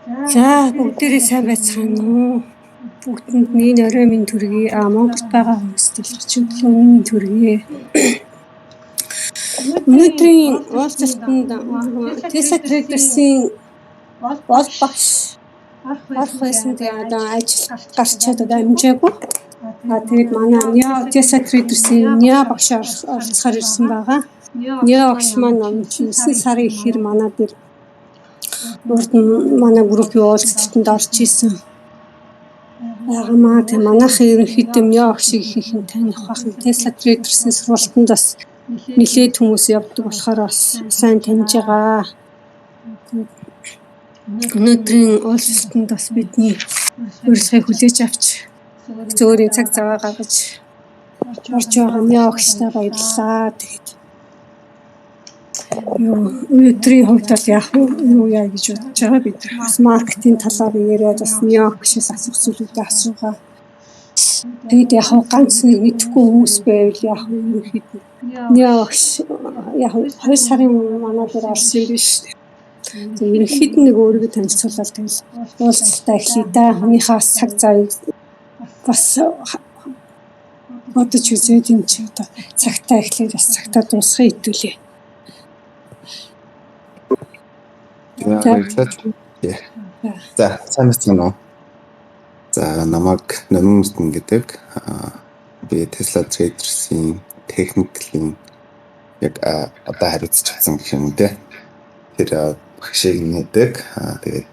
За, бүгдээрээ сайн байцгаана уу? Бүгдэнд нь орой минь төргий. А Монголд байгаа хүмүүст бол өглөөний минь төргий. Өнөөдрийн уулзалтанд Tesla Traders-ийн бол багш орох байсан, тэгээ одоо ажил гарчаад одоо амжаагүй. А тэгээд манай Ня Tesla Traders-ийн Ня багш оролцохоор ирсэн байгаа. Ня багш маань 9 сарын эхээр манай дээр урд нь манай группийн уулзалтанд орж исэн байгаамаа. Тэгээ манайхан ерөнхийдөө Ня багшийг их их таних бах. Tesla Traders-ийн сургалтанд бас нэлээд хүмүүс явдаг болохоор бас сайн таньж байгаа. Өнөөдрийн уулзалтанд бас бидний урилгыг хүлээж авч зөөрийн цаг зав гаргаж орж байгаа Ня багштай баярлалаа. Тэгээд юу, өнөөдрийн хувьд бол яг юу яа гэж бодож байгаа, бид бас маркетинг талаар яриад, бас Ня багшаас асуух зүйлүүдээ асуугаа. Тэгээд яг ганц нэг мэдэхгүй хүмүүс байвал яг ерөнхийдөө Ня багш яг 2 сарын өмнө манай дээр орсон юм биш. Тэгээд ерөнхийдөө нэг өөрийгөө танилцуулаад, тэгэл уулзалтаа эхлэе да. Хүнийхээ бас цаг завыг бас бодож үзээд, энэ чи одоо цагтаа эхлээд бас цагтаа дуусгах хэдүүлээ. За, баярлалаа. За, сайн байцгаана уу? За, намайг Номин Эрдэнэ гэдэг. Би Tesla Traders-ийн техниклийн яг одоо хариуцж чадсан гэх юм дээ. Тэр багшийг нэдэг. Тэгээд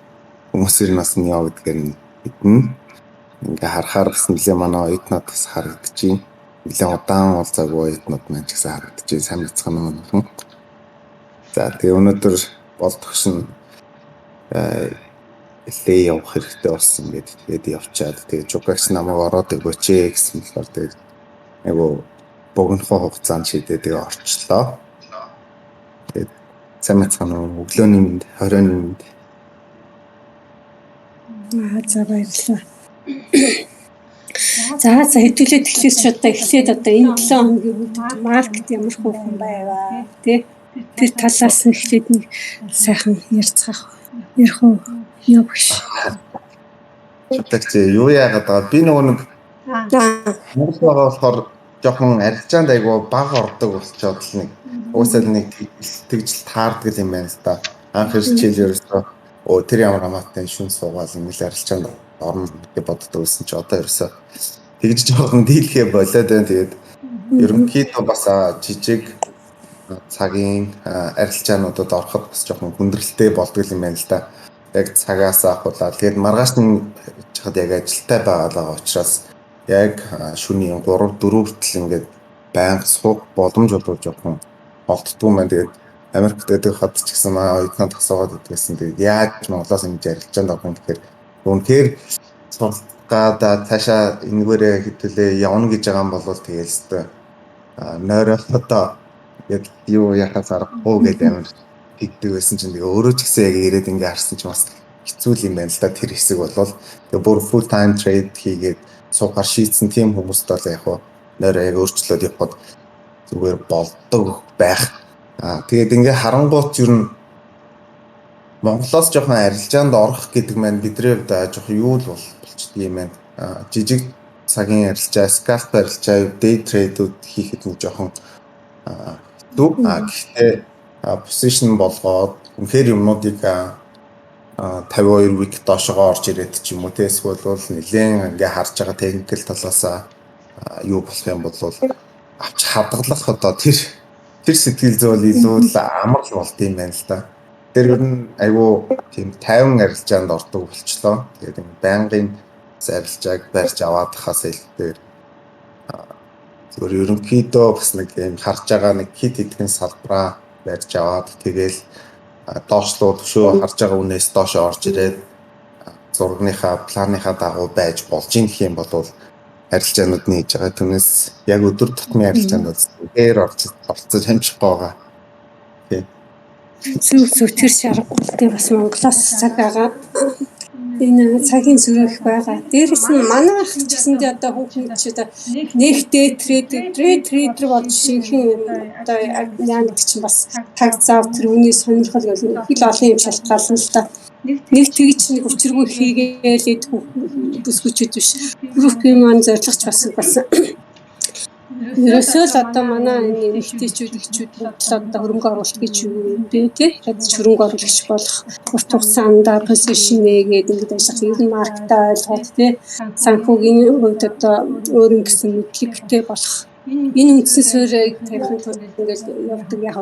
хүмүүсээр нь бас Нио гэдгээр нь мэднэ. Ингээ харахаар бас нэлээ манай оюутнууд бас харагдчихээн. Нэлээ удаан уулзаагүй оюутнууд маань ч гэсэн харагдчихээн. Сайн байцгаана уу? За, тэгээ өнөөдөр бол төгшин лээ явах хэрэгтэй болсон гэд тэгээд явчаад, тэгээд Жугагч намайг ороод өгөөч ээ гэсэн болохоор тэгээд айгу богинохоо хугацаанд шийдээ, тэгээ орчлоо. Тэгээд сайн байцгаана уу? Өглөөний мэнд, хоройн мэнд. Аа, за, баярлалаа. За, хэдүүлээ тэгэхээр чи одоо эхлээд одоо энэ 7 хоногийн хувьд market ямар хүүхэн байваа тий, тэр талаас нь эхлээд нэг сайхан ярьцгаах, ярих уу, явагш. Чадагч юу яагаад байгаа, би нөгөө нэг Монгол байгаа болохоор жоохон арилжаанд айгу бага ордог болчоод л нэг уусаа нэг тэгжил таардаг юм байна л да. Анх хичээл ерөөсөө өө тэр ямар хамаатай, шүн суугаал ингээл арилжаанд орно гэж боддог байсан чи одоо ерөөсөө тэгж жоохон дийлхээ болоод байна. Тэгээд ерөнхийдөө бас жижиг цагийн арилжаануудад ороход бас жоохон хүндрэлтэй болдог юм байна л да. Яг цагаас ахуулаад, тэгээд маргааш нь чахад яг ажилтай байгаа учраас яг шөнийн 3 4 хүртэл ингээд байнга суух боломж бол жоохон олддгүй юм байна. Тэгээд Америкт байдаг хад ч гэсэн маа оюутнууд асуугаад идэгсэн. Тэгээд яаж Монголоос ингэж арилжаанд орох юм гэхээр үнэхээр суралцгаад цаашаа энэгээрээ хэдүүлээ явна гэж байгаа юм бол тэгэл өстой нойроо одоо яг юу яхаас аргагүй гэдэг амар тэгдэг байсан чинь тэгээ өөрөө ч гэсэн яг ирээд ингээ харсан чинь бас хэцүү юм байна л да, тэр хэсэг болол. Тэгээ бүр full time trade хийгээд суугаар шийдсэн тийм хүмүүст бол яг хуу нойроо яг өөрчлөөд явхад зүгээр болдог байх. Аа, тэгээд ингээ харангуут ер нь Монголоос жоохон арилжаанд орох гэдэг маань бидний хувьд жоохон юу л болчдөг юм байна. Аа, жижиг цагийн арилжаа, scalp арилжаа, day trade-үүд хийхэд нэг жоохон хэцүү. А гэхдээ position болгоод үнэхээр юмнуудыг 52 week доошогоо орж ирээд ч юм уу те, эсвэл бол нэлээд ингээ харж байгаа technical талаас юу болох юм бол авч хадгалах одоо тэр сэтгэл зүй бол илүү л амар л болд юм байна л да. Тэр ер нь айгүй тийм 50 арилжаанд ордог болчлоо. Тэгээд юм байнгын арилжааг барьж аваад хаас илүүгээр зүгээр ерөнхийдөө бас нэг юм харж байгаа нэг хит хитгэн салбараа барьж аваад, тэгэл доошлоо төвшөө харж байгаа үнээс доош орж ирээд зургийнхаа планыхаа дагуу байж болж ийн гэх юм бол арилжаанууд нээж байгаа. Түүнээс яг өдөр тутмын арилжаанууд дээр орж орцож хамжихгүй байгаа. Тийм. Зүг зүг, тэр шаргагүй л дээ, бас Монголоос цаг байгаа. Энэ цагийн зүрх байгаа. Дээрэс нь манай ах ч гэсэндээ одоо хүүхэн чи одоо нэг day trader, day trader болж шинхэн одоо яа гэдэг чинь бас цаг зав, тэр үний сонирхол гэл их л олон юм шалтгаална л та. Нэг тэгж нэг учиргүй хийгээл идэх бүсгүүчүүд биш. Группийн маань зорилгоч бас ерөөсөө л одоо манай энэ эмэгтэйчүүд, эхчүүд бүгд л одоо хөрөнгө оруулалт гэж юу юм бэ те? Ядаж хөрөнгө оруулагч болох урт хугацаанд position нээгээд ингэж ажиллах, ер нь market аа ойлгоод те, санхүүгийн хувьд одоо өөр ингэсэн мэдлэгтэй болох, энэ үндсэн суурийг тавихын тулд ингээл явдаг. Яг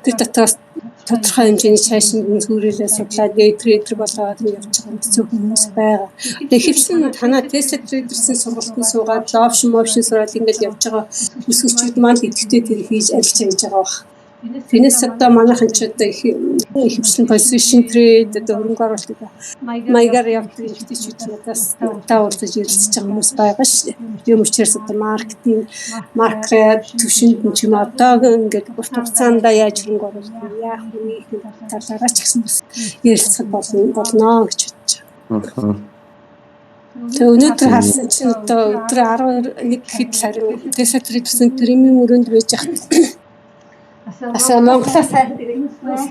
тэр дотроос тодорхой хэмжээний цаашид нь зүрээлээ судлаад day trader болоод явж байгаа хэцүү хүмүүс байгаа. Тэгээ ихэвчлэн танаа Tesla Traders-ийн сургалтанд суугаад option option сураад ингээл явж байгаа өсгөгчүүд маань л идэвхтэй тэр хийж арилжаа хийж байгаа бах. Тэрнээс одоо манайхан ч одоо ихэвчлэн position trade, одоо хөрөнгө оруулалт маягаар явдаг эмэгтэйчүүд надаас надаа уулзаж ярилцж байгаа хүмүүс байгаа шүү дээ. Тийм учраас одоо маркетинг, маркет төвшөнд нь ч юм одоо ингээд урт хугацаанд яаж хөрөнгө оруулах вэ, яах вэ гэх талаараа ч гэсэн бас ярилцах болно гэж бодож байгаа. Тэгээ өнөөдөр харсан чинь одоо өдөр 11 гэхэд л харин Tesla Traders-ийн premium өрөөнд байж хат бас Монголоос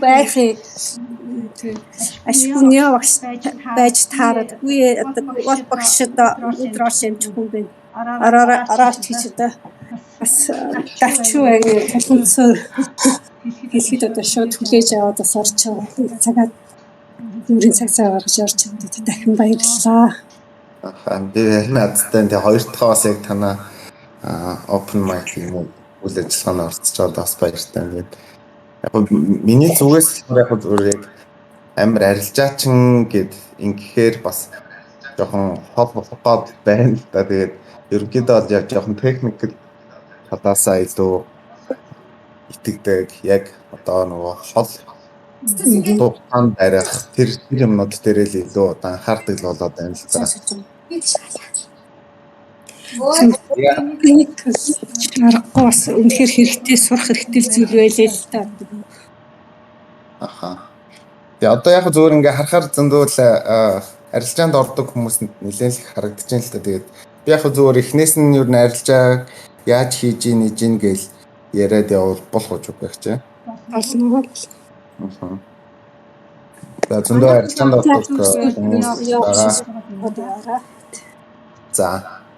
байх юм. Ашгүй нөө багш байж таарад. Үгүй, одоо бол багш одоо өдрөөс амжихгүй юм байна. Ороо орооч гэж одоо бас давчуу аяг тулгымцаар хэлэхэд одоо шууд хүлээж аваад бас орч байгаа. Цагаад өөрийн цаг цаа гаргаж орч чаддаг. Дахин баярлалаа. Аа, би надтай тэгээ хоёр дахь бас яг танаа open mic юм уу, үйл ажиллагаанд оролцож байгаад бас баяртай. Тэгээд яг миний зүгээс яг зүгээр яг амар арилжаачин гэд ингэхээр бас жоохон хол болох гээд байна л да. Тэгээд ерөнхийдөө бол яг жоохон техник талаасаа илүү итгэдэг. Яг одоо нөгөө хол хугацаанд барих тэр тэр юмнууд дээр л илүү одоо анхаардаг л болоод байна л да. Нэг аргагүй бас үнэхээр хэрэгтэй, сурах хэрэгтэй зүйл байлээ л та. Аха. Тэгээ одоо яг зүгээр ингээ харахаар зөндөө л арилжаанд ордог хүмүүс нэлээд л их харагдаж байна л да. Тэгээд би яг зүгээр эхнээс нь юу н арилжаа яаж хийж ийн иж ийн гээл яриад явбал болох уу байх чинь. Болно. Аа. За, зөндөө арилжаанд ордог хүмүүс байгаа. За,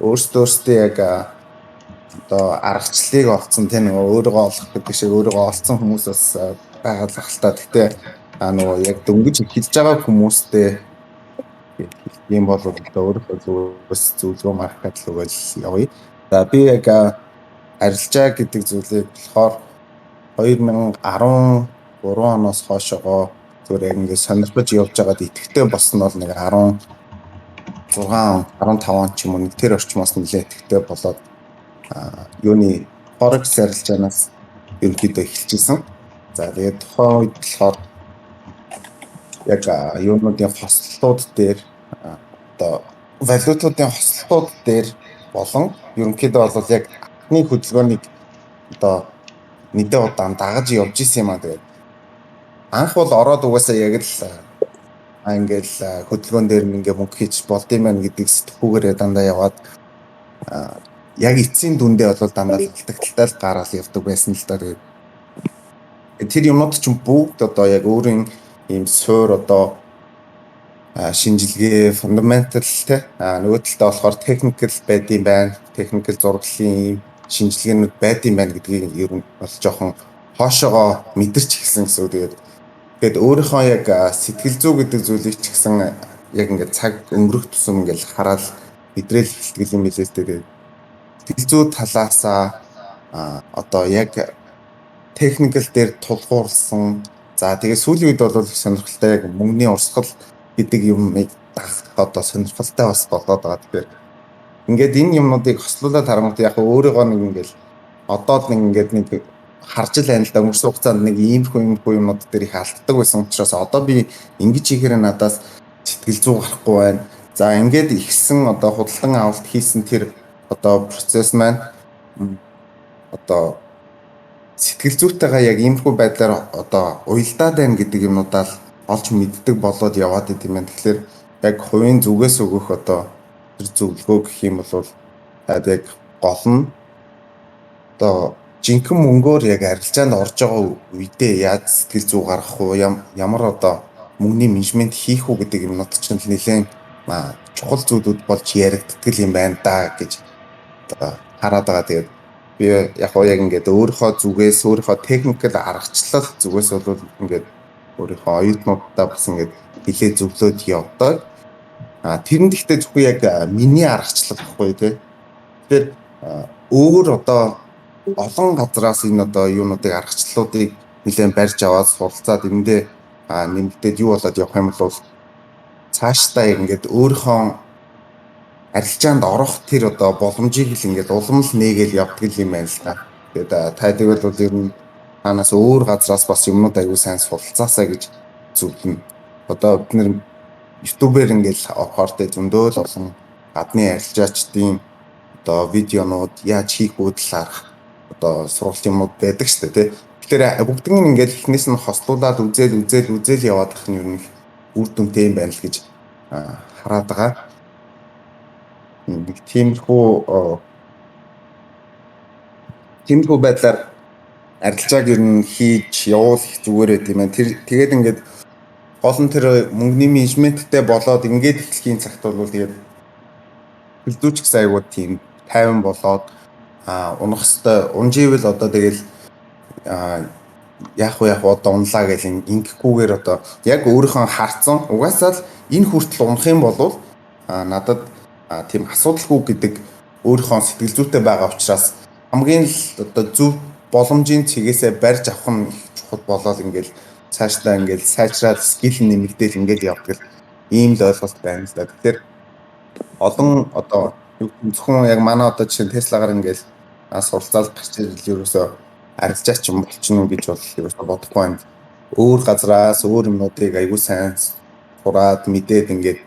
өөрсдөө яг одоо аргачлалыг олцсон, тийм, нөгөө өөрийгөө олох гэдэг шиг өөрийгөө олцсон хүмүүс бас байгаа л ах л та. Гэхдээ нөгөө яг дөнгөж эхэлж байгаа хүмүүстэй юм бол одоо өөрийнхөө зүгээс зөвлөгөө маркет л өгөөл явъя. За, би яг арилжаа гэдэг зүйлийг болохоор 2013 оноос хойшоогоо зүгээр яг ингээд сонирхож явж байгаад идэвхтэй болсон бол нэг 16 15 он ч юм уу, нэг тэр орчмоос нэлээд идэвхтэй болоод юуны forex арилжаанаас ерөнхийдөө эхэлчихсэн. За, тэгээд тухайн үед болохоор яг юунуудын хослолууд дээр, одоо валютуудын хослолууд дээр болон ерөнхийдөө бол яг анхны хөдөлгөөнийг одоо нэгдээ удаан дагаж явж исэн юм аа. Тэгээд анх бол ороод угаасаа яг л ингээл хөдөлгөөн дээр нь ингээ мөнгө хийж болд юм байна гэдэг сэтгүүгээрээ дандаа яваад, яг эцсийн дүндээ бол дандаа алдагдaltaй л гараал явдаг байсан л да. Тэгээд тэр юмнууд чинь бүгд одоо яг өөрийн ийм суур одоо шинжилгээ, fundamental те, нөгөө талдаа болохоор technical байдсан байна. Technical зураглалын ийм шинжилгээнүүд байдсан байна гэдгийг ер нь бол жоохон хоошоогоо мэдэрч эхэлсэн гэсэн үг. Тэгээд өөрийнхөө яг сэтгэл зүй гэдэг зүйлийг ч гэсэн яг ингээд цаг өнгөрөх тусам ингээд хараад мэдрээл эхэлдэг юм билээ л дээ. Тэгээд сэтгэл зүй талаасаа одоо яг technical дээр тулгуурласан. За, тэгээ сүүлийн үед бол их сонирхолтой, яг мөнгөний урсгал гэдэг юмыг дагах одоо сонирхолтой бас болоод байгаа. Тэгэхээр ингээд энэ юмнуудыг хослуулаад харангуут яг өөрийгөө нэг ингээд одоо л нэг ингээд нэг харж л байна л да. Өнгөрсөн хугацаанд нэг иймэрхүү юмнууд дээр их алддаг байсан учраас одоо би ингэж хийхээр надаас сэтгэл зүй гарахгүй байна. За, ингээд ихсэн одоо худалдан авалт хийсэн тэр одоо процесс маань одоо сэтгэл зүйтэйгээ яг иймэрхүү байдлаар одоо уялдаад байна гэдэг юмнуудаа л олж мэддэг болоод яваад идэм байна. Тэгэхээр яг хувийн зүгээс өгөх одоо тэр зөвлөгөө гэх юм бол яг гол нь одоо жинхэнэ мөнгөөр яг арилжаанд орж байгаа үедээ яаж сэтгэл зүй гаргах уу, ямар одоо мөнгөний менежмент хийх үү гэдэг юмнууд чинь нэлээд чухал зүйлүүд болж яригддаг юм байна да гэж одоо хараад байгаа. Тэгээд би яг уу яг ингээд өөрийнхөө зүгээс, өөрийнхөө техникэл аргачлал зүгээс бол ингээд өөрийнхөө оюутнуудаа бас ингээд хилээ зөвлөөд явдаг. Тэр нь гэхдээ зөвхөн яг миний аргачлал байхгүй тий. Тэгэхээр өөр одоо олон газраас энэ одоо юунуудыг, аргачлалуудыг нэлээд барьж аваад суралцаад, эндээ нэмэгдээд юу болоод явах юм бол цаашдаа ингээд өөрийнхөө арилжаанд орох тэр одоо боломжийг л ингээд улам л нээгээл явдаг юм байна л да. Тэгээд та тэгвэл бол ер нь танаас өөр газраас бас юмнууд аягүй сайн суралцаасаа гэж зөвлөнө. Одоо бид нэр YouTube-ээр ингээд орохоор тэ зөндөө л олон гадны арилжаачдын одоо видеонууд, яаж хийх үү талаарх одоо сургалт юмнууд байдаг шүү дээ, тий. Тэгэхээр бүгднийг ингээд эхнээс нь хослуулаад үзэл үзэл үзэл яваад ах нь ер нь үр дүнтэй юм байна л гэж хараад байгаа. Нэг тиймэрхүү байдлаар арилжааг ер нь хийж явуул их зүгээр байт юм байна. Тэр тэгээд ингээд гол нь тэр мөнгөний менежменттэй болоод ингээд эхлэхийн цагт бол тэгээд хөлдүүч гэсэн айгуу тийм тайван болоод унах хэвээр унживэл одоо тэгэл яах вэ, яах вэ, одоо унлаа гэл ингэхгүйгээр одоо яг өөрийнхөө харцсан угаасаа л энэ хүртэл унах юм бол надад тийм асуудалгүй гэдэг өөрийнхөө сэтгэл зүйтэй байгаа учраас хамгийн л одоо зөв боломжийн цэгээсээ барьж авах нь их чухал болоод ингээл цаашдаа ингээл сайжраад skill нэмэгдээл ингээл явдаг л ийм л ойлголт байна л да. Тэгэхээр олон одоо зөвхөн яг манай одоо жишээ нь Tesla-гаар ингээл суралцаал гарч ирэл ерөөсөө арилжаач юм болчихно гэж бол ерөөсөө бодохгүй байна. Өөр газраас өөр юмнуудыг аягүй сайн сураад, мэдээд, ингээд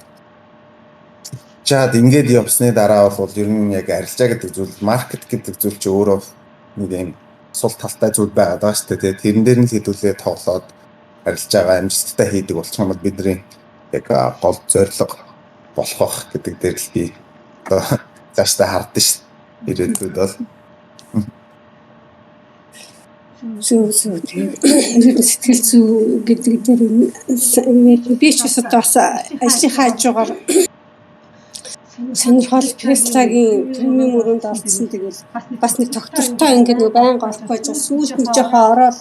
чад ингээд явсны дараа бол ер нь яг арилжаа гэдэг зүйл, market гэдэг зүйл чи өөрөө нэг юм сул талтай зүйл байгаа даа шүү дээ. Тэрэн дээр нь л хэдүүлээ тоглоод арилжаагаа амжилттай хийдэг болчих юм бол бидний яг гол зорилго болох бах гэдэг дээр л би одоо цаашдаа хардсан шүү дээ. Ирээдүйд бол Зөв, зөв, тийм. Сэтгэл зүй гэдэг дээр би ч бас одоо бас ажлынхаа хажуугаар сонирхол Tesla-гийн premium өрөөнд орсон. Тэгэл бас нэг тогтвортой ингээд нэг байнга орохгүй байж, сүүлд нэг жоохон ороод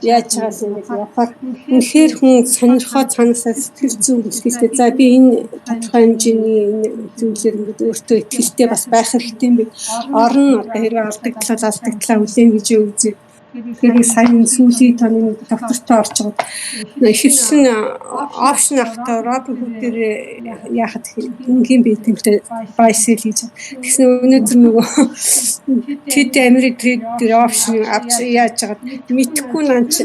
яаж байгаа юм ингээд явахаар үнэхээр хүн сонирхоо цаанаасаа сэтгэл зүй ихтэй. За, би энэ тодорхой хэмжээний энэ зүйлээр ингээд өөртөө итгэлтэй бас байх хэрэгтэй юм бэ. Орно, одоо хэрвээ алдагдлаа алдагдлаа хүлээн гэж үзье. Тэгэхээр сая энэ сүүлийн тооны нэг доктортой орж байгаа. Ихэвчлэн option авахтаа Robinhood дээр яахад энгийн бэ тэмтэй buy sell хийж. Тэгсэн өнөөдөр нөгөө TD Ameritrade дээр option авч яаж байгаад мэдхгүй нан чи.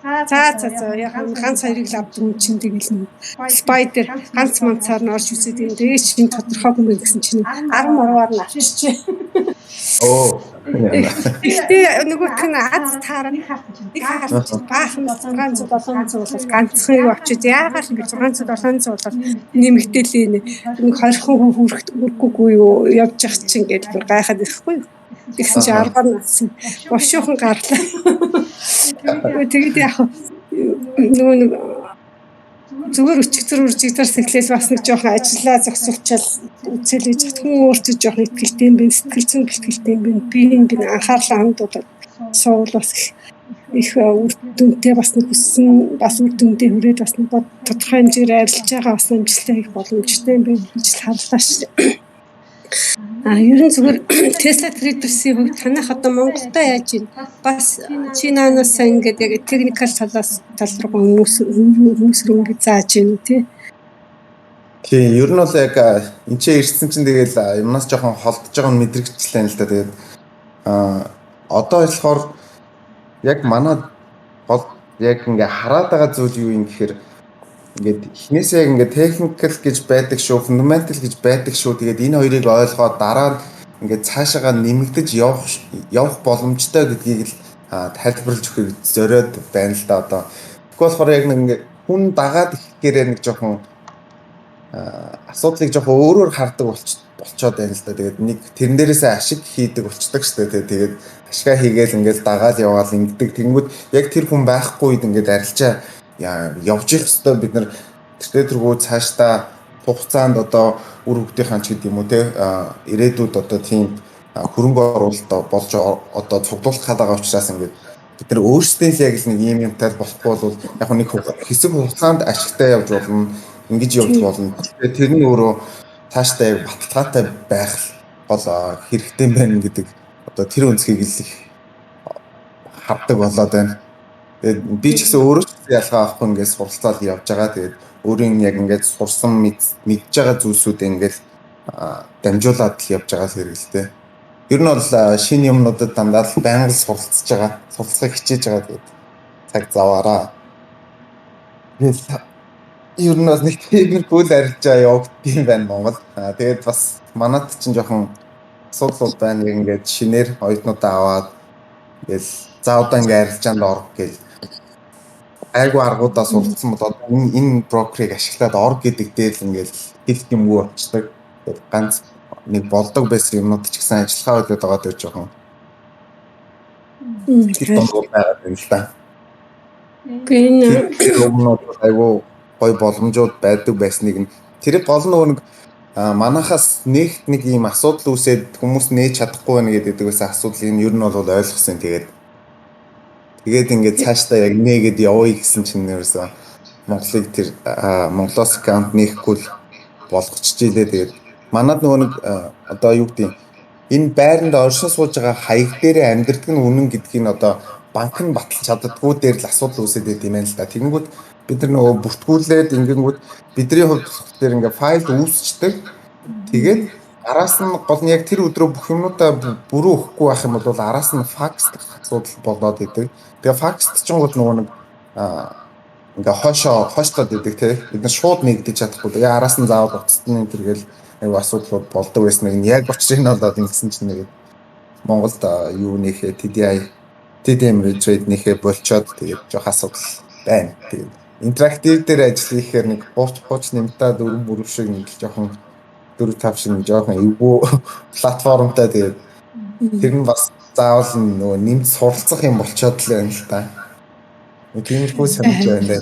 За за за, яг ганц хоёрыг л авдаг юм чинь, тэгэл нэг Spider ганц манцаар нь орж үзээд юм. Тэгээ чинь тодорхойгүй юм гэсэн чинь 10 морваар нь авчирчээ. Оо. Гэхдээ нөгөөх нь аз таараа нэг хаалт чинь баахан 600 700 бол ганцхан юу авчиж, яагаад ингэ 600 700 бол нэмэгдээлээ, нэг 20 хүн хүрхгүй юу явж явах чинь гэж бүр гайхаад ирэхгүй юу. Тэгсэн чи 10-аар нассан. Бошуухан гарлаа. Тэгээд яг нөгөө нэг зүгээр өчигдөр үржигдэр сэхлээс бас нэг жоохон ажиллаа зогсуулчаал үзэлээж хүн өөртөө жоохон итгэлтэй юм байна, сэтгэл зүйн бэлтгэлтэй юм байна. Би энэ би анхаарлаа хандуулаад суувал бас их үр дүнтэй, бас нэг хүссэн бас үр дүндээ хүрээд бас нэг тодорхой хэмжээгээр арилж байгаа, бас амжилттай хийх боломжтой юм байна гэж л харлаа шүү. А ер нь зүгээр Tesla Traders-ийн хувьд танах одоо Монголдо яаж юм? Бас чи наанаас ингээд яг technical талаас тал руу хүмүүс рүү ингээд зааж байна тий? Тийм, ер нь бол яг энэ ч ирсэн чинь тэгэл юмнаас жоохон холдож байгаа нь мэдрэгчлээ л да. Тэгээд одоо болохоор яг манай гол яг ингээ хараад байгаа зүйл юу юм гэхээр ингээд эхнээсээ яг ингээд technical гэж байдаг шүү, fundamental гэж байдаг шүү. Тэгээд энэ хоёрыг ойлгоод дараа нь ингээд цаашаага нэмэгдэж явах боломжтой гэдгийг л тайлбарлаж өгөхийг зориод байна л да одоо. Тэгэхгүй болохоор яг нэг ингээд хүн дагаад ихэхгээрээ нэг жоохон асуудлыг жоохон өөрөөр хардаг болчоод байна л да. Тэгээд нэг тэрэн дээрээсээ ашиг хийдэг болчдөг шүү дээ. Тэгээд ашгаа хийгээл ингээд дагаал яваал ингэдэг. Тэнгүүд яг тэр хүн байхгүй үед ингээд арилжаа Явж их хэвээр бид нар тэртээ тэргүү цаашдаа хугацаанд одоо үр хөвгтийнхаа ч гэдэг юм уу те ирээдүйд одоо тийм хөрөнгө оруулалт болж одоо цуглуулах байгаа учраас ингээд бид нар өөрсдөө л яг л нэг ийм юмтай болохгүй бол яг нэг хэсэг хугацаанд ашигтай явж болно, ингэж явж болно. Тэгэхээр тэр нь өөрөө цаашдаа яг баталгаатай байх гол хэрэгтэй байна гэдэг одоо тэр өнцгийг л их хардаг болоод байна. Тэгээд би ч гэсэн өөрөө ч ялгаа авахгүй ингээд суралцаад явж байгаа. Тэгээд өөрийн яг ингээд сурсан мэдж байгаа зүйлсүүдээ ингээд дамжуулаад л явж байгаа хэрэг л дээ. Ер нь бол шинэ юмнуудад дандаа л байнга л суралцж байгаа. Суралцахыг хичээж байгаа. Тэгээд цаг заваараа. Тэгээд ер нь бас нэг тиймэрхүү л арилжаа явагдсан байна Монгол. Тэгээд бас манад чинь жоохон асуудлууд байна. Яг ингээд шинээр оюутнуудаа аваад ингээл за одоо ингээд арилжаанд ор гэл айгу аргуудаа суралцсан бол одоо энэ брокерыг ашиглаад ор гэдэг дээр л ингээл хэлэх юмгүй болчдөг. Тэгээд ганц нэг болдог байсан юмнууд ч гэсэн ажиллахаа болоод байгаа дээр жоохон тэр донд байгаад байна л да. Үгүй энэ юмнууд айгу гой боломжууд байдаг байсныг нь тэр гол нөгөө нэг манахаас нэгт нэг ийм асуудал үүсээд хүмүүс нээж чадахгүй байна гэдэг байсан асуудлыг нь ер нь бол ойлгосон. Тэгээд ингээд цаашдаа яг нээгээд явъя гэсэн чинь ерөөсөө Монголыг тэр Монголоос аккаунт нээхгүй л болгочихжээ. Тэгээд манад нөгөө нэг одоо юу гэдэг энэ байранд оршин сууж байгаа хаяг дээрээ амьдардаг нь үнэн гэдгийг нь одоо банк нь баталж чаддаггүй дээр л асуудал үүсээд байт юм байна л да. Тэгэнгүүт бид нар нөгөө бүртгүүлээд ингэнгүүт бидний хувьд болохоор ингээ файл үүсчдэг. Тэгээд араас нь гол нь яг тэр өдрөө бүх юмнуудаа бүрүү өгөхгүй байх юм бол араас нь факс асуудал болоод идэг. Тэгээ факс чингууд нөгөө нэг ингээ хойшоо хойшлоод идэг те. Бид нар шууд нэгдэж чадахгүй. Тэгээ араас нь заавал уцтны энэ төр гэл айгу асуудлууд болдог байсныг нь яг учрыг нь болоод ингэсэн чинь нэг Монголд юу нөхөө TDI TDM trade нөхөө болчоод тэгээд жоох асуудал байна. Тэгээд интерактив дээр ажил хийхээр нэг 30 30 нэмтаа 4 мөрөв шиг нэг жоохон 4 5 шиг нэг жоохон эвгүй платформтой тэгээд тэр нь бас заавал нөгөө нэмж суралцах юм болчоод л байна л та. Тиймэрхүү санаж байна.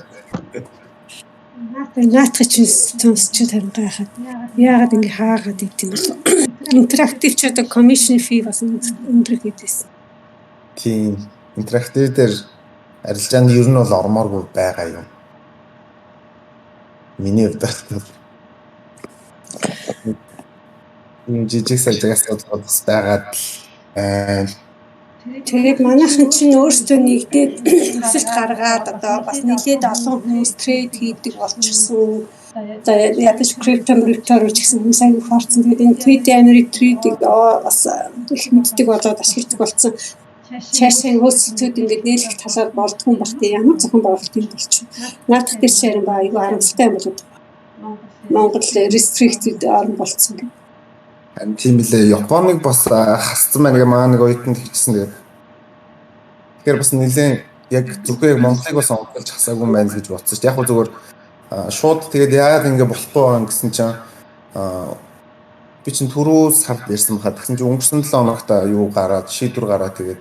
Наадах чинь сонсч харин гайхаад. Яагаад ингэ хаагаад идэв юм бол интерактив ч одоо commission fee бас өндөр гэдээсэн. Тийм. Интерактив дээр арилжаанд ер нь бол ормооргүй байгаа юм. Миний хувьд бол ийм жижиг сажиг асуудал бас байгаад л байна. Тэгээд манайхан чинь өөрсдөө нэгдээд өсөлт гаргаад одоо бас нэлээд олон хүмүүс trade хийдэг болчихсон. За ядаж крипто мөрөөр ч гэсэн хүмүүс аягүй орсон. Тэгээд энэ TD Ameritrade-ийг бас их мэддэг болоод ашигладаг болсон. Цаашаа хөөцөлтүүд ингээд нээлэх талаар болдгоо юм бах тий ямар зохион байгуулалт юм болчих. Наадах дээр чинь харин ба аягүй харамсалтай юм болоод Монгол restricted орн болцсон гэх. Харин тийм билээ. Японыг бас хассан байна гэх маа нэг оюутанд хэлчихсэн. Тэгээд тэгэхээр бас нэлээд яг зөвхөн яг Монголыг бас онцолж хасаагүй юм байна л гэж бодсон шүү дээ. Яг хөө зүгээр шууд тэгээд яагаад ингэ болохгүй байгаа гэсэн чинь би чинь түрүү сард ярьсан баха. Тэгсэн чинь өнгөрсөн 7 хоногт юу гараад шийдвэр гараад тэгээд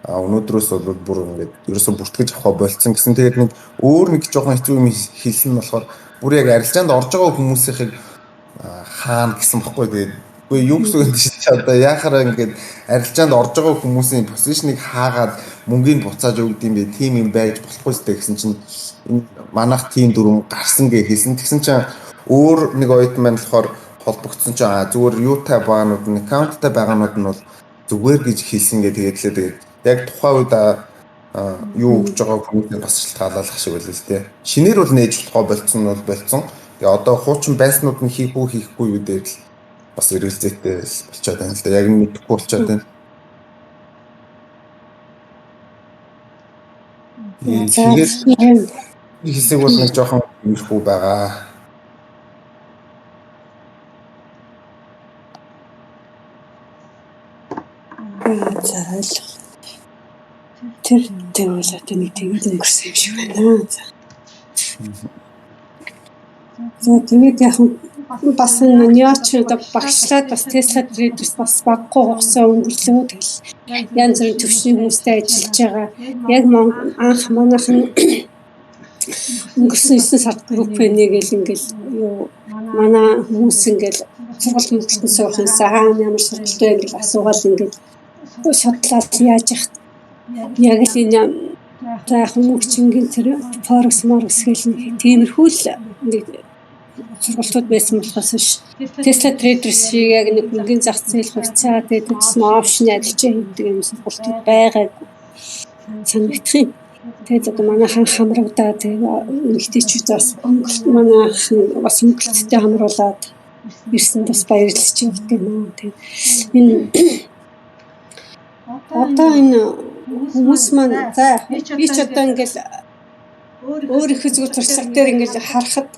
өнөөдрөөс бол бүр ингээд ерөөсө бүртгэж авах болцсон гэсэн. Тэгээд нэг өөр нэг жоохон хэцүү юм хэлсэн нь болохоор бүр яг арилжаанд орж байгаа хүмүүсийнхийг хаана гэсэн баггүй. Тэгээд үгүй юу гэсэн үг чи одоо яхаараа ингээд арилжаанд орж байгаа хүмүүсийн позишныг хаагаад мөнгийг буцааж өгд юм бэ? Тим юм байж болохгүй сте гэсэн чинь энэ манайх тим дөрөв гарсан гэж хэлсэн. Тэгсэн чинь өөр нэг оюутан маань болохоор холбогдсон чинь зүгээр юутай байгаанууд нь аккаунттай байгаанууд нь бол зүгээр гэж хэлсэн гэ тэгээд лээ. Тэгээд яг тухайн үед юу өгж байгаа хүмүүсээ бас шалтгааллах шиг байлаа л дээ. Шинээр бол нээж болохоо болцсон нь бол болцсон. Тэгээ одоо хуучин байснууд нь хийх үү хийхгүй юу дээр л бас эргэлзээтэй болчиход байна л да. Яг нь мэдэхгүй болчиход байна. Тэгээд хэсэг бол нэг жоохон иймэрхүү байгаа. За ойлголоо. Тэр тэгвэл одоо нэг тэгээд өнгөрсөн юм шиг байна. За. За тэгээд яг бас Ньоч одоо багшлаад бас Tesla Traders бас баггүй хугацаа өнгөрлөө. Тэгэл янз бүрийн төвшний хүмүүстэй ажиллаж байгаа. Яг анх манайхан Өнгөрсөн 9 сард группээ нэгээл ингээл юу манай хүмүүс ингээл сургалт мөрөлтөнд суух юмсан хаана ямар сургалт вэ ингээл асуугаал ингээл судлаад яаж яах яг л энэ за хүмүүчингийн тэр форекс морекс гэл тиймэрхүү л нэг сургалтууд байсан болохоос ш Tesla Traders шиг яг нэг мөнгөний зах зээл хувьцаа тэгээд тэгсэн опшн арилжаа хийдэг юм сургалтууд байгаагүй санагдах юм. Тэгээд одоо манайхан хамрагдаа тэгээд эмэгтэйчүүд бас манайхан бас өнгөлттэй хамруулад ирсэнд бас баярлаж явдаг юм аа. Тэгээд энэ одоо энэ хүмүүс маань за би ч одоо ингээл өөрийнхөө зүгээр туршлага дээр ингээл харахад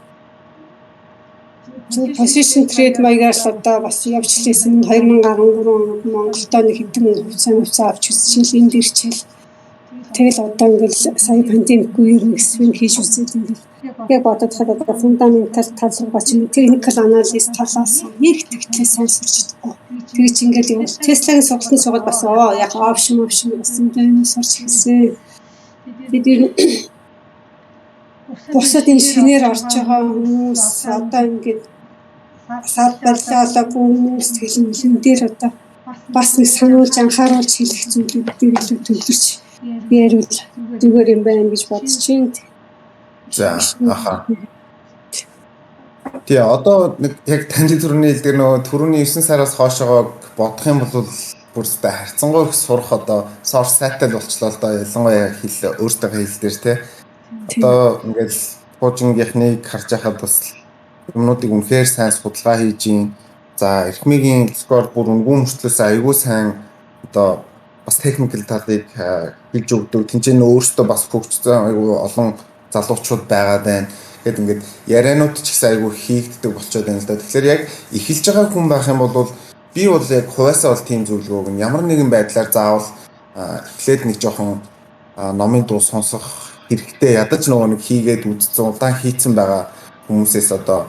position trade маягаар л одоо бас явж лээсэн. 2013 онд Монголдо нэг хэдэн мөнгө хувьцаа авч үзчихэл энд ирчихэл тэгэл одоо ингээл сая pandemic үеэр нэг swing хийж үзээд ингээл яг бодоод хаад одоо fundamental тал руугаа ч юм technical analysis талаас нэг тэгтлээ сайн сурч чадахгүй. Тэгэж ингээл явал Tesla-гийн сургалтанд суугаад бас оо яг option бас юм сурч эхэлсэн. Тэгээд бусад энэ шинээр орж байгаа хүмүүс одоо ингээд сад боллоолоогүй хүмүүс тэгэл энэ дээр одоо бас нэг сануулж анхааруулж хэлэх зүйлүүд дээр илүү төвлөрч яриул зүгээр юм байна гэж бодож байна. За аха. Тий, одоо нэг яг таны түрүүний хэлдгээр нөгөө түрүүний 9 сараас хоошоогоо бодох юм бол бүр өстой харьцангуй их сурах одоо source сайтай л болчлоо л доо, ялангуяа хэл өөртөө хэл дээр те. Одоо ингээл пуужингийнхнийг харж байхад бас юмнуудыг үнэхээр сайн судалгаа хийж гин. За, Эрхмигийн скор бүр үнгүй мөртлөөс айгүй сайн одоо бас technical талыг хийж өгдөг. Тинчэн өөртөө бас хөгжсөн айгүй олон залуучууд байгаад байна. Тэгэд ингээд ярианууд ч гэсэн айгүй хийгддэг болчиход байна л да. Тэгэхээр яг эхэлж байгаа хүн байх юм бол би бол яг хувьяасаа бол тийм зөвлөгөө өгнө. Ямар нэгэн байдлаар заавал эхлээд нэг жоохон номын дуу сонсох хэрэгтэй. Ядаж нөгөө нэг хийгээд үзсэн, удаан хийцэн байгаа хүмүүсээс одоо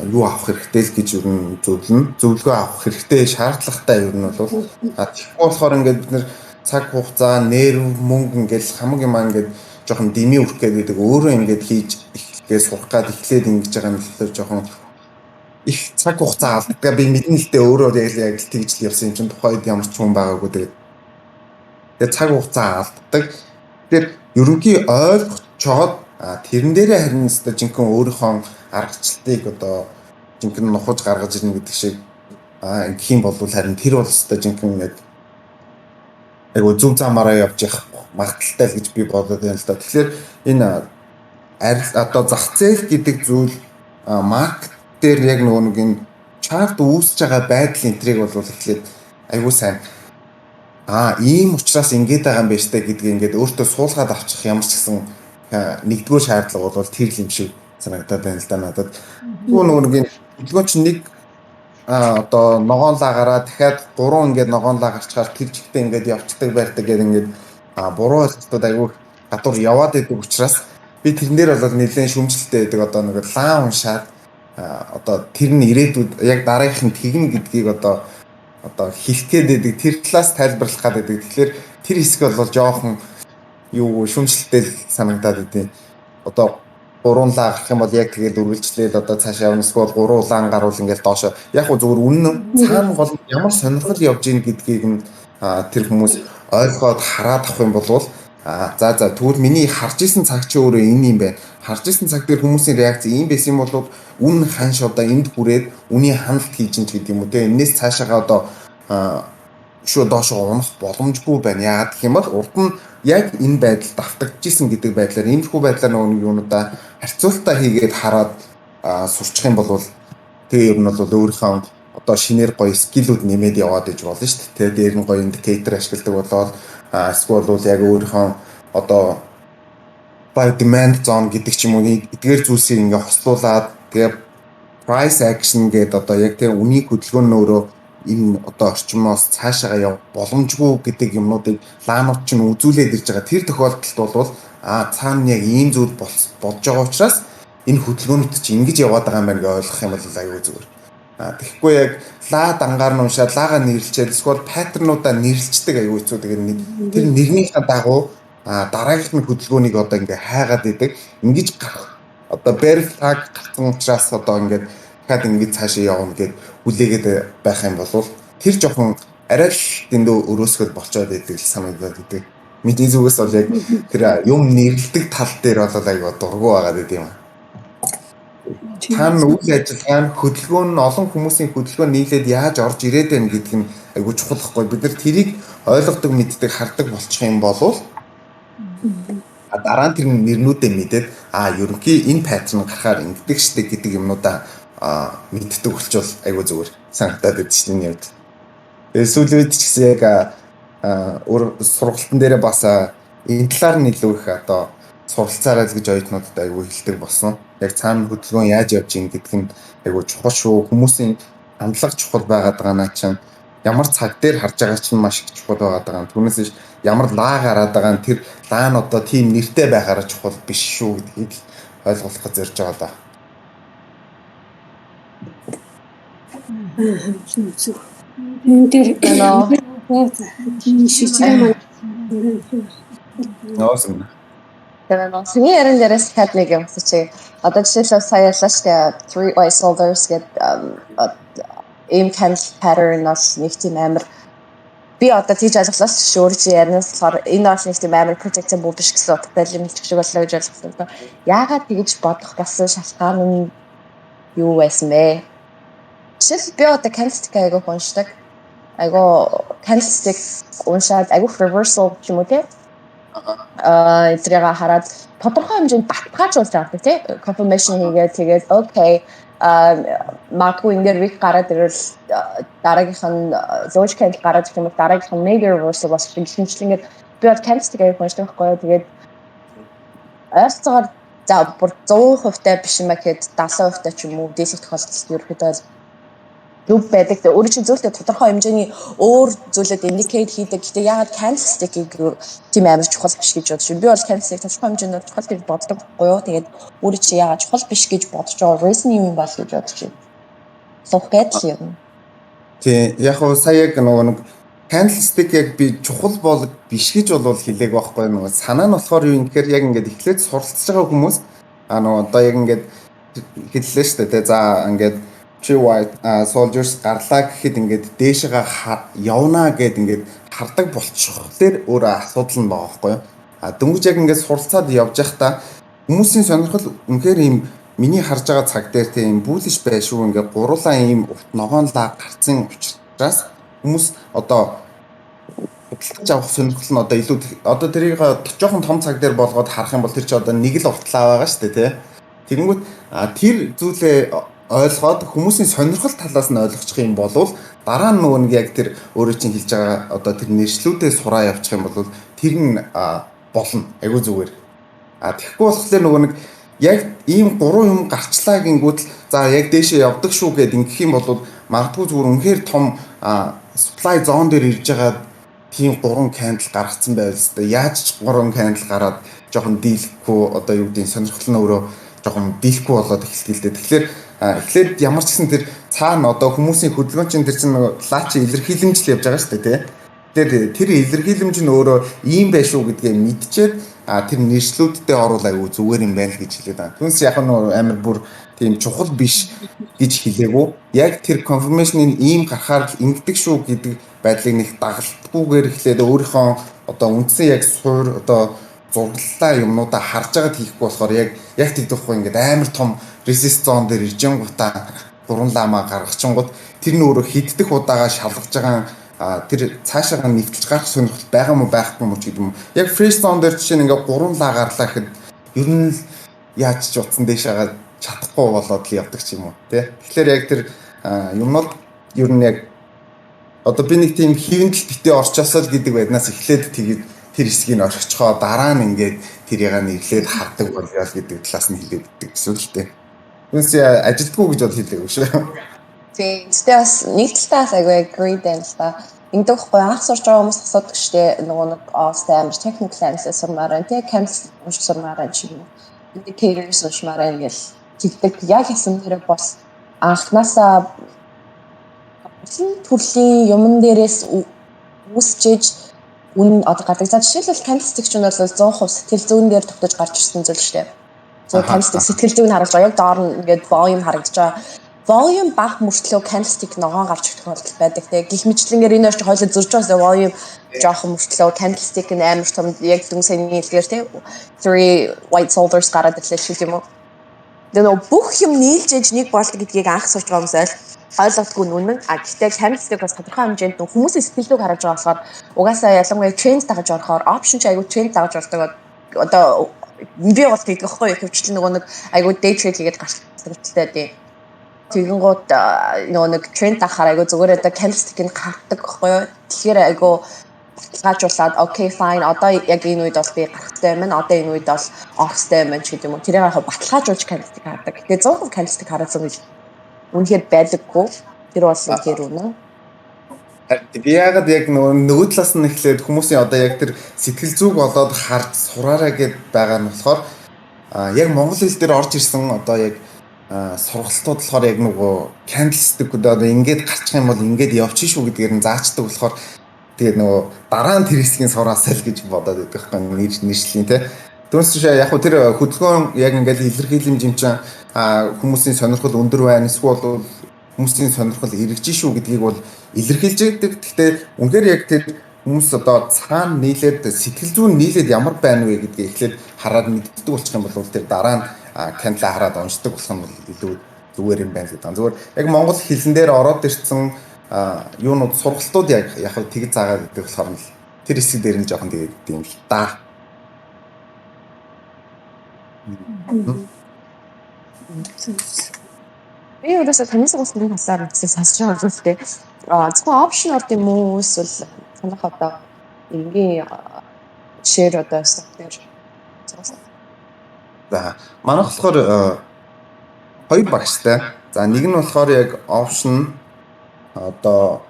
юу авах хэрэгтэй л гэж ер нь зөвлөнө. Зөвлөгөө авах хэрэгтэй, шаардлагатай ер нь бол. А тэгэхгүй болохоор ингээд бид нэр цаг хугацаа, нерв, мөнгө ингээд хамаг юм аа ингээд жоохон дими үрэх гээд байдаг. Өөрөө ингээд хийж эхлэхээ сурах гад эхлээд ингэж байгаа юм болохоор жоохон их цаг хугацаа алддаг. Би мэднэ л дээ, өөрөө яг л тэгж л явсан юм чинь тухайд ямар ч хүн байгаагүй тэгээд. Тэгээд цаг хугацаа алддаг. Тэгэхээр ерөнхий ойлгочоод тэрэн дээрээ харин өстой жинхэнэ өөрийнхөө аргачлалыг одоо жинхэнэ нухаж гаргаж ирнэ гэдэг шиг ингэх юм бол харин тэр бол өстой жинхэнэ яг зөв замаараа явж явах магадaltaй л гэж би бодод байна л да. Тэгэхээр энэ одоо зах зээл гэдэг зүйл market дээр яг нөгөө нэг энэ chart үүсэж байгаа байдал энтрийг бол эхлээд айгуу сайн ийм учраас ингэж байгаа юм байна штэ гэдгийг ингээд өөртөө суулгаад авчих ямар ч гэсэн нэгдүгээр шаардлага бол тэр юм шиг санагдаад байна л да надад. Тэгвэл нөгөө нэг энэ хөдөлгөөн чинь нэг одоо ногоон лагаараа дахиад гурван ингээд ногоон лаа гарчгаар тэр чигтээ ингээд явцдаг барьдаг гэдэг ингээд буруу ойлголтууд айгүй гадуур яваад идэг учраас би тэрэн дээр бол нэлээд шүмжлэлтэй байдаг. Одоо нэг лаан уншаад одоо тэр нь ирээдүйд яг дараагийнх нь тэгнэ гэдгийг одоо хэлэх гээд байдаг, тэр талаас тайлбарлах гээд байдаг. Тэгэхээр тэр хэсэг бол жоохон юу шүмжлэлтэй санагдаад байдیں۔ Одоо гурван лаа гарах юм бол яг тэгээд үргэлжлээл одоо цаашаа явна, эсвэл гурван улаан гарвал ингээл доошо яг гоо зүгээр үнэн цаана гол ямар сонирхол явж ийн гэдгийг нь тэр хүмүүс ойлгоод хараад авах юм бол за тэгвэл миний харж исэн цаг чи өөрөө энэ юм байна. Харж исэн цаг дээр хүмүүсийн реакц ийм байсан юм бол үн ханш одоо энд хүрээд үний хяналт хийж ин ч гэдэг юм уу те. Энээс цаашаага одоо шөө доошоо унах боломжгүй байна. Яагаад гэх юм бол урд нь яг энэ байдалд автагдчихсэн гэдэг байдлаар иймэрхүү байдлаар нөгөө нэг юунуудаа харьцуултаа хийгээд хараад сурчих юм бол тэгээ ер нь бол өөрийнхөө одоо шинээр гоё skill үүд нэмээд яваад иж болно шүү дээ. Дээр нь гоё indicator ашигладаг болоод эсвэл бол яг өөрийнхөө одоо buy demand zone гэдэг ч юм уу эдгээр зүйлсийг ингээ хослуулад тэгээ price action гэдэг одоо яг тэгээ үнийг хөдөлгөөн нь өөрөө энэ одоо орчмоос цаашаага яв боломжгүй гэдэг юмнуудыг лаанууд чинь үзүүлээд ирж байгаа. Тэр тохиолдолд бол цаана яг ийм зүйл болж байгаа учраас энэ хөдөлгөөнүүд чинь ингэж яваад байгаа юм байна гэж ойлгох юм бол аюу зүгээр. Тэгэхгүй яг лаа дангаар нь уншаад лаага нэрлчээд эсвэл pattern уудаа нэрлцдэг аюу хэцүү. Тэгээд тэр нэрнийхээ дагуу Дараагийнх нь хөдөлгөөнийг одоо ингээ хайгаад идэг. Ингэж гарах. Одоо bear flag гарсан учраас одоо ингээд дахиад ингэж цаашаа явна гэд хүлээгээд байх юм бол тэр жоохон арай л дэндүү өрөөсгөл болчоод идэг л санагдаад идэг. Миний зүгээс бол яг тэр юм нэрлдэг тал дээр бол айгүй дургу байгаад идэв юм. Та нь үйл ажиллагаа нь, хөдөлгөөн нь, олон хүмүүсийн хөдөлгөөн нийлээд яаж орж ирээд байна гэдг нь айгүй чухал хгүй. Бид нар тэрийг ойлгодог, мэддэг, хардаг болчих юм бол дараа нь тэр нэрнүүдээ мэдээд, ерөнхий энэ pattern гарахаар ингэдэг штэ гэдэг юмнуудаа мэддэг болчвол айгүй зүгээр санагдаад байдаг шин энэ хувьд. Тэгээ сүүлийн үед ч гэсэн яг өөр сургалтын дээрээ бас энэ талаар нь илүү их одоо суралцаарай л гэж оюутнуудад айгүй хэлдэг болсон. Яг цаана хөдөлгөөн яаж явж ийн гэдг нь айгүй чухал шүү. Хүмүүсийн хандлага чухал байгаад байгаа наа чинь ямар цаг дээр харж байгаа чинь маш их чухал байгаад байгаа. Түүнээс биш ямар лаа гараад байгаа нь, тэр лаа нь одоо тийм нэртэй байхаараа чухал биш шүү гэдгийг л ойлгуулах гэж зорж байгаа даа. Зөв. Энэ дээр шижрээ маань Ноос. Тэгээ чиний яран дээрээс дахиад нэг юм асуучих. Одоо жишээлбэл сая ярьлаа шүү дээ. Three white soldiers гэдэг ийм candle pattern бол нэг тийм амар, би одоо тийж ойлголоо шүү. Өөр чи ярианаас болохоор энэ бол нэг тийм амар predictable биш гэсэн утгатай юм хэлчих шиг боллоо гэж ойлголоо л доо. Яагаад тэгэж бодох болсон шалтгаан нь юу байсан бэ? Жишээлбэл, би одоо candlestick айгуу уншдаг. Айгуу candlestick уншаад айгуу reversal ч юм уу, тий, эдрийг хараад тодорхой хэмжээнд баталгаажуулж авдаг, тий, confirmation хийгээд, тэгээд okay, магадгүй энэ дээр wick гараад ирвэл дараагийнх нь doji candle гараад ирэх юм бол дараагийнх нь major reversal бас гэх мэт. Ингээд би бол candlestick аяг уншдаг байхгүй юу. Тэгээд ойролцоогоор, за, бүр 100% биш юм а гэхэд 70% ч юм уу дийлэх тохиолдолд ерөөхдөө зөв байдаг. Тэгээ өөрөө чинь зүйлтэй тодорхой хэмжээний өөр зүйлүүд indicate хийдэг. Гэтэ яагаад candlestick-ийг тийм амар чухал биш гэж бодож байна? Би бол candlestick тодорхой хэмжээнд чухал гэж боддог байхгүй юу? Тэгээд өөрөө чи яагаад чухал биш гэж бодож байгаа reason юм бол гэж бодож байна. Суух гэдэл юм. Тий, яг уу сая яг нөгөө нэг candlestick яг би чухал бол биш гэж бол хэлээг байхгүй, нөгөө санаа нь болохоор юу юм гэхээр яг ингээд эхлээд суралцж байгаа хүмүүс нөгөө одоо яг ингээд хэллээ шүү дээ, тий. За, ингээд Three White Soldiers гарлаа гэхэд ингээд дээшээгээ явнаа гэд ингээд хардаг болчихлоор өөр асуудал нь байгаа байхгүй юу? Дөнгөж яг ингээд суралцаад явж байхдаа хүмүүсийн сонирхол үнэхээр ийм миний харж байгаа цаг дээр тийм bullish бай шүү, ингээд гуруулаа ийм урт ногоон лаа гарцсан учраас хүмүүс одоо худалдаж авах сонирхол нь одоо илүү, одоо тэрийг жоохон том цаг дээр болгоод харах юм бол тэр чи одоо нэг л уртлаа байгаа шүү дээ, тий. Тэгэнгүүт тэр зүйлээ ойлгоод хүмүүсийн сонирхол талаас нь ойлгочих юм бол дараа нь нөгөө нэг яг тэр өөрөө чинь хэлж байгаа одоо тэр нэршлүүдээ сураа явчих юм бол тэр нь болно айгүй зүгээр. Тэгэхгүй болохоор нөгөө нэг яг ийм гурван юм гарчлаа гингүүт л, за, яг дээшээ явдаг шүү гэд ингэх юм бол магадгүй зүгээр үнэхээр том supply zone дээр ирж байгаа тийм гурван candle гаргацсан байвал хэвээр яаж ч гурван candle гараад жоохон дийлэхгүй, одоо юу гэдгийг, сонирхол нь өөрөө жоохон дийлэхгүй болоод эхэлдэг л дээ. Тэгэхээр эхлээд ямар ч гэсэн тэр цаана одоо хүмүүсийн хөдөлгөөн чинь тэр чинь нөгөө лаа чи илэрхийлэмж л явж байгаа шүү дээ, тий. Тэгэхээр тэр илэрхийлэмж нь өөрөө ийм байх шүү гэдгээ мэдчихэд тэр нэршлүүдтэй оруул айгүй зүгээр юм байна л гэж хэлээд байгаа. Түүнээс яг нь амар бүр тийм чухал биш гэж хэлээгүй. Яг тэр confirmation-ы ийм гарахаар л ингэдэг шүү гэдэг байдлыг нэг дагалдгүйгээр эхлээд өөрийнхөө одоо үндсэн яг суур одоо зураглалаа юмнуудаа харж байгаад хийхгүй болохоор яг тэгдэхгүй, ингээд амар том resist zone дээр ирж гутаа гурван лаа гаргачингууд тэр нь өөрөө хиддэх удаага шалгаж байгаа, тэр цаашаагаа нэвтэлж гарах сонирхол байгаа мó, байхгүй мó ч гэдэг юм. Яг fresh zone дээр жишээ нь ингээ гурван лаа гарлаа гэхэд ер нь л яаж ч утсан дээшээгаа чадахгүй болоод л явдаг ч юм уу, тий. Тэгэхээр яг тэр юмнууд ер нь яг одоо би нэг тийм хэвэндэл битээ орчосоо л гэдэг байднаас эхлээд тэгээд тэр хэсгийг орхичихоо, дараа нь ингээд тэрийг нэрлээд хардаг болёо л гэдэг талаас нь хэлээд өгдөг гэсэн үг л дээ. Түүнээс ажилтгүй гэж бол хэлээгүй шүү. Тийм. Гэтэ бас нэг талаас айгүй agree дээ л та. Ингэдэг байхгүй, анх сурч байгаа хүмүүс асуудаг штэ, нөгөө нэг оостай амар technical analysis сурмаар байна, тий, candle унших сурмаар байна ч юм уу. Indicators уншмаар байна гэл тэгдэг. Яг ясан нэрээ бас анханасаа олон төрлийн юмн дээрээс үүсчээж Үн одоо гардаг. За, жишээлбэл, candlestick чинь бол 100% сэтгэл зүйн дээр тогтож гарч ирсэн зүйл шүү дээ. Зөв, candlestick сэтгэл зүйн харуулж байгаа. Яг доор нь ингээд volume харагдаж байгаа. Volume бага мөртлөө candlestick ногоон гарч ирэх тохиолдол байдаг, те. Гэх мэтчилэнгээр энэ хоёр хойлоо зөрж байгаа. Volume жоохон мөртлөө candlestick нь амар том, яг дүн саяны хэлгээр, те. Three white soldiers гараад ирлээ шиг юм уу. Тэгээ нөгөө бүх юм нийлж ээж нэг болдог гэдгийг анх сурч байгаа хүмүүс ойлгодгүй нь үнэн. А гэхдээ candlestick бас тодорхой хэмжээнд хүмүүсийн сэтгэл зүйг харуулж байгаа болохоор угаасаа ялангуяа тренд дагаж орохоор, option ч айгүй тренд дагаж ордог. Одоо би бол тэгдэг байхгүй юу? Хөвчлэн нөгөө нэг айгүй day trade хийгээд гарчдаг тийм. Тэгэнгүүт нөгөө нэг тренд дагахаар айгүй зүгээр одоо candlestick-ийг хардаг байхгүй юу? Тэгэхээр айгүй баталгаажуулаад, okay, fine, одоо яг энэ үед бол би гарах хэрэгтэй юм байна. Одоо энэ үед бол орох хэрэгтэй юм байна ч гэдэг юм уу. Тэрийг яг баталгаажуулж candlestick хардаг. Тэгээ 100% candlestick харуулсан гэж үнэхээр байдаггүй. Тэр бол үнэхээр үнэн. Би яагаад яг нөгөө талаас нь эхлээд хүмүүсийн одоо яг тэр сэтгэл зүйг олоод харж сураарай гэд байгаа нь болохоор яг монгол хэл дээр орж ирсэн одоо яг сургалтууд болохоор яг нөгөө candlestick одоо ингээд гарчих юм бол ингээд явчих шүү гэдгээр нь заачдаг болохоор тэгээд нөгөө дараа нь тэр хэсгийн сураасай л гэж бодоод байдаг байхгүй, нэр нэршлийн те. Түүнээс биш, яг хуу тэр хөдөлгөөн яг ингээд илэрхийлэмж юм чинь хүмүүсийн сонирхол өндөр байна, эсвэл бол хүмүүсийн сонирхол эргэж шүү гэдгийг бол илэрхийлж байдаг. Гэхдээ үнэхээр яг тэр хүмүүс одоо цаана нийлээд, сэтгэл зүйн нийлээд ямар байна вэ гэдгийг эхлээд хараад мэддэг болчих юм бол тэр дараа нь candle аа хараад уншдаг болох нь бол илүү зүгээр юм байна гэдэг. Зүгээр яг монгол хэлэн дээр ороод ирсэн юунууд, сургалтууд яг яг тэгж заагаад байдаг болохоор нь тэр хэсэг дээр нь жоохон тэгээд юм л да. Би ерөөсөө таны сургуулийн талаар үгсээ сонсож байгаа юм л дээ. А зөвхөн option орд юм уу, эсвэл танах одоо энгийн share одоо stock дээр сургууль? За, манайх болохоор хоёр багштай. За, нэг нь болохоор яг option, одоо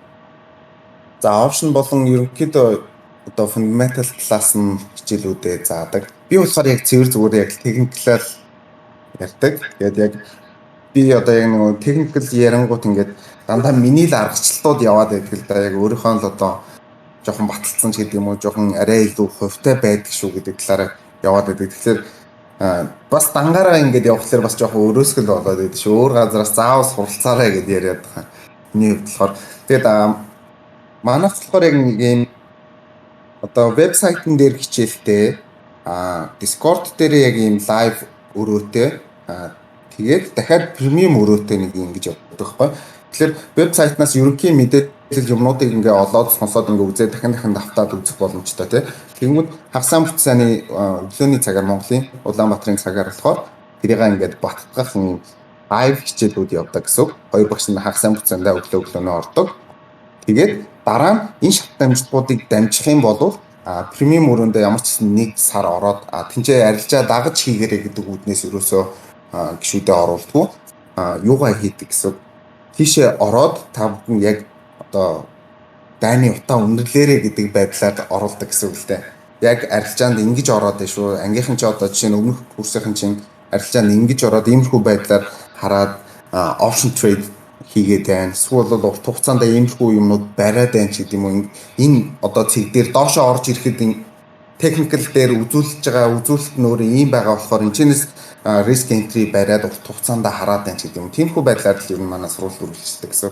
за option болон ерөнхийдөө одоо fundamental талаас нь хичээлүүдээ заадаг. Би болохоор яг цэвэр зүгээр яг technical ярьдаг. Тэгээд яг би одоо яг нэг technical ярангуут ингээд дандаа миний л аргачлалууд яваад байдаг л да. Яг өөрийнхөө л одоо жоохон баталсан ч гэдэг юм уу, жоохон арай илүү хувьтай байдаг шүү гэдэг талаараа яваад байдаг. Тэгэхээр бас дангаараа ингээд явхлаар бас жоохон өрөөсгөл болоод байдаг шүү. Өөр газараас заавал суралцаарай гэдээ яриад байгаа. Миний хувьд болохоор тэгээд манайх болохоор яг нэг юм одоо вебсайтн дээр хичээлтэй, Discord дээр яг ийм live өрөөтэй, тэгээд дахиад premium өрөөтэй нэг ингэж явдаг байхгүй. Тэгэхээр вебсайтнаас ерөнхий мэдээлэл юмнуудыг ингээ олоод сонсоод, ингээ үзээд, дахин дахин давтаад үзэх боломжтой, тий. Тэгэнгүүт хагас бүтсаны өглөөний цагаар, Монголын Улаанбаатарын цагаар болохоор тэрийг ингээд баттгах юм live хичээлүүд явдаг гэсэн үг. Хоёр багш нь хагас бүтсандаа өглөөнөө ордог. Тэгээд дараа нь энэ шат дамжлагуудыг дамжих юм бол premium өрөөндөө ямар ч гэсэн нэг сар ороод тэнцээ арилжаа дагаж хийгэрэй гэдэг үүднээс ерөөсөө гişүүдээ оруулдаггүй. Юугаа хийдэг гэсэн. Тийшээ ороод та бүхэн яг одоо дайны утаа үнэрлээрэ гэдэг байдлаар оруулдаг гэсэн үг л дээ. Яг арилжаанд ингэж ороод байна шүү. Ангийнхан чи одоо жишээ нь өмнөх курсынхан чинь арилжаанд ингэж ороод, иймэрхүү байдлаар хараад option trade хийгээд байна. Эсвэл бол урт хугацаанд иймэрхүү юмнууд бариад байна ч гэдэг юм уу. Энэ одоо цэг дээр доошоо орж ирэхэд technical дээр үзүүлж байгаа үзүүлэлт нь өөрөө ийм байгаа болохоор энэчнээс risk entry бариад урт хугацаанд хараад байна ч гэдэг юм. Тиймэрхүү байдлаар л ер нь манай сургууль үргэлжлэдэг гэсэн.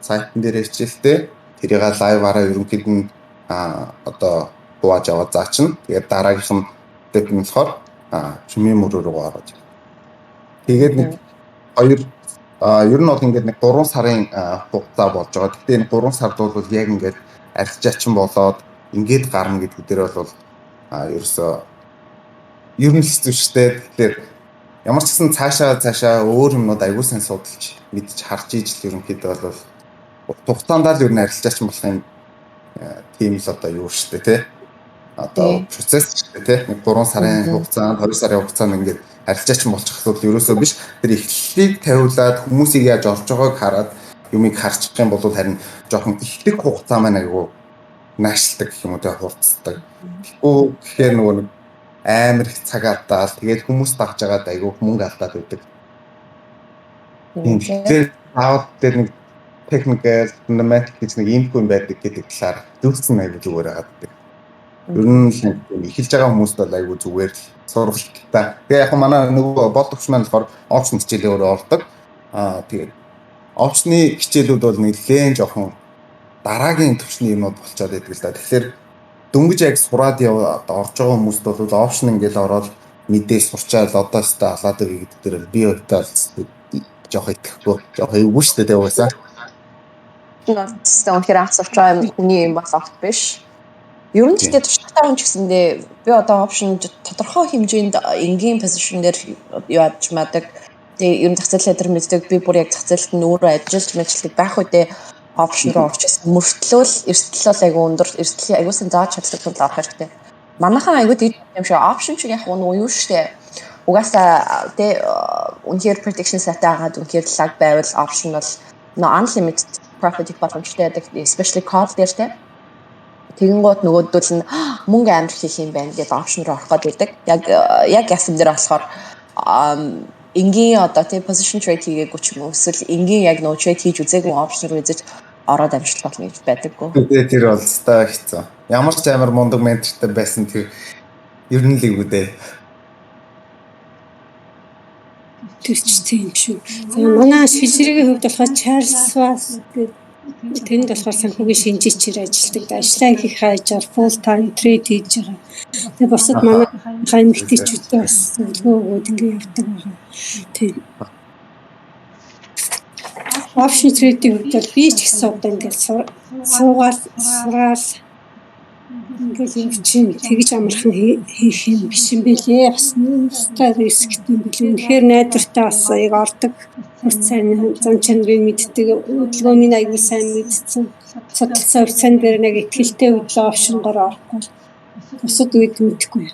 Сайтн дээр хичээлтэй, тэрийг live аараа ерөнхийд нь одоо хувааж аваад заачна. Тэгээд дараагийнх нь step нь болохоор premium өрөө рүү ороод. Тэгээд нэг хоёр, ер нь бол ингээд нэг 3 сарын хугацаа болж байгаа. Гэхдээ энэ 3 сард бол яг ингээд арилжаачин болоод ингээд гарна гэдэг дээр бол ерөөсөө ер нь хэцүү шүү дээ. Тэгэхээр ямар ч гэсэн цаашаа цаашаа өөр юмнууд аягүй сайн судалж мэдж харж ижил ерөнхийдөө бол урт хугацаанд л ер нь арилжаачин болох юм тийм л одоо юу шүү дээ, тий. Одоо процесс шүү дээ, тий. Нэг 3 сарын хугацаанд, 2 сарын хугацаанд ингээд арилжаачин болчих асуудал ерөөсөө биш. Тэр эхлэлийг тавиулаад хүмүүсийг яаж орж байгааг хараад юмыг харчих юм бол харин жоохон эхлэх хугацаа маань айгүй наашлдаг гэх юм уу, тий, хурцдаг. Тэгэхгүй гэхээр нөгөө нэг амар их цаг алдаал, тэгээд хүмүүс дагж байгаад айгүй мөнгө алдаад байдаг. Тийм, тэгэхээр заавал тэр нэг Technical, fundamental гэж нэг ийм юм байдаг гэдэг талаар зөвлөсөн айгүй зүгээр байгаад байдаг. Ер нь л эхэлж байгаа хүмүүст бол айгүй зүгээр л сургалт та. Тэгээ яг манай нөгөө болдогч маань болохоор option хичээлээ өөрөө ордог. Тэгээд option-ы хичээлүүд бол нэлээд жоохон дараагийн төвшний юмнууд болчоод байдаг л да. Тэгэхээр дөнгөж яг сураад яваад орж байгаа хүмүүст бол option ингээл ороод мэдээ сурчаал одоо өстой алаад өгье гэдэг дээр би өөртөө жоох итгэхгүй, жоох эвгүй шүү дээ, угаасаа. Тэгсэн, үнэхээр анх сурч байгаа юм хүний юм бол огт биш. Ер нь гэхдээ туршлагатай хүн ч гэсэндээ би одоо option тодорхой хэмжээнд энгийн position дээр яаж мадаг. Тэгээ ер нь зах зээлээ тэр мэддэг, би бүр яг зах зээлд нь өөрөө ажиллаж мэдлэг байх үедээ option руу орчихсон мөртлөө л эрсдэл бол айгүй өндөр, эрсдлийн айгүй сан зааж чаддаг тул орох хэрэгтэй. Манайхан айгүй тэгж юм шиг option шиг яг нөгөө юу штэ, угаасаа тэ үнэхээр prediction сайтай агаад үнэхээр лаг байвал option бол нөө unlimited profit их боломжтой байдаг, especially call дээр тэ. Тэгэнгუут нөгөөдөл нь мөнгө амар хийх юм байна гэж option руу орох гээд байдаг. Яг ясан дээр болохоор энгийн одоо тий position trade хийгээгүй ч юм уу, эсвэл энгийн яг нөө trade хийж үзээгүй option руу үзэж ороод амжилт болно гэж байдаггүй. Тэгээ тэр бол өстой хэцүү. Ямар ч амар мундаг ментортой байсан тэр ер нь л эвгүй дээ. Тэр ч тийм шүү. За, манай шижрэгийн хувьд болохоор Charles Schwab гэдэг, тэнд болохоор санхүүгийн шинжээчээр ажилладаг. Ажлаа хийх хайжаар full time trade хийж байгаа. Тэгээ бусад манай эмэгтэйчүүдтэй бас зөвлөгөө өгөөд ингэ явдаг байгаа. Тийм. Option trade-ийн хувьд бол би ч гэсэн одоо ингээд суугаал сураал ингээл юм чинь тэгж амархан хийх юм биш юм бэлээ. Бас нүүрстэй рисктэй юм бэлээ. Үнэхээр найдвартай, бас яг ордог сайн зан чанарыг мэддэг, хөдөлгөөний аягүй сайн мэдсэн. Судалсан хувьцаан дээр нэг итгэлтэй хөдлөө option-гоор орохгүй. Бусад үед мэдэхгүй.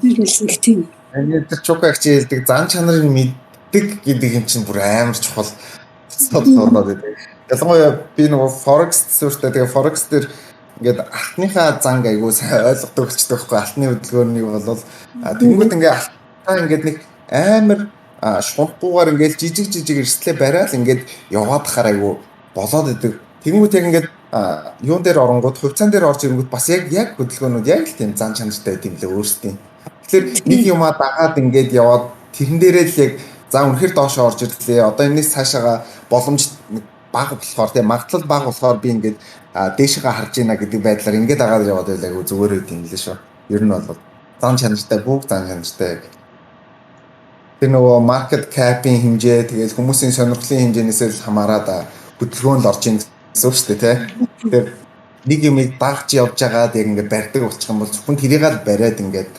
Ер нь л нэг тийм. Энэ тэр Чукагч хэлдэг зан чанарыг мэддэг гэдэг юм чинь бүр амар чухал болоод байдаг. Ялангуяа би нөгөө forex сүртэй, тэгээ forex дээр ингээд алтныхаа занг айгуу сайн ойлгодог болчтой байхгүй, алтны хөдөлгөөнийг бол тэнгууд ингээд алтаа ингээд нэг амар шунхгүйгээр ингээд жижиг жижиг эрсдлээ бариад ингээд яваад хахаар айгуу болоод идэг. Тэнгүүд яг ингээд юун дээр оронгууд, хувьцаан дээр орж ирэнгүүт бас яг хөдөлгөөнүүд яг л тийм зан чанартай байт юм лээ өөрсдийн. Тэгэхээр нэг юмаа дагаад ингээд яваад тэрэн дээрээ л яг за үнэхээр доошоо орж ирлээ. Одоо энэс цаашаага боломж бага болохоор тийм магадлал бага болохоор би ингээд дээшээгээ харж байна гэдэг байдлаар ингээд дагаад яваад байлаа зүгээр байт юм лээ шүү. Ер нь бол зан чанартай, бүгд зан чанартай яг. Тэр нөгөө market cap-ийн хэмжээ, тэгэл хүмүүсийн сонирхлын хэмжээнээс л хамаарат хөдөлгөөн л орж ийн гэсэн үг шүү дээ, тий. Тэгэхээр нэг юмыг дагж явж байгаад яг ингээд барьдаг болчих юм бол зөвхөн тэрийг л бариад ингээд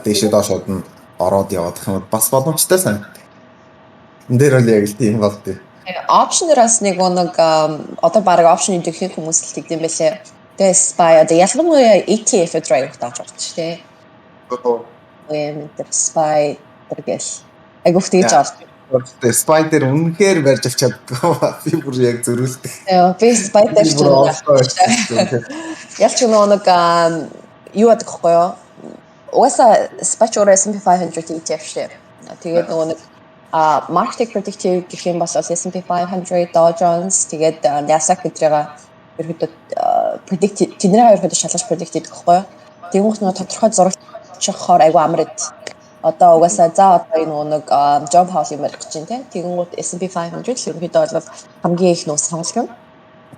дээшээ доошоод нь ороод явах юм бол бас боломжтой санагдав. Энэ дээр бол яг л тийм бол тий. Option-аас нэг одоо баг option идэх хүмүүс л тэгдэм байлээ. Тэгээ SPY одоо ялангуяа ETF drive дааж орж тий. Үе тэр SPY тэр гэл айгуух тэгж орж. Тэгээ SPY дээр үнэхээр барьж авч чаддгүй. Би бүр яг зөрүүлдэг. Яа, би SPY дээр ч ялч нөгөө нэг юу яадаг гэхгүй юу? Угаасаа SPY ч өөрөө S&P 500 ETF шүү. Тэгээд нөгөө нэг market predictive гэх юм бол S&P 500, Dow Jones, тэгээд Nasdaq гэдрэга ерөөдөө predict, тэдний ерөөдөө шалгаж predict хийдэг гэхгүй юу? Тэгмүүх нөгөө тодорхой зурагчхоор айгу амар эд. Одоо угаасаа за одоо энэ нэг Джон Паул юм ярих гэж байна те. Тэгэнгүүт S&P 500 л ерөнхийдөө бол хамгийн их нүүс сонголт юм.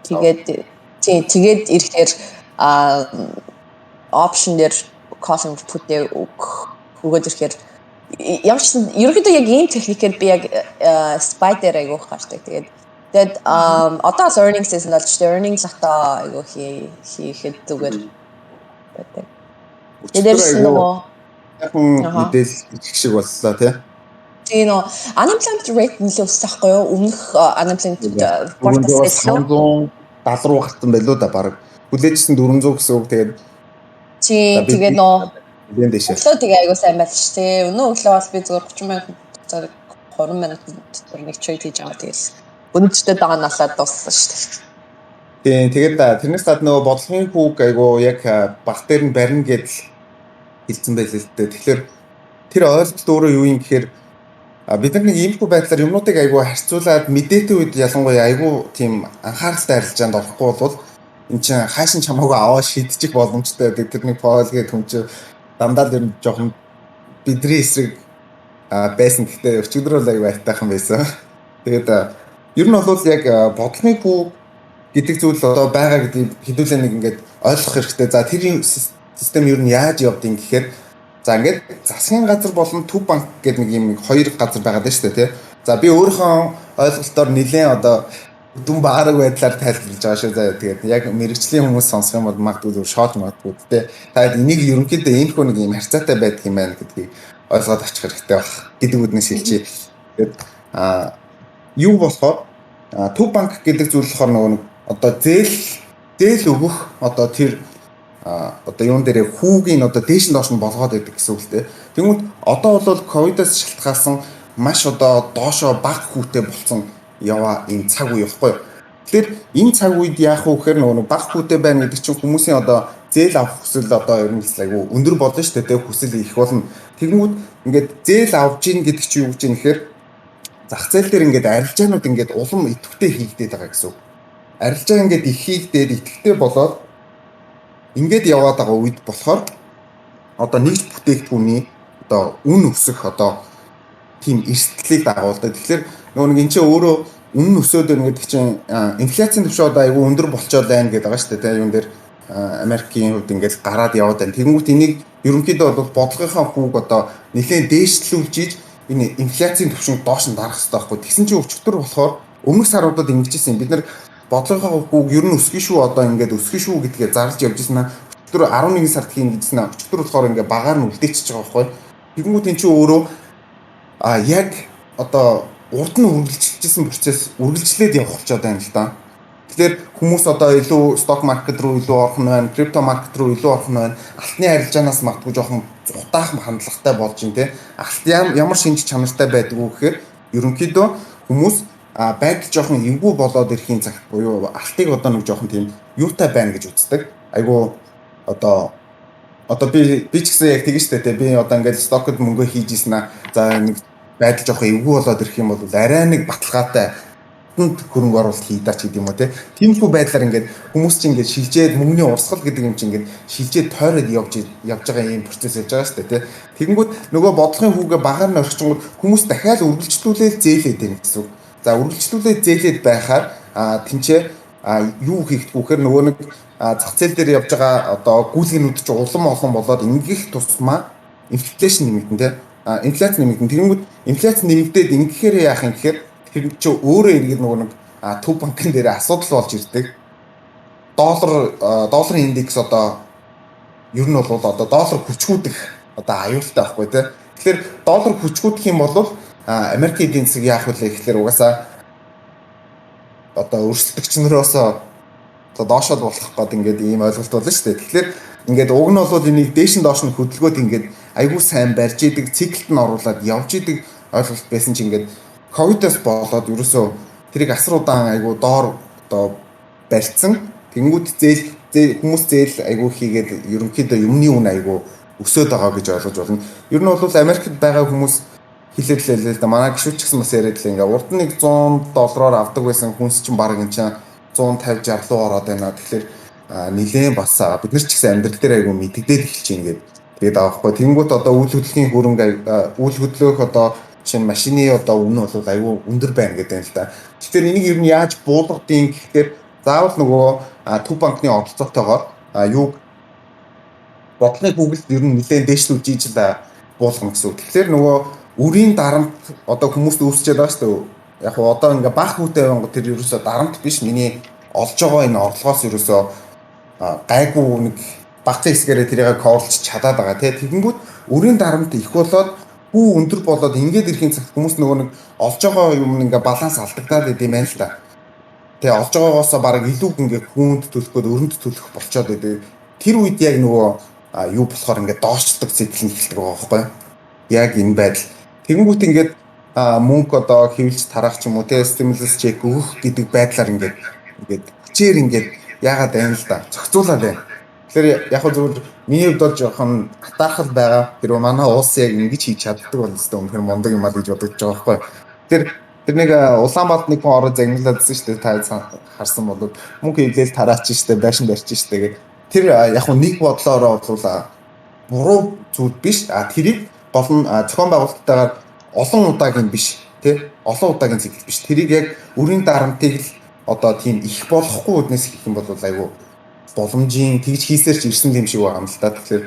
Тэгээд тий тэгээд ирэхээр option дээр call put-ээ өгөөд ирэхээр ямар ч сан ерөнхийдөө яг ийм техникээр би яг SPY дээр айгүйх гардаг. Тэгээд одоо л earning season болж шүү дээ. Earning латаа айгүй хийхэд зүгээр байдаг. Дээрс нөгөө сайхан мэдээлэл их шиг боллоо тий. Тийм, нөө unemployment rate нэлээд өссөн байхгүй юу? Өмнөх unemployment report-аас илүү 570 руу гарсан байлуу да баг. Хүлээжсэн 400 гэсэн үг, тэгээд Тийм, тэгээд нөө нэлээд дэшээ. Өглөө тэгээ айгуу сайн байл ш тий. Өнөө өглөө бол би зүгээр 30 минут дотор, 20 минут дотор нэг trade хийж байгаа, тэгэл өнөдөртөө даганалаад дууссан шүү дээ. Тийм, тэгээд тэрнээс гадна нөгөө бодлогын хүүг айгуу яг баг дээр нь барина гэдэл хэлсэн байлээ л дээ. Тэгэхээр тэр ойлголт өөрөө юу юм гэхээр Бид нар нэг иймэрхүү байдлаар юмнуудыг айгүй харьцуулаад мэдээтэй үед ялангуяа айгүй тийм анхааралтай арилжаанд орохгүй бол эн чинь хаашин чамаагүй аваа шидчих боломжтой байдаг. Тэр нэг Пол гэдэг хүн чинь дандаа л ер нь жоохон бидний эсрэг байсан. Гэхдээ өчигдөр бол айгүй айтайхан байсан. Тэгээд ер нь бол яг бодлогын хүү гэдэг зүйл одоо байгаа гэдгийг хэдүүлээ нэг ингээд ойлгох хэрэгтэй. За, тэр систем ер нь яаж явдгийг гэхээр, за, ингээд засгийн газар болон төв банк гэдэг нэг юм хоёр газар байгаа даа шүү дээ, тий. За, би өөрийнхөө ойлголтоор нэлээд одоо дүн баараг байдлаар тайлбарлаж байгаа шүү. За, тэгээд яг мэргэжлийн хүмүүс сонсох юм бол магадгүй зөв шоож магадгүй тий. Та энийг ерөнхийдөө иймэрхүү нэг юм харьцаатай байдаг юм байна гэдгийг ойлгоод авчих хэрэгтэй байх гэдэг үднээс хэлчихье. Тэгээд юу болохоор төв банк гэдэг зүйл болохоор нөгөө нэг одоо зээл өгөх одоо тэр одоо юун дээрээ хүүгийн одоо дээш нь доош нь болгоод байдаг гэсэн үг л дээ. Тэнгүүд одоо бол ковидоос шалтгаалсан маш одоо доошоо бага хүүтэй болсон яваа энэ цаг үе байхгүй юу? Тэгэхээр энэ цаг үед яах вэ гэхээр нөгөө бага хүүтэй байна гэдэг чинь хүмүүсийн одоо зээл авах хүсэл одоо ер нь айгүй өндөр болно шүү дээ. Хүсэл их болно. Тэгэнгүүт ингээд зээл авж ийн гэдэг чинь юу гэж юм гэхээр зах зээл дээр ингээд арилжаанууд ингээд улам идэвхтэй хийгдээд байгаа гэсэн үг. Арилжаа ингээд их хийгдээд идэвхтэй болоод ингээд яваад байгаа үед болохоор одоо нэгж бүтээгдэхүүний одоо үн өсөх одоо тийм эрсдлийг дагуулдаг. Тэгэхээр нөгөө нэг эн чинь өөрөө үнэ өсөөд байна гэдэг чинь инфляцийн түвшин одоо айгүй өндөр болчоод байна гэдэг байгаа шүү дээ. Тийм, юун дээр Америкийн хувьд ингээд гараад яваад байна. Тэгэнгүүт энийг ерөнхийдөө бол бодлогынхаа хүүг одоо нэлээд дээшлүүлж иж энэ инфляцийн түвшинг доош нь дарах хэрэгтэй байхгүй. Тэгсэн чинь өчигдөр болохоор өмнөх саруудад ингэж исэн. Бид нар бодлогынхаа хүүг ер нь өсгөн шүү, одоо ингээд өсгөн шүү гэдгээ зарлж явж ирсэн аа. Өчигдөр 11 сард хийн гэжсэн аа. Өчигдөр болохоор ингээд багаар нь үлдээчихэж байгаа байхгүй. Тэгэнгүүт эн чинь өөрөө яг одоо урд нь үргэлжилжсэн процесс үргэлжлээд явах болчиход байна л да. Тэгэхээр хүмүүс одоо илүү stock market руу илүү орох нь байна, crypto market руу илүү орох нь байна. Алтны арилжаанаас магадгүй жоохон зутаахан хандлагатай болж байна те. Алт ямар шинж чанартай байдаг вэ гэхээр ерөнхийдөө хүмүүс байдал жоохон эвгүй болоод ирэхийн цагт буюу алтыг одоо нэг жоохон тийм юутай байна гэж үздэг. Айгу одоо би ч гэсэн яг тэгэн штэ те. Би одоо ингээд stock од мөнгө хийж ийсэн аа. За, нэг байдал жоохон эвгүй болоод ирэх юм бол арай нэг баталгаатай хөрөнгө оруулалт хийдаа ч гэдэг юм уу те. Тиймэрхүү байдлаар ингээд хүмүүс чинь ингээд шилжээд мөнгөний урсгал гэдэг юм чинь ингээд шилжээд тойроод явж байгаа юм процесс явж байгаа шүү дээ те. Тэгэнгүүт нөгөө бодлогын хүүгээ багаар нь орчингууд хүмүүс дахиад үргэлжлүүлээл зээлээд байна гэсэн үг. За, үргэлжлүүлээд зээлээд байхаар тэнцээ юу хийхдэггүй гэхээр нөгөө нэг зах зээл дээр явж байгаа одоо гүйлгэнүүд чинь улам олон болоод ингэх тусмаа inflation нэмэгдэн те. Инфляц нэмэгдэн. Тэгэнгүүт инфляц нэмэгдээд ингэхээр яах юм гэхээр тэр чинь өөрөө эргээд нөгөө нэг төв банкн дээр асуудал болж ирдэг. Долларын индекс одоо ер нь бол одоо доллар хүчгүүдэх одоо аюултай байхгүй те. Тэгэхээр доллар хүчгүүдэх юм бол Америкийн эдийн засаг яах вэ гэхээр угаасаа одоо өрсөлдөгч нараас одоо доошоо болох гээд ингээд ийм ойлголт болно шүү дээ. Тэгэхээр ингээд уг нь бол энийг дээш нь доош нь хөдөлгөөд ингээд айгүй сайн барьж идэг, циклд нь оруулаад явж идэг ойлголт байсан чинь ингээд ковидоос болоод ерөөсөө тэрийг асар удаан айгүй доор одоо барьцсан. Тэнгүүд зээл хүмүүс зээл айгүй хийгээд ерөнхийдөө юмны үн айгүй өсөөд байгаа гэж ойлгож байна. Ер нь бол Америкт байгаа хүмүүс хэлээд л лээ л да. Манай гишүүд ч гэсэн бас яриад л ингээ урд нь нэг 100 доллараар авдаг байсан хүнс чинь баг энэ чинь 150 60 руу ороод байна. Тэгэхээр нилээн бас бид нар ч гэсэн амьдрал дээр айгүй мэддэгдээд эхэлж байна гэдэг. Тэгээд байгаа хгүй. Тэнгүүт одоо үйл хөдлөлийн хөрөнгө, үйл хөдлөх одоо жишээ нь машины одоо үнэ бол айгүй өндөр байна гэдэг юм л да. Тэгэхээр энийг ер нь яаж буулгадیں гэхээр заавал нөгөө төв банкны оролцоотойгоор юуг бодлогын хүүгэлт ер нь нэлээд дээшлүүлж иж л буулгана гэсэн үг. Тэгэхээр нөгөө үрийн дарамт одоо хүмүүст үүсчээд байгаа шүү дээ. Яг хуу одоо ингээ бага хүүтэй байнгут тэр ерөөсөө дарамт биш, миний олж байгаа энэ орлогоос ерөөсөө гайгүй нэг багцын хэсгээрээ тэрийг cover лж чадаад байгаа тий. Тэгэнгүүт үрийн дарамт их болоод хүү өндөр болоод ингээд ирэхийн цагт хүмүүс нөгөө нэг олж байгаа юм ингээ баланс алдагдаад идэм байх л та. Тэгээ олж байгаагаасаа бараг илүү ингээ хүүнд төлөх гээд өрөнд төлөх болчоод идэг. Тэр үед яг нөгөө юу болохоор ингээ доошчдаг цикл нь эхэлдэг байгаа байхгүй юу? Яг энэ байдал. Тэгэнгүүт ингээд мөнгө одоо хэвлж тараах ч юм уу те, stimulus check өгөх гэдэг байдлаар ингээд хүчээр ингээд яагаад байна л да. Зохицуулаад байна. Тэгэхээр яг хөө зүгээр миний хувьд бол жоохон атаархал байгаа. Хэрвээ манай улс яг ингэж хийж чаддаг бол өстой үнэхээр мундаг юм аа гэж бодож байгаа байхгүй. Тэр тэр нэг Улаанбаатар нэг хүн ороо загнаглаад байсан шүү дээ. Та харсан бол мөнгө хэвлээл тараач шүү дээ, байшин барьж шүү дээ. Тэр яг хөө нэг бодлоороо бол буруу зүйл биш. А тэрийг гол нь зохион байгуулалттайгаар олон удаагийн биш тий, олон удаагийн зэгэл биш. Тэрийг яг өрийн дарамтыг л одоо тийм их болохгүй үднэс хийх юм бол айгүй боломжийн тэгж хийсээр ч ирсэн юм шиг байгаа юм л та. Тэгэхээр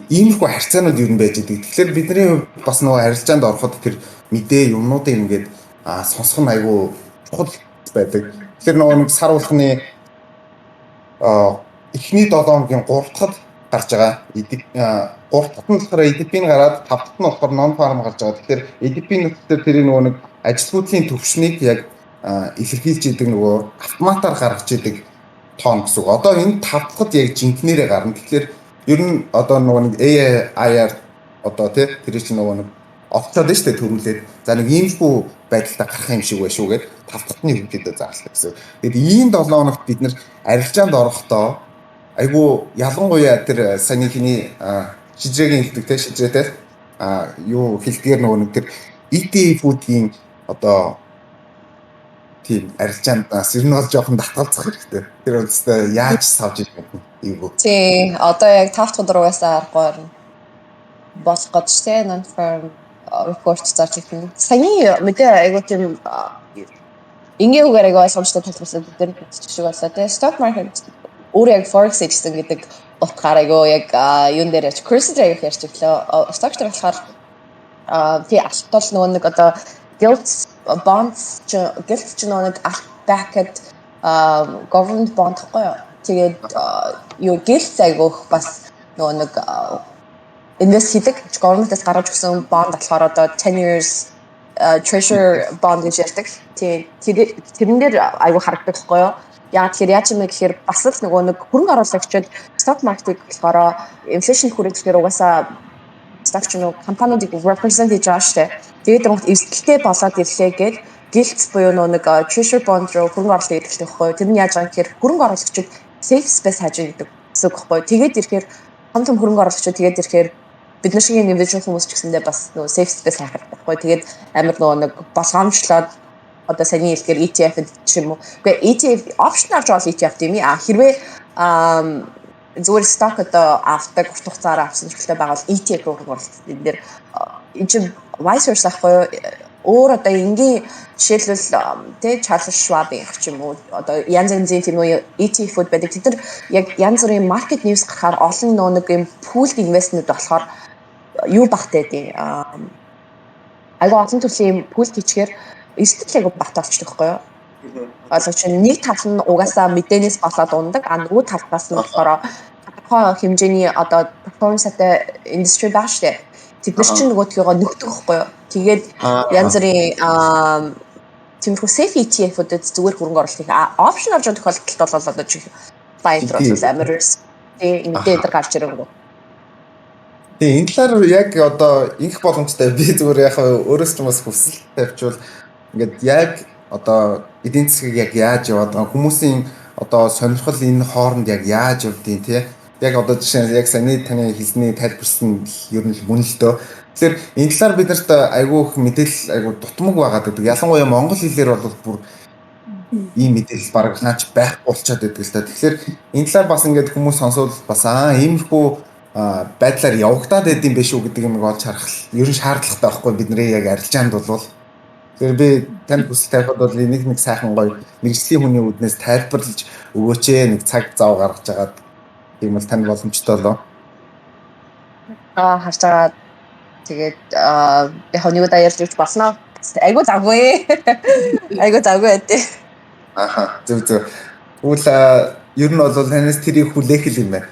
иймэрхүү харьцаанууд юу юм байж идэг. Тэгэхээр бидний хувьд бас нөгөө харилцаанд ороход тэр мэдээ юмнуудыг ингээд сонсох нь айгүй чухал байдаг. Тэгэхээр нөгөө нэг сар болгоны эхний 7 хоногийн 3 дахьд гарч байгаа. 3 дахьт нь болохоор ADP-н гараад 5 дахьт нь болохоор non farm гарч байгаа. Тэгэхээр ADP-н нөхцөлөөр тэрийг нөгөө нэг ажилгүйдлийн төвшнийг яг илэрхийлж идэг, нөгөө автоматар гаргаж идэг тоон гэсэн үг. Одоо энэ 5 дахьд яг жинкнэрээ гарна. Тэгэхээр ер нь одоо нөгөө нэг AI-аар одоо тий, тэр чинь нөгөө нэг олцоод нь шүү дээ төрүүлээд. За, нэг иймэрхүү байдалтай гарах юм шиг байна шүү гэд тав дахьны ерөнхийдөө зарлаа гэсэн. Тэгэд ийм 7 хоногт бид нэр арилжаанд орохдоо айгу, ялангуяа тэр саяны хиний шижрэгийн хэлдэг те, шижрээтэй юу хэлдгээр, нөгөө нэг тэр ETF-үүдийн одоо тийм арилжаандаас ер нь бол жоохон татгалзах хэрэгтэй. Тэр бол өстой яаж савж ирэх юм эйгүү. Тий, одоо яг 5 дахь өдөр угаасаа аргагүй болох гэж те, non farm report зарж ирнэ. Саяны мэдээ айгуу тийм энгийн үгээр айгуу ойлгомжтой тайлбарласан бид нар шиг боллоо те. Stock market өөр яг forex хийжсэн гэдэг утгаар айгуу яг юун дээр ярьж, currency дээр айгуу ярьж өглөө. Stock дээр болохоор тий, алт бол нөгөө нэг одоо gilt bonds ч, gilt ч нөгөө нэг алт backed government bond гэхгүй юу. Тэгээд юу, gilt айгуух бас нөгөө нэг invest хийдэг. Government-аас гаргаж өгсөн bond болохоор одоо 10 years treasury bond гэж ярьдаг. Тий, тэрэн дээр айгуу харагдаг байхгүй юу? Яг тэгэхээр яаж юм бэ гэхээр бас л нөгөө нэг хөрөнгө оруулагчид stock market-ыг болохоор inflation хүрэх гэхээр угаасаа stock ч нөгөө компаниудыг represent хийж байгаа шүү дээ. Тэгээд тэр эрсдэлтэй болоод ирлээ гээд gilt буюу нөгөө нэг treasury bond руу хөрөнгө оруулалт хийдэг байхгүй юу? Тэр нь яаж байгаа гэхээр хөрөнгө оруулагчид safe space хайж гэдэг гэсэн үг байхгүй юу? Тэгээд ирэхээр том том хөрөнгө оруулагчид, тэгээд ирэхээр бид нар шиг individual хүмүүс ч гэсэндээ бас нөгөө safe space хайх хэрэгтэй байхгүй. Тэгээд амар нөгөө нэг болгоомжлоод одоо саяны хэлдгээр ETF ч юм уу. Үгүй, ETF option авч бол ETF тийм ээ. А хэрвээ зүгээр stock одоо авдаг, урт хугацаараа авсан чиглэлтэй байгаа бол ETF руу хөрөнгө энэ дээр энэ чинь vice versa ахгүй юу? Өөр одоо энгийн жишээлбэл тэ, Charles Schwab-ийн ч юм уу, одоо янз янзын тийм үү ETF-үүд байдаг. Тэд нар яг янз бүрийн market news гарахаар олон нөө нэг юм pooled investment болохоор юу багтай гэдэг. Айгу олон төрлийн юм pool хийчихээр эрсдэл айгу багт болчихдог байхгүй юу? Ойлгож байна. Нэг тал нь угаасаа мэдээнээс болоод ундаг, а нөгөө талаас нь болохоор тодорхой хэмжээний одоо performance-тай industry байгаа шүү дээ. Тэд нар чинь нөгөөдхийгөө нөхдөг байхгүй юу? Тэгээд янз бүрийн тиймэрхүү safe ETF-үүдэд зүгээр хөрөнгө оруулалт хийх. Option авч байгаа тохиолдолд бол одоо чи buy бол амар risk. Тий, мэдээ энэ гарч ирэнгүү. Тэгээ энэ талаар яг одоо ингэх боломжтой. Би зүгээр яг өөрөөс ч бас хүсэл тавьчвал ингээд яг одоо эдийн засгийг яг яаж яваад байгаа, хүмүүсийн одоо сонирхол энэ хооронд яг яаж явдیں тий. Яг одоо жишээ нь яг саяны таны хэлсний тайлбарсан ер нь л мөн л дөө. Тэгэхээр энэ талаар бид нарт айгүй их мэдээлэл айгүй дутмаг байгаад байдаг. Ялангуяа монгол хэлээр бол бүр ийм мэдээлэл бараг хаач байхгүй болчиход байдаг л та. Тэгэхээр энэ талаар бас ингээд хүмүүс сонсвол бас иймэрхүү байдлаар явагдаад байд юм биш үү гэдэг юмыг олж харах ер нь шаардлагатай байхгүй, бидний яг арилжаанд бол. Тэгэхээр би танд хүсэл тавихад бол энийг нэг сайхан гоё мэргэжлийн хүний үүднээс тайлбарлаж өгөөч ээ, нэг цаг зав гаргаж агаад, тийм бол танд боломжтой болоо. Харж байгаа. Тэгээд яг нэг удаа ярьж өгч болно. Айгу завгүй. Айгу завгүй байд. Аха, зөв зөв. Тэгвэл ер нь бол танаас тэрийг хүлээх л юм байна.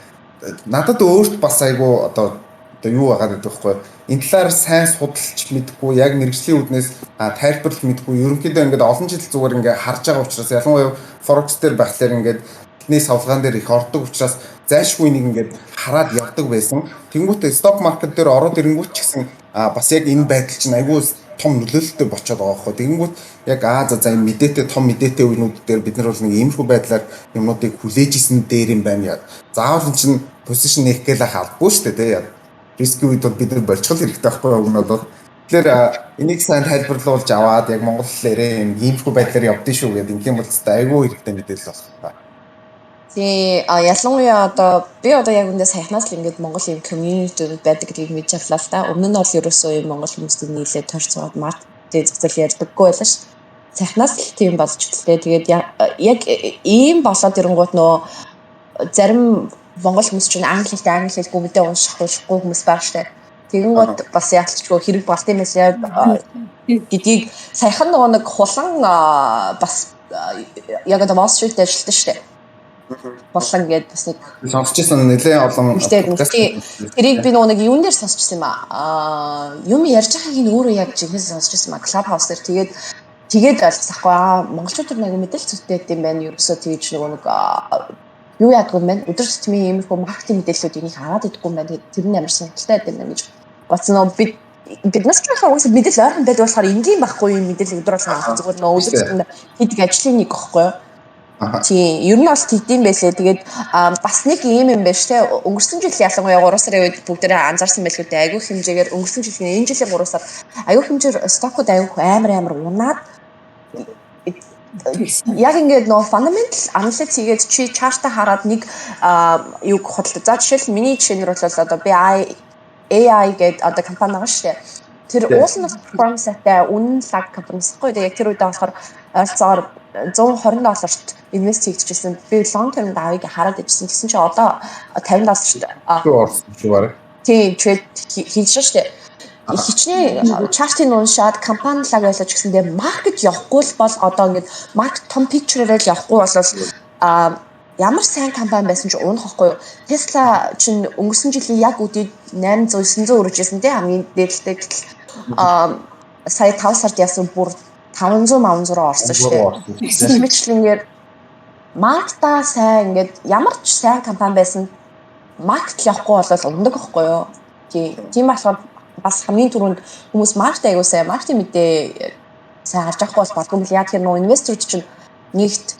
Надад өөрт бас айгу одоо юу байгаад байдаг вэ? Энэ талаар сайн судалж мэдгүй, яг мэргэжлийн үүднээс тайлбарлаж мэдгүй, ерөнхийдөө ингээд олон жил зүгээр ингээд харж байгаа учраас, ялангуяа forex дээр байхлаар ингээд тэдний савлгаан дээр их ордог учраас зайлшгүй нэг ингээд хараад явдаг байсан. Тэнгүүтээ stock market дээр ороод ирэнгүүт ч гэсэн бас яг энэ байдал чинь айгүй том нөлөөлөлтөй болчиход байгаа байхгүй. Тэгэнгүүт яг аа за за энэ мэдээтэй том мэдээтэй үеинүүд дээр бид нар бол нэг иймэрхүү байдлаар юмнуудыг хүлээж исэн дээр юм байна. Заавал эн чинь position нээх гээл ах албагүй шүү дээ, тий. Risk үед бол бид нар болчихол хэрэгтэй байхгүй юу нь бол. Тэгэхээр энийг сайн тайлбарлуулж аваад яг монгол хэлээрээ иймэрхүү байдлаар явдсан шүү гэдэг ингэх юм бол айгүй хэрэгтэй мэдээлэл болох та. Тий, а ялангуяа одоо би одоо яг үндэ саяхнаас л ингээд Монгол юм community байдаг гэдгийг мэдж авлаа л та. Өмнө нь бол ерөөсөө юм Монгол хүмүүсийг нийлээд торцоод маркетинг зах зээл ярьдаггүй байлаа ш. Саяхнаас л тийм болж эхэллээ. Тэгээд яг ийм болоод ирэнгуут нөө зарим монгол хүмүүс чинь англи хэлтэй, англи хэлгүй мэдээ унших уншихгүй хүмүүс байгаа штэ. Тэгэнгүүт бас яалтчгүй хэрэг болт юм байлаа гэдгийг саяхан нөгөө нэг хулан бас яг одоо Wall Street ажилладаг штэ. Хулан гээд бас нэг сонсч ирсэн нэлээд олон. Тэрийг би нөгөө нэг юун дээр сонсч ирсэн юм аа. Юм ярьж байгааг нь өөрөө яг жинхэнэ сонсч ирсэн юм аа. Clubhouse дээр тэгээд тэгээд ойлгосон хгүй аа, монголчууд нэг мэдээлэл зүйтэй юм байна. Ерөөсөө тэгж нөгөө нэг юу яадаг юм бэ? Өдөр тутмын иймэрхүү маркетинг мэдээллүүд энийг хараад идэггүй юм байна. Тэгээд тэр нь амар сонирхолтой байд юм байна гэж бодсон. Нөгөө биднээс ч болохоор угаасаа мэдээлэл ойрхон байдаг болохоор энгийн байхгүй юм мэдээлэл өдөр болгон авах, зүгээр нөгөө өдөр тутмын хийдэг ажлын нэг байхгүй юу? Тийм, ер нь бол тэгдэм байлээ. Тэгээд бас нэг ийм юм байна шүү те. Өнгөрсөн жил ялангуяа 3 сарын үед бүгдээрээ анзаарсан байлгүй дээ. Айгүй хэмжээгээр өнгөрсөн жилийн энэ жилийн 3 сар айгүй хэмжээр stock ууд айгүй амар амар унаад, яг ингээд нөгөө fundamental analysis хийгээд чи chart аа хараад нэг юг худалдаа. За, жишээл миний жишээнэр бол одоо би AI гэдэг одоо компани байгаа шүү дээ. Тэр уул нь performance сайтай, үнэн лаг компани гэхгүй. Яг тэр үедээ болохоор ойролцоогоор 120 долларт invest хийгдчихсэн. Би long term давыг хараад ижсэн. Тэгсэн чи одоо 50 долларт орсон шүү бараг. Тийм, trade хийж шүү дээ. Хичнээн chart ыг уншаад компани лаг байлаа ч гэсэндээ market явахгүй л бол одоо ингээд market том picture-ээр л явахгүй бол а ямар сайн компани байсан ч унах байхгүй юу. Tesla чинь өнгөрсөн жилийн яг үдид 800 900 өрөжсэн тий, хамгийн дээдэлтэй, гэтэл а сая 5 сард яасан, бүр 500 500 руу орсон шүү дээ. Гэх мэтчлэнгээр market аа сайн ингээд ямар ч сайн компани байсан market явахгүй бол унадаг байхгүй юу. Тий. Тийм болохоор бас хамгийн түрүүнд хүмүүс market аягүй сайн, маркетинг мэдээ сайн харж авахгүй бол болдгоо юм. Яг тэр нөө investor ууд чинь нэгт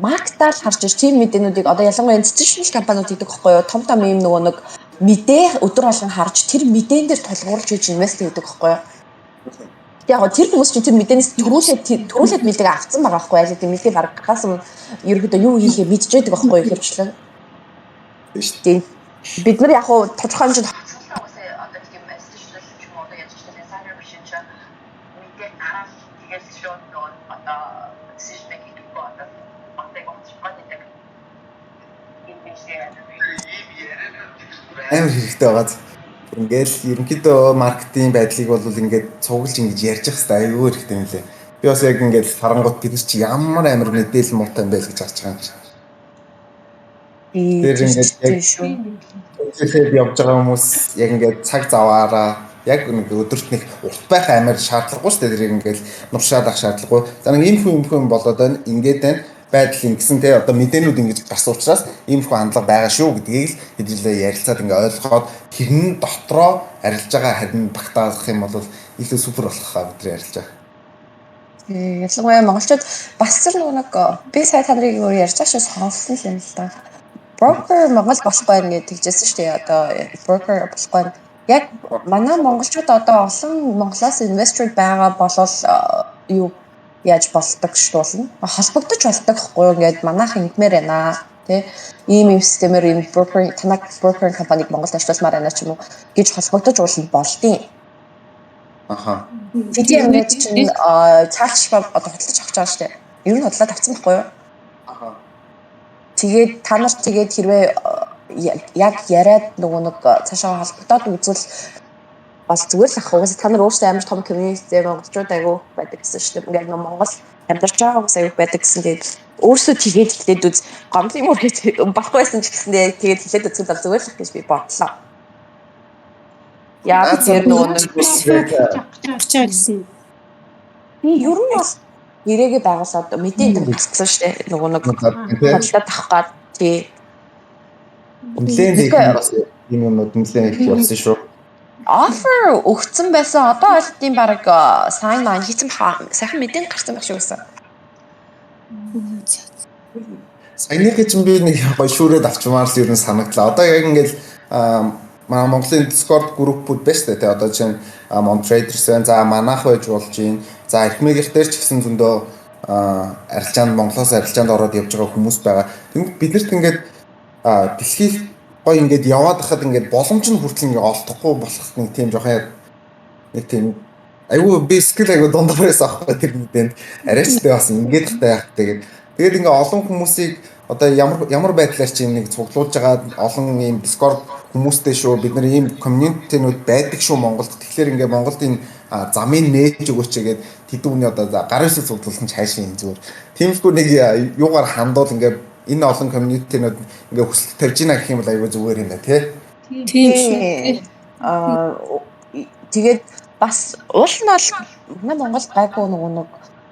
market аа л харж ир тийм мэдээнүүдийг одоо ялангуяа institutional компаниуд хийдэг байхгүй юу? Том том ийм нөгөө нэг мэдээ өдөр болгон харж, тэр мэдээн дээр тулгуурлаж хийж invest хийдэг байхгүй юу? Яг гоо тэр хүмүүс чинь тэр мэдээнээс төрүүлээд төрүүлээд мэдээг авцсан байгаа байхгүй юу? Тийм, мэдээ баг гарахаас өмнө ерөөдөө юу хийхээ мэдчихэдэг байхгүй юу хөвчлэн. Тийм. Бид нар яг гоо тодорхой хэмжээнд одоо нэг юм institutional ч юм уу, одоо яаж ч insider биш чинь мэдээ гараад тэгэл шууд нөгөө одоо decision making хийхгүй, одоо батыг утчих гэдэг юм биш. Амар хэрэгтэй байгаа. Ингээл ерөнхийдөө маркетинг байдлыг бол ингээд цуглаж ингэж ярьж явах хэрэгтэй, айгүй хэрэгтэй юм лээ. Би бас яг ингээд харангуут бид нар чи ямар амар мэдээлэл муутай юм байл гэж харж байгаа юм чи. Тэр ингээд яг тэгэхээр явж байгаа хүмүүс яг ингээд цаг заваараа яг нэг өдөрт нэг урт байх амар шаардлагагүй шүү дээ. Тэр ингээд нуршаад ах шаардлагагүй. За, нэг иймэрхүү иймэрхүү юм болоод байна. Ингээд байна, байдал ингэсэн те, одоо мэдээнүүд ингэж гарсан учраас иймэрхүү хандлага байгаа шүү гэдгийг л хэдүүлээ ярилцаад ингээ ойлгоод тэрэн дотроо арилж байгаа харин багтаах юм бол илүү супер болох хаа бидний арилж байгаа. Тий, ялангуяа монголчууд бас тэр нөгөө нэг би сая та нарыг өөр ярьж байгаа шүү, сонссон юм л да. Broker Монгол болохгүй байна гэж тэгжсэн шүү дээ. Одоо broker болохгүй. Яг манай монголчууд одоо олон Монголоос investor байгаа болол юу яаж болдог шүү болно. Холбогдож болдог хгүй юу? Ингээд манайх ингэмээр байна тий, ийм ийм системээр ийм broker, танай broker компаниг Монголд ажиллуулмаар байна ч юм уу гэж холбогдож уулна болдیں۔ Тэдний ингээд чинь цааш одоо худалдаж авч байгаа шүү дээ. Ер нь худалдаад авсан байхгүй юу? Аха. Тэгээд та нар тэгээд хэрвээ яг яриад нөгөө нэг цаашаа холбогдоод үзвэл бол зүгээр л ах. Угаасаа та нар өөрсдөө амар том community, монголчууд айгүй байдаг гэсэн шүү дээ. Ингээд нөгөө Монгол амьдарч байгаа хүмүүс айгүй байдаг гэсэн. Тэгээд өөрсдөө тэгээд хэлээд үз, гомдлын мөр гэж болохгүй байсан ч гэсэндээ тэгээд хэлээд үзвэл бол зүгээр л ах гэж би бодлоо. Яг тэр нөгөө нэг авч байгаа гэсэн. Би ер нь бол нэрээгээ байгуулад мэдээ энэ гарцсан шүү дээ. Нөгөө нэг худалдаад авах гад тий. Нэлээд их бас юм юмнууд нэлээд их явсан шүү. Offer өгсөн байсан. Одоо бол тийм баг sign line хийсэн, сайхан мэдэн гарсан байх шиг байсан. Саяных чинь би нэг гоё шүүрээд авчмаар л ер нь санагдлаа. Одоо яг ингээл манай Монголын Discord группүүд байна шүү дээ. Тэ, одоо чинь Mon Traders байна. За, манайх байж болж байна. За, Эрхмэгийнх дээр ч гэсэн зөндөө арилжаанд, Монголоос арилжаанд ороод явж байгаа хүмүүс байгаа. Тэнгүүд биднэрт ингээд дэлхийг гоё ингээд яваад хахад ингээд боломж нь хүртэл ингээд олдохгүй болох нэг тийм жоохон нэг тийм айгүй би skill айгүй дундуур байсан аахгүй тэр мэдээнд арайч тэ бас ингээд та яах тэгээд тэгээд ингээд олон хүмүүсийг одоо ямар ямар байдлаар чи нэг цуглуулж байгаа олон ийм Discord хүмүүстэй шүү, бид нар ийм community-нүүд байдаг шүү Монголд. Тэгэхээр ингээ Монголд энэ замыг нээж өгөөч гээд тэдэн хүний одоо гар үсэг цуглуулсан ч хайшин юм зүгээр. Тиймэрхүү нэг юугаар хандуул ингээ энэ олон community-нүүд ингээ хүсэлт тавьж гинэ гэх юм бол айгүй зүгээр юм байна тий. Тийм шүү. Тэгээд бас уул нь бол манай Монголд гайгүй нөгөө нэг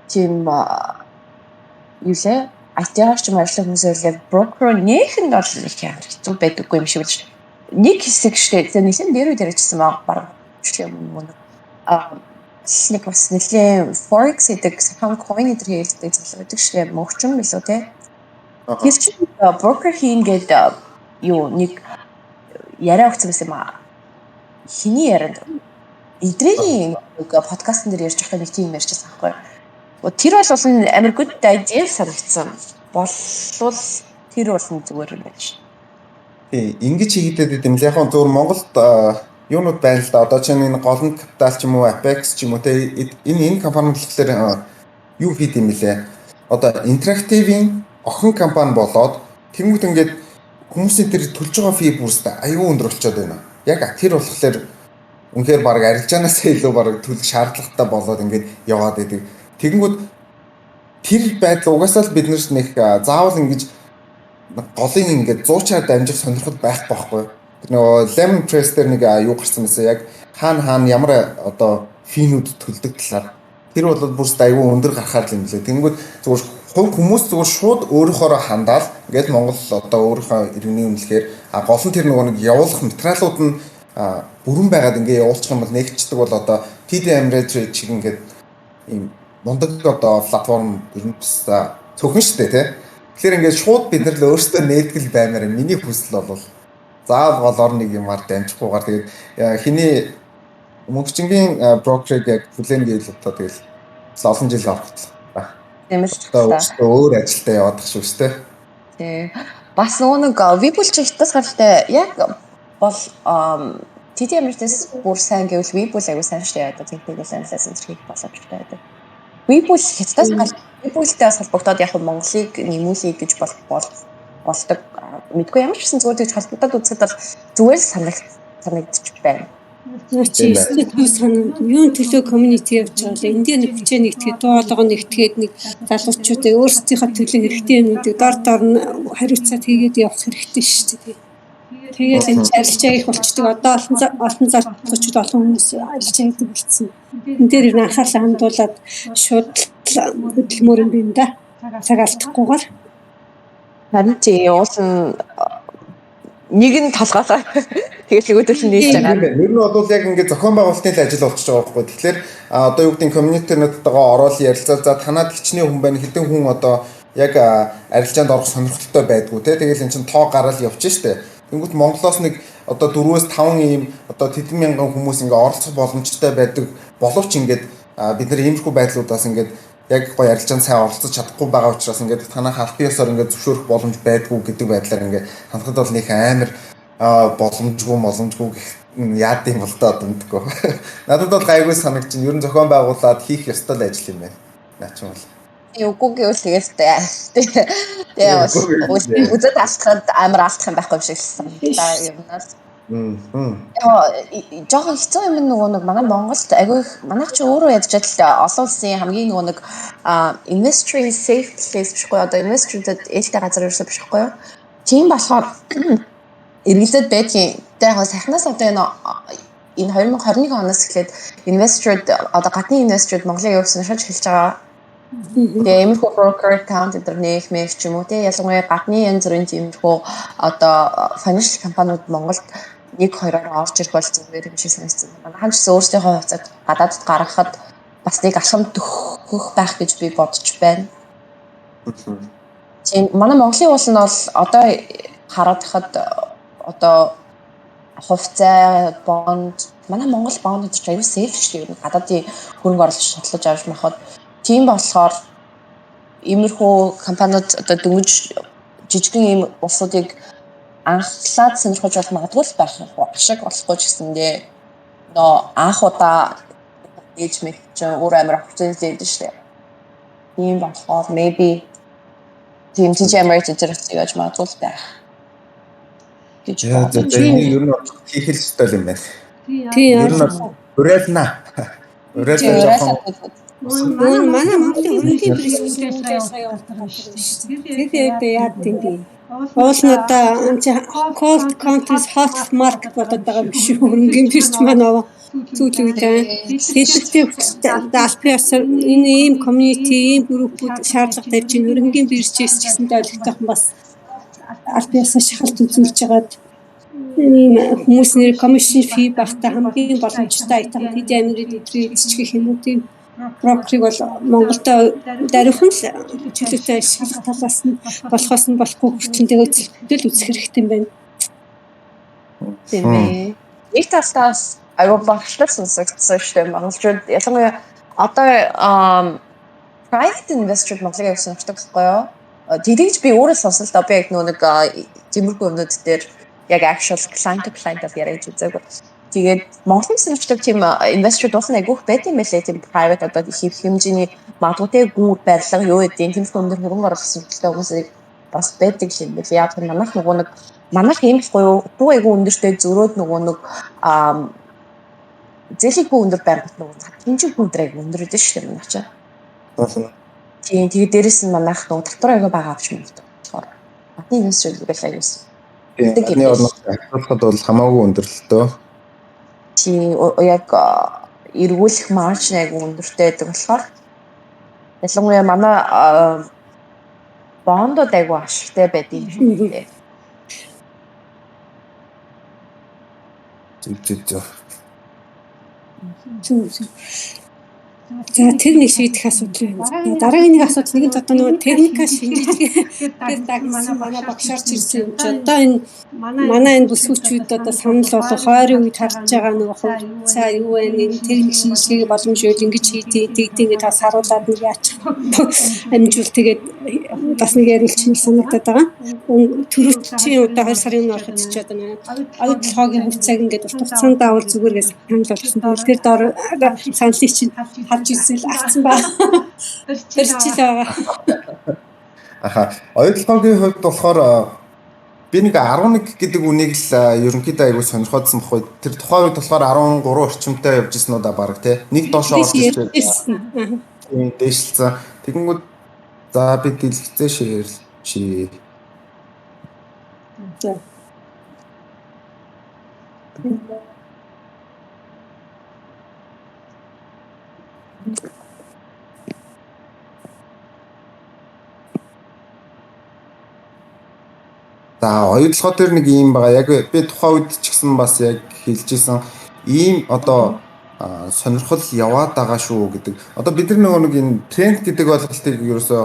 тийм юу лээ, IT-аар ч юм ажиллах хүмүүс байлаа, брокер нээхэн нь бол их хэцүү байдаггүй юм шиг л нэг хэсэг штэ. Тэгээ нэлээд дээр үе ярьжсэн баг баг юм уу, нэг бас нэлээд forex гэдэг, сайхан coin гэдэг хэлдэг залуу байдаг штэ, мөгчөн билүү те. Тэр чинь брокер хийн гээд юу нэг яриа өгсөн байсан юм аа. Хиний ярианд, эдрийн нэг подкастн дээр ярьж байхдаа нэг тийм ярьчихсан байхгүй. Тэр бол амар good idea санагдсан. Болвол тэр бол зүгээр юм байна. Тий, ингэж хийгдэд юм л яг нь зөвхөн Монголд юунууд байна л да. Одоо чинь энэ Голонд Капитал ч юм уу, Apex ч юм уу те, энэ компаниуд болохоор юу хийд юм бэлээ? Одоо Interactive-ийн охин компани болоод тэнгуут ингээд хүмүүсийн тэр төлж байгаа fee бүрстэй аюу өндөр болчиход байна. Яг тэр болохоор үнэхээр баг арилжаанаас илүү баг төлөх шаардлагатай болоод ингээд яваад идэг. Тэгэнгүүт тэр байдал угаасаа л бид нарт нэг заавал ингэж голын ингээд зуучаар дамжих сонирхол байхгүй байхгүй. Тэр нөгөө Lemon Press дээр нэг юу гарсан байсан, яг хаана хаана ямар одоо fee нүүд төлдөг талаар. Тэр бол бүрст аюу өндөр гарахаар л юм лээ. Тэнгүүд зүгээр хувь хүмүүс зүгээр шууд өөрийнхоороо хандаал ингээд Монгол одоо өөрийнхөө иргэний үнэлэхээр гол нь тэр нөгөө нэг явуулах материалууд нь бүрэн байгаад ингээд явуулчих юм бол нэгчдэг бол одоо TD Ameritrade чиг ингээд ийм мундаг одоо платформ ер нь бас цөөхөн шүү дээ тий. Тэгэхээр ингээд шууд бид нар л өөрсдөө нээлтгэл баймаар, миний хүсэл бол заавал голоор нэг юмар дамжихгүйгээр тэгээд хиний мөнгөчнгийн брокерыг яг хүлээн гээл одоо тэгэл олон жил орох. Тийм л. Одоо өөр ажилдаа яваад тах шүү дээ. Тий. Бас нөгөө нэг Webull чи хятадас гаралтай яг бол TD Ameritrade бүр сайн гэвэл Webull аягүй сайн шүү дээ. Одоо technical analysis энэ хийх боломжтой байдаг. Webull хятадас гал Webull-тэй бас холбогдоод яг Монголыг нэмүүлэе гэж бол болдог. Мэдгүй, ямар ч гэсэн зүгээр тэгж холбогдоод үзэхэд бол зүгээр л санагдчих байна. Наа чи төв санаа юун төлөө community явж байгаа лээ. Энд дээр нэг хүчээ нэгтгээд, дуу хоолойгоо нэгтгээд, нэг залуучуудаа өөрсдийнхөө төлөө хэрэгтэй юмнуудыг дор дор нь хариуцаад хийгээд явах хэрэгтэй шүү дээ. Тэгээл энэ арилжаа их болчдөг. Одоо олон олон залуучууд, олон хүмүүс арилжаа хийдэг болсон. Энэ дээр ер нь анхаарлаа хандуулад шууд хөдөлмөр юм байна да. Цаг алдахгүйгээр. Харин чи уулын нэг нь толгоолоо. Тэгэл нөгөөдөл нь нээж байгаа. Ер нь бол яг ингээд зохион байгуулалтын л ажил болчихж байгаа байхгүй. Тэгэхээр одоо юу гэдэг community-нуудтайгаа ороод ярилцаа. За, танад хичнээн хүн байна. Хэдэн хүн одоо яг арилжаанд орох сонирхолтой байдгүй те. Тэгэл эн чинь тоо гараал явчих штэ. Тэнгүүт Монголоос нэг одоо 4-5 ийм одоо тэдэн мянган хүмүүс ингээ оролцох боломжтой байдаг боловч ингээд бид нар иймэрхүү байдлуудаас ингээд яг гоё арилжаанд сайн оролцож чадахгүй байгаа учраас ингээд танаа албан ёсоор ингээд зөвшөөрөх боломж байдгүй гэдэг байдлаар ингээд хандхад бол нэг амар боломжгүй гэх яад юм бол доо, одоо мэдгүй. Надад бол гайгүй санагч. Ер нь зохион байгуулад хийх ёстой л ажил юм байна. Наа чи бол. Үгүй гэвэл тэгэл тэгээ үзээд алдахад амар алдах юм байхгүй юм шиг л санагдлаа ер нь бол. Яа, жоохон хэцүү юм нөгөө нэг манай Монголд айгүй их, манайх чи өөрөө ядж л олон улсын хамгийн нөгөө нэг industry safe place биш үү, одоо investor-уудад ээлтэй газар ерөөсөө биш байхгүй юу. Тийм болохоор эргэлзээд байдгийн. Тэгээ яг сайхнаас одоо энэ 2021 оноос эхлээд investor-ууд, одоо гадны investor-ууд Монголын явуулсан шаж эхэлж байгаа. Тэгээ иймэрхүү broker account энэ нээх мэх ч юм уу те, ялангуяа гадны янз бүрийн тиймэрхүү одоо financial компаниуд Монголд нэг хоёроор орж ирэх бол зүгээр юм шиг санагдсан. Манайхан ч гэсэн өөрсдийнхөө хувьцааг гадаадд гаргахад бас нэг алхам төхөх байх гэж би бодож байна. Тийм, манай Монголын уул нь бол одоо хараад хахад одоо хувьцаа, бонд, манай Монгол бонд гэж аюу safe шүү дээ. Гадаадын хөрөнгө оруулалт шотлож авч махад тийм болохоор иймэрхүү компаниуд одоо дөнгөж жижигхэн ийм улсуудыг анхлаад сонирхож бол магадгүй л байх ашиг болохгүй ч гэсэндээ нөө анх удаа ээж мэд чинь өөр амар opportunity байдаг шүү дээ. Тийм болохоор maybe тийм TG Ameritrade зэрэг яаж магадгүй л байх гэж бодож байна. Ер нь хийх л ёстой юм байна. Тийм. Ер нь уриална. Уриална жоохон. Манай Монголын хөрөнгөний бирж сая явуулдаг шүү дээ. Тэр яг яад юм бэ? Уул нь одоо cold countries hot market болоод байгаа юм биш үү? Хөрөнгөний бирж маань аваа сүүлийн үед хэлбэртэй хүртэл албан ёсоор энэ ийм community, ийм группүүд шаардлага тавьж байна. Хөрөнгөний биржээс ч гэсэндээ олигтойхон бас албан ёсоор шахалт үзүүлж байгаад ийм хүмүүс нэр commission fee багтаа хамгийн боломжтой айтан TD Ameritrade өдрийн эзэчгэх юм уу, тийм брокерыг бол Монголдо даруйхан л чөлөөтэй ашиглах талаас нь болохоос нь болохгүй хүртэл тэгээд үзэх хэрэгтэй юм байна. Тийм ээ. Нэг талаас аюу багшлар сонсогдсон шүү дээ. Монголчууд ялангуяа одоо private investor Монголыг явсан сонирхдаг байхгүй юу? Тэгж би өөрөө сонсон л да. Би яг нөгөө нэг тиймэрхүү юмнууд дээр яг actual client to client аваад яриад үзээгүй. Тэгээд Монголын сонирхдаг тийм investor дуусан айгүйх байт юм байлээ. Тийм private одоо их хэмжээний магадгүй те гүр барилга юу гэдэг тийм өндөр хөрөнгө оруулах сонирхолтой хүмүүсийг бас байдаг юм байлээ. Яг тэр манайх нөгөө нэг манайх юм ихгүй юу? Дүү айгүй өндөртэй зөрөөд нөгөө нэг зээлийн хүү өндөр байргат нөгөө хэмжээ өндөр айгүй өндөр өгдөө шүү дээ манайх чинь. Тийм, тэгээд дээрэс нь манайх нөгөө татвар айгүй бага авч мэддэг болохоор гадны инвестор гэл аюус. Тийм, гадны орноос ахиулахад бол хамаагүй өндөр л дөө. Тийм, яг эргүүлэх маржин айгүй өндөртэй байдаг болохоор ялангуяа манай бондод айгүй ашигтай байдаг юм шиг лээ. Зүг зүг зүг. Зүг зүг. За, тэр нэг шийдэх асуудал байна. Дараагийн нэг асуудал нэгэн одоо нөгөө техника шинжилгээ дагсан манай багш орж ирсэн юм чи одоо энэ манай энэ бүсгүүчүүд одоо санал болгох хойрын үед харж байгаа нөгөө хувьцаа юу вэ, энэ техник шинжилгээг боломж үйл ингэж хийдэг тэгдэг ингэ та саруулад нэг яачих амжуул тэгээд бас нэг яриулчих санагдаад байгаа. Төрөвчийн удаа 2 сарын өмнө ороход ч одоо нэг оюутлогын хувьцааг ингээд урт хугацаанд авал зүгээр гэж санал болгосон. Тэгэл тэр доор саналыг чинь харж үзэл авцсан ба. Барьчил байгаа. Аха. Оюутлогын хувьд болохоор би нэг 11 гэдэг үнийг л ерөнхийдөө айгуу сонирхоодсон бохгүй. Тэр тухайн үед болохоор 13 орчимтай явж исэн уу да баг тий. Нэг доош орж ирж байсан. Тийм, дээшилсэн. Тэгэнгүүт за би дэлгэцээ шеэрлчи. За. За, оюутлогоо дээр нэг юм байгаа. Яг би тухайн үед ч гэсэн бас яг хэлжсэн ийм одоо сонирхол яваад байгаа шүү гэдэг. Одоо бид нар нөгөө нэг энэ тренд гэдэг ойлголтыг ерөөсөө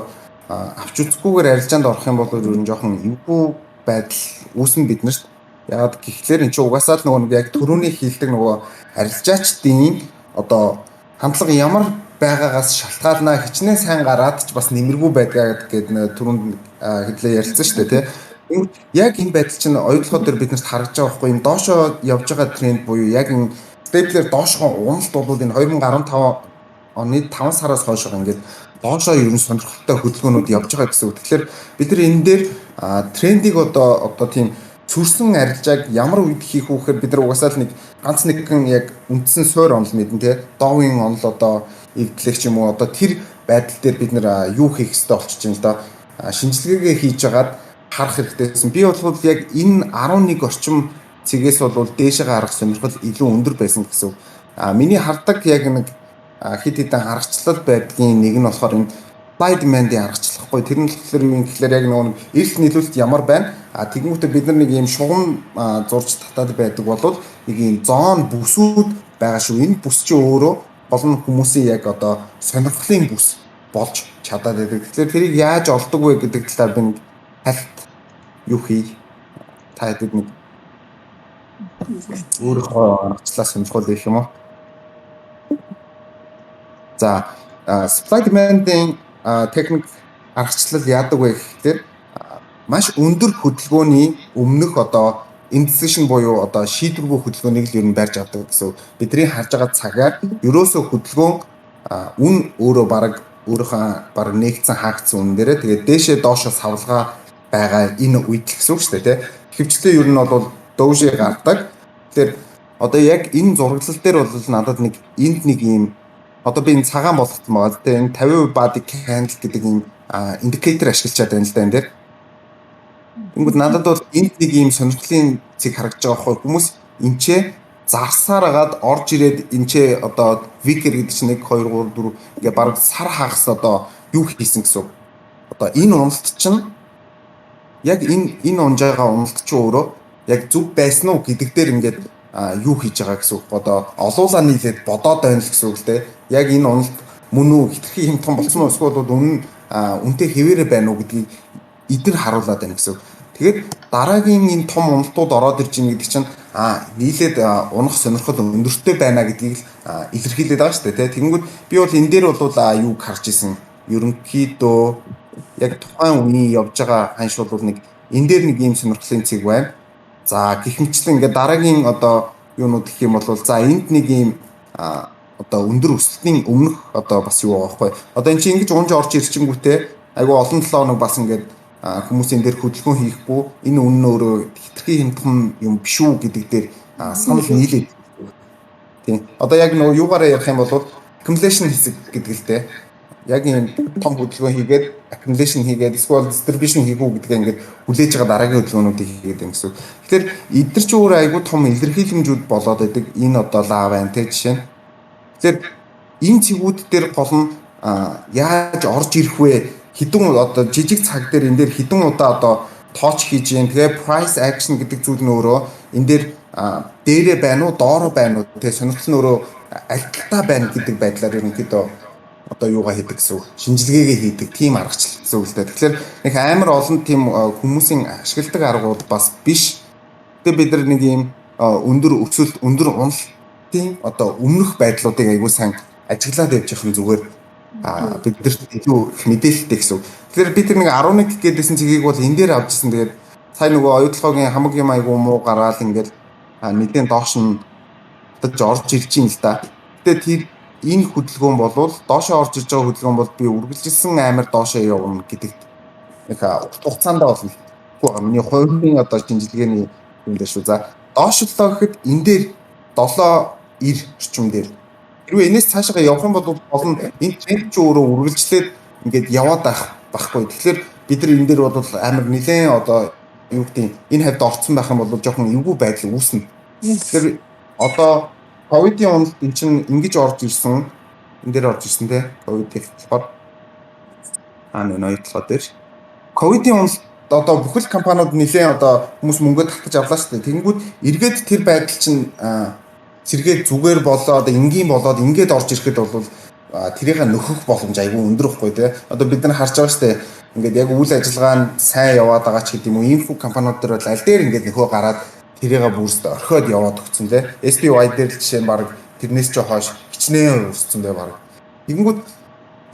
авч үзэхгүйгээр арилжаанд орох юм бол ер нь жоохон эвгүй байдал үүснэ биднэрт. Яагаад гэхлээр эн чинь угаасаа л нөгөө нэг яг төрөүний хийлдэг нөгөө арилжаачдын одоо хандлага ямар байгаагаас шалтгаална, хичнээн сайн гараад ч бас нэмэргүй байдгаа гэдэг түрүүнд хэдлээ ярилцсан шүү дээ тий. Яг энэ байдал чинь оюутлогоо дээр биднэрт харагдаж байгаа байхгүй, энэ доошоо явж байгаа тренд буюу яг энэ степлер доошоо уналт бол энэ 2015 оны 5 сараас хойш ингээд доошоо ер нь сонирхолтой хөдөлгөөнүүд явж байгаа гэсэн үг. Тэгэхээр бид нар энэ дээр трендийг одоо тийм цөрсөн арилжааг ямар үед хийх үү гэхээр бид нар угаасаа л нэг ганц нэгэн яг үндсэн суур онол мэднэ те. Доугийн онол одоо эвдлэх ч юм уу, одоо тэр байдал дээр бид нар юу хийх ёстой болчихж байна л да. Шинжилгээгээ хийж агаад харах хэрэгтэйсэн. Би бол яг энэ 11 орчим цэгээс бол дээшээ гарах сонирхол илүү өндөр байсан гэсэн үг. А миний хардаг яг нэг хэд хэдэн аргачлал байдгийн нэг нь болохоор энэ supply demand-ийн аргачлал. байхгүй. Тэр нь болохоор юу юм гэхлээр яг нөгөө эрх нийлүүлэлт ямар байна? А тэгэнгүүтээ бид нар нэг ийм шугам зурж татаад байдаг бол нэг ийм zone бүсүүд байгаа шүү. Энэ бүс чинь өөрөө гол нь хүмүүсийн яг одоо сонирхлын бүс болж чадаад байдаг. Тэгэхээр тэрийг яаж олдог вэ гэдэг талаар би нэг хальт юу хий. Та хэдэд нэг өөрийнхөө аргачлалаа сонирхол гэх юм уу? За, supply demand-ийн техник аргачлал яадаг вэ гэхээр маш өндөр хөдөлгөөний өмнөх одоо indecision буюу одоо шийдвэргүй хөдөлгөөнийг л ер нь барьж авдаг гэсэн. Бидний харж байгаа цагаар ерөөсөө хөдөлгөөн үн өөрөө бараг өөрийнхөө бараг нээгдсэн, хаагдсан үн дээрээ тэгээд дээшээ доошоо савлгаа байгаа энэ үед л гэсэн үг шүү дээ, тий. Ихэвчлэн ер нь бол doji гардаг. Тэгэхээр одоо яг энэ зураглал дээр бол надад нэг энд нэг ийм одоо би энэ цагаан болгоцсон байгаа. Тэгээ энэ 50% body candle гэдэг ийм индикатор ашиглачаад байна л да энэ дээр. Тэнгүүд надад бол энд нэг ийм сонирхлын цэг харагдаж байгаа байхгүй, хүмүүс энчээ зарсаар агаад орж ирээд энчээ одоо wicker гэдэг чинь 1 2 3 4 ингээ бараг сар хагас одоо юу хийсэн гэсэн үг. Одоо энэ уналт чинь яг энэ унж байгаа уналт чинь өөрөө яг зөв байсан уу гэдэг дээр ингээд юу хийж байгаа гэсэн үг. Одоо олуулаа нийлээд бодоод байна л гэсэн үг л дээ. Яг энэ уналт мөн үү, хэтэрхий хямдхан болсон уу, эсвэл үнэн үнэтэй хэвээрээ байна уу гэдгийг эдэр харуулад байна гэсэн үг. Тэгээд дараагийн энэ том уналтууд ороод ирж байна гэдэг чинь нийлээд унах сонирхол өндөртэй байна гэдгийг л илэрхийлээд байгаа шүү дээ, тий. Тэгэнгүүт би бол энэ дээр бол юуг харж исэн. Ерөнхийдөө яг тухайн үеийн явж байгаа ханш бол нэг энэ дээр нэг ийм сонирхлын цэг байна. За, гэх мэтчлэн ингээд дараагийн одоо юунууд гэх юм бол за энд нэг ийм одоо өндөр өсөлтийн өмнөх одоо бас юу байгаа байхгүй. Одоо эн чинь ингэж унж орж ирчингүүтээ айгу олон 7 хоног бас ингээд хүмүүсийн дээр хөдөлгөөн хийхгүй, энэ үнэн нь өөрөө хэтэрхий хямдхан юм биш үү гэдэг дээр санал нийлээд, тийм. Одоо яг нөгөө юугаараа ярих юм бол accumulation хэсэг гэдэг л дээ. Яг ийм том хөдөлгөөн хийгээд, accumulation хийгээд, эсвэл distribution хийх үү гэдгээ ингээд хүлээж байгаа дараагийн хөдөлгөөнүүдийг хийгээд юм гэсэн. Тэгэхээр эдгээр чи өөрөө айгүй том илэрхийлэмжүүд болоод байдаг. Энэ одоо лаа байна те, жишээ нь. Тэгэхээр энэ цэгүүд дээр гол нь яаж орж ирэх вэ? Хэдэн одоо жижиг цаг дээр энэ дээр хэдэн удаа одоо touch хийж гин. Тэгээ price action гэдэг зүйл нь өөрөө энэ дээр дээрээ байна уу, доороо байна уу, тэгээ сонирхол нь өөрөө аль талтаа байна гэдэг байдлаар ерөнхийдөө одоо юугаа хийдэг гэсэн үг. Шинжилгээгээ хийдэг тийм аргачлал гэсэн үг л дээ. Тэгэхээр нэг амар олон тийм хүмүүсийн ашигладаг аргууд бас биш. Тэгээ бид нар нэг ийм өндөр өсөлт, өндөр уналтын одоо өмнөх байдлуудыг аягүй сайн ажиглаад явж явах нь зүгээр, биднэрт илүү их мэдээлэлтэй гэсэн үг. Тэгэхээр би тэр нэг 11 гэдээсэн цэгийг бол энэ дээр авчихсан. Тэгээд сая нөгөө оюутлогын хамаг юм айгуу муу гараал ингээд нэгэн доош нь татаж орж ирж юм л да. Гэтэ тэр энэ хөдөлгөөн болвол доошоо орж ирж байгаа хөдөлгөөн бол би үргэлжилсэн амар доошоо явна гэдэгт нэг урт хугацаанд бол мэдэхгүй байгаа. Миний хувийн одоо шинжилгээний юм дээр шүү. За, доошлоо гэхэд энэ дээр 7 90 орчим дээр. Хэрвээ энэс цаашаа явах юм бол болно, энэ тренд чи өөрөө үргэлжлээд ингээд яваад байх байхгүй. Тэгэхээр бид нар энэ дээр бол амар нэлээд одоо юу гэдэг, энэ хавьд орцсон байх юм бол жоохон эвгүй байдал үүснэ. Тэгэхээр одоо ковидын уналт эн чинь ингэж орж ирсэн. Энэ дээр орж ирсэн те. Ковидын болохоор нэг ноёдлоо дээр. Ковидын уналт одоо бүхэл компаниуд нэлээд одоо хүмүүс мөнгө татаж авлаа шүү дээ. Тэнгүүд эргээд тэр байдал чинь сэргээд зүгээр болоод, энгийн болоод ингээд орж ирэхэд бол тэрийг нөхөх боломж айгүй өндөр ихгүй те. Одоо бид нар харж байгаа шүү дээ. Ингээд яг үйл ажиллагаа нь сайн яваад байгаа ч гэдэг юм уу. Иймэрхүү компаниуд дээр бол аль дээр ингээд нөхөө гараад тэрийг бүрст орхиод яваад өгсөн те. SPY дээр л жишээ нь баг тэрнээс ч хойш хичнээн өссөн бай баг. Тэгэнгүүт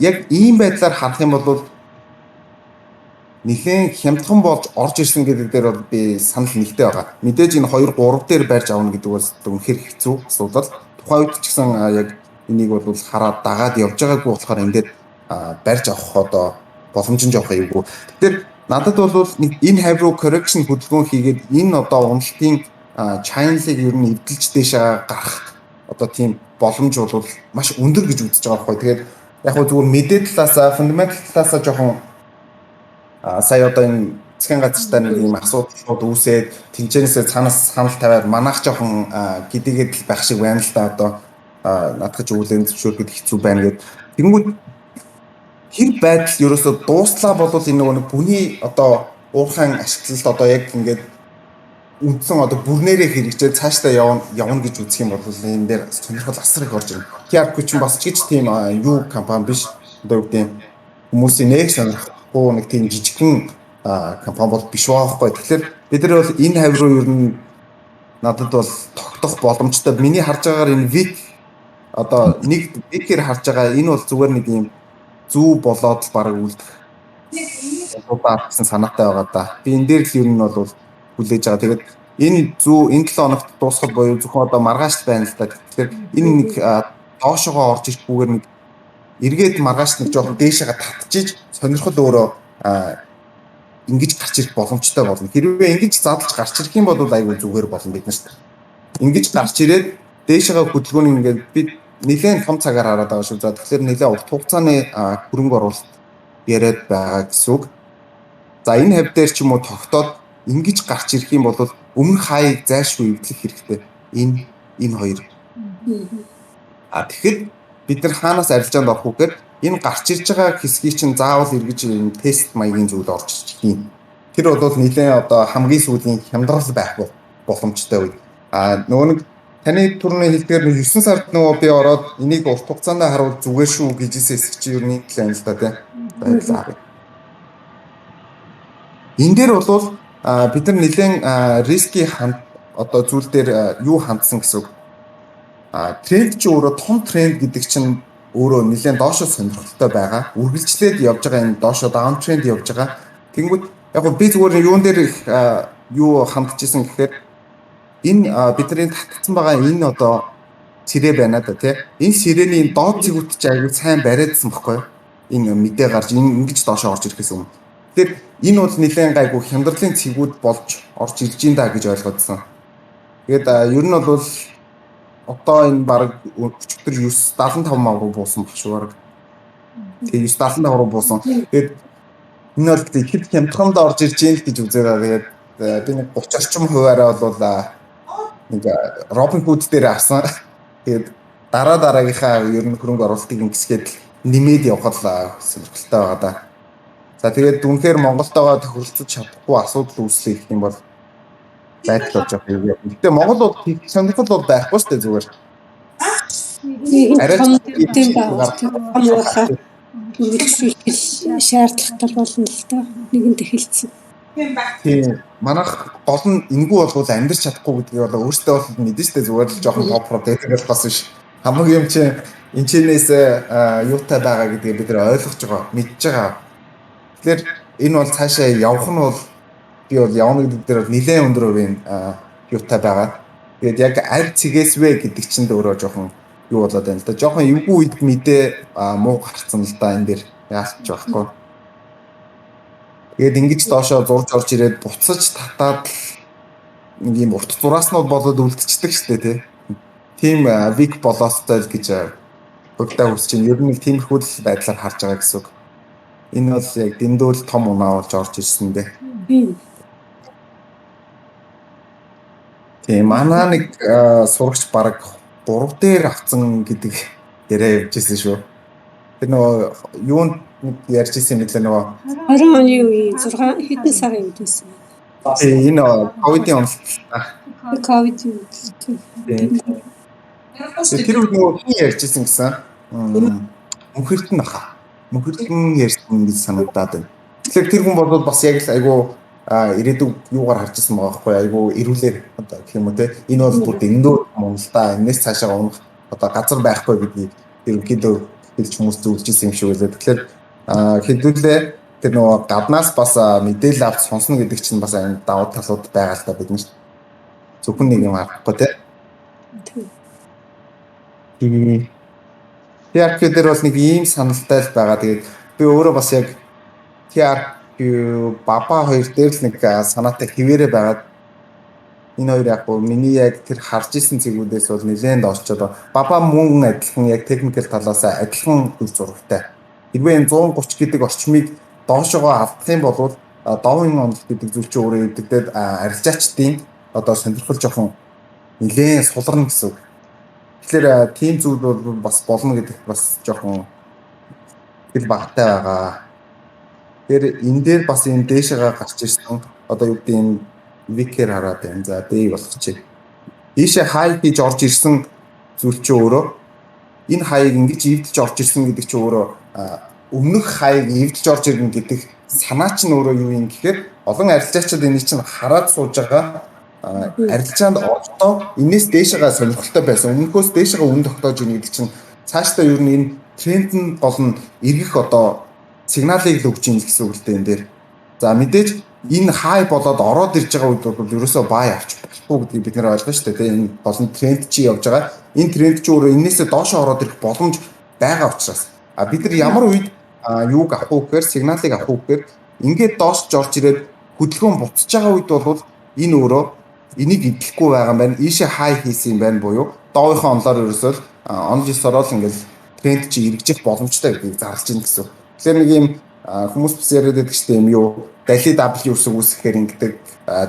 яг ийм байдлаар харах юм бол нэлээд хямдхан болж орж ирсэн гэдэг дээр бол би санал нэгтэй байгаа. Мэдээж энэ 2 3 дээр барьж авна гэдэг бол үнэхээр хэцүү асуудал. Тухайн үед ч гэсэн яг энийг бол хараад дагаад явж байгаагүй болохоор энэ дээр барьж авах одоо боломж нь жоох эвгүй. Тэгэхээр надад бол нэг энэ хавь руу correction хөдөлгөөн хийгээд энэ одоо уналтын channel-ыг ер нь эвдэлж дээшээ гарах одоо тийм боломж бол маш өндөр гэж үзэж байгаа байхгүй. Тэгээд яг хөө зүгээр мэдээ талаасаа, fundamental талаасаа жоохон сая одоо энэ засгийн газартай нэг юм асуудлууд үүсээд тэнцэнээсээ цаанаас санал тавиад манайх жоохон гидийгээд л байх шиг байна л да, одоо наадах ч хүлээн зөвшөөрөхөд хэцүү байна гэд. Тэгэнгүүт Тэр байдал ерөөсөө дууслаа болвол энэ нөгөө нэг бүний одоо уурхайн ашиглалт одоо яг ингээд үндсэн одоо бүрнээрээ хэрэгжээд цаашдаа явна гэж үзэх юм бол энэ дээр сонирхол асар их орж ирнэ. TRQ чинь бас ч гэж тийм юу компани биш. Одоо юу гэдэг юм, хүмүүсийн нэг сонирхохгүй нэг тийм жижигхэн компани бол биш байхгүй. Тэгэхээр бид нар бол энэ хавь руу ер нь надад бол тогтох боломжтой. Миний харж байгаагаар энэ wick, одоо нэг wick-ээр харж байгаа энэ бол зүгээр нэг юм зүү болоод бараг үлдэх удаа гэсэн санаатай байгаа да. Би энэ дээр л ер нь бол хүлээж байгаа. Тэгээд энэ зүү энэ 7 хоногт дуусахад буюу зөвхөн одоо маргааш байна л да. Тэгэхээр энэ нэг доошогоо орж ирэхгүйгээр нэг эргээд маргааш нэг жоохон дээшээгээ татчиж сонирхол өөрөө ингэж гарч ирэх боломжтой болно. Хэрвээ ингэж задлж гарч ирэх юм бол айгүй зүгээр болно бид нарт. Ингэж гарч ирээд дээшээгээ хөдөлгөөний ингээд би нэлээд том цагаар хараад байгаа шүү. За, тэгэхээр нэлээд урт хугацааны хөрөнгө оруулалт яриад байгаа гэсэн үг. За, энэ хавь дээр ч юм уу тогтоод ингэж гарч ирэх юм бол өмнөх хаяг зайлшгүй эвдлэх хэрэгтэй. Энэ хоёр. А тэгэхэд бид нар хаанаас арилжаанд орох вэ гэхээр энэ гарч ирж байгаа хэсгийг чинь заавал эргэж энэ тест маягийн зүйл орж ирчих юм. Тэр бол нэлээд одоо хамгийн сүүлийн хямдрал байх боломжтой үед. А нөгөө нэг таны түрүүний хэлдгээр 9 сард нөгөө би ороод энийг урт хугацаанд харуул зүгээр шүү гэжсэн хэсэг чи ер нь л юм л да, тийм. Баярлалаа. Энэ дээр бол бид нар нэлээд risky ханд одоо зүйл дээр юу хандсан гэсэн үг. Тренд чи өөрөө том тренд гэдэг чинь өөрөө нэлээд доошо сонирхолтой байгаа. Үргэлжлээд явж байгаа, энэ доошо down trend явж байгаа. Тэнгүүд яг гоо би зүгээр юун дээр их юу хандчихсан гэхээр энэ бидний татцсан байгаа энэ одоо сэрээ байна да, тий. Энэ сэрэний доод цэгүүд чи аягүй сайн бариадсан баггүй юу? Энэ мэдээ гарч энэ ингэж доошо орж ирэхээс өмнө. Тэгэхээр энэ бол нэлээд гайгүй хямдралын цэгүүд болж орж ирж ин да гэж ойлгодсон. Тэгээд ер нь бол одоо энэ баг өчигдөр 975 мав руу буусан баг шүү баг. Тэгээ 975 руу буусан. Тэгээд энэ бол ихэд хямдраханд орж ирж ийн л гэж үзээд байгаа. Тэгээд би нэг 30 орчим хувиараа бол нэг Robinhood дээр авсан. Тэгээд дараа дараагийнхаа ер нь хөрөнгө оруулалтыг ингэсгээд нэмээд явхад сонирхолтой байгаа да. За, тэгээд үнэхээр Монголтойгоо тохиролцож чадахгүй асуудал үүслэх гэх юм бол байдал болж байгаа юм. Гэтэ Монгол бол сонирхол бол байхгүй шүү дээ зүгээр. Арай тийм том уурхай үргэлжлүүлэх шаардлагатай болно л доо. Нэгэнт эхэлсэн. Тийм. Манайх гол нь энгүү болвол амьдрч чадахгүй гэдгийг бол өөртөө бол мэдэн шүү дээ. Зүгээр л жоохон топ гэдэг л бас биш. Хамаг юм чинь энэчнээс юутай байгаа гэдгийг бид нар ойлгож байгаа, мэдж байгаа. Тэгэхээр энэ бол цаашаа явах нь бол би бол явна гэдэг дээр бол нэлээд өндөр хувийн юутай байгаа. Тэгээд яг аль цэгээс вэ гэдэг чинь өөрөө жоохон юу болоод байна л да. Жоохон эвгүй үед мэдээ муу гарцсан л да энэ дэр яалч байхгүй. Тэгээд ингэж доошоо зурж орж ирээд буцаж татаад нэг юм урт зурааснууд болоод үлдчихдэг шүү дээ, тий. Тийм wick болоостой л гэж хувьдаа хүсэж байна. Ер нь тиймэрхүү л байдлаар харж байгаа гэсэн үг. Энэ бол яг дэндүү л том унаа болж орж ирсэн дээ. Тийм, манай нэг сурагч бараг 3 дээр авцсан гэдэг яриа явж ирсэн шүү. Тэр нөгөө юунд нэг ярьж ирсэн юм лээ нөгөө 20 оны үеийн 6 хэдэн сарын үед байсан. Тийм, энэ ковидын онолт. Ковидын үед. Тийм. Тэр үед нөгөө хин ярьж ирсэн гэсэн. Мөнхөртөн баха. Мөнхөртөн ярьсан гэж санагдаад байна. Тэгэхээр тэр хүн бол бас яг л айгүй ирээдүг юугаар харж ирсэн байгаа байхгүй, айгүй эрүүлэр одоо гэх юм уу те. Энэ бол бүр дэндүү юм л да. Энэс цаашаа унах одоо газар байхгүй гэдгийг ерөнхийдөө хэлж хүмүүс зөвлөж ирсэн юм шиг үлээ. Тэгэхээр хэдүүлээ тэр нөгөө гаднаас бас мэдээлэл авч сонсно гэдэг чинь бас аюун давуу талууд байгаа л да бид нар. Зөвхөн нэг юм харахгүй те. Тийм. TRQ дээр бол нэг ийм саналтай л байгаа. Тэгээд би өөрөө бас яг TRQ баба хоёр дээр л нэг санаатай хэвээрээ байгаад энэ хоёр яг гоо миний яг тэр харж исэн цэгүүдээс бол нэлээд доошчод баба мөн адилхан яг техникэл талаас адилхан үр зурагтай. Хэрвээ энэ 130 гэдэг орчмыг доошогоо алдах юм бол довын онол гэдэг зүйл чинь өөрөө эвдэгдээд арилжаачдын одоо сонирхол жоохон нэлээд суларна гэсэн үг. Тэгэхээр тийм зүйл бол бас болно гэдэгт бас жоохон Ихтгэл багтай байгаа. Тэгэхээр энэ дээр бас энэ дээшээгээ гарч ирсэн, одоо юу гэдэг, энэ wick-ээр хараад байна. За, day болгочих. Дээшээ high хийж орж ирсэн зүйл чи өөрөө энэ high-ыг ингэж эвдэлж орж ирсэн гэдэг чи өөрөө өмнөх high-ыг эвдэлж орж ирнэ гэдэг санаа чинь өөрөө юу юм гэхээр олон арилжаачид энийг чинь хараад сууж байгаа, арилжаанд орохдоо энэс дээшээгээ сонирхолтой байсан. Өмнөхөөс дээшээгээ үн тогтоож ийн гэдэг чинь цаашдаа ер нь энэ тренд нь гол нь эргэх одоо сигналыг л өгч ийн гэсэн үг л дээ энэ дээр. За, мэдээж энэ хай болоод ороод ирж байгаа үед бол ерөөсөө buy авч болохгүй гэдгийг бид нэр ойлгоно шүү дээ. Тэгээ энэ болон тренд чи явж байгаа. Энэ тренд чи өөрөө энээсээ доошоо ороод ирэх боломж байгаа учраас а бид нар ямар үед юуг авах уу гэхээр, сигналыг авах уу гэхээр ингээд доош орж ирээд хөдөлгөөн буцаж байгаа үед бол энэ өөрөө энийг эдлэхгүй байгаа юм байна. Ийшээ хай хийсэн юм байна буюу доогийнхоо онлоор ерөөсөө онол ёсороо л ингээд тренд чи эргэж боломжтой гэдгийг зарлж ийн гэсэн. Тэгэхээр нэг юм хүмүүс бас яриад байдаг шүү дээ, юм юу дали W үсэг үүсгэхээр ингэдэг,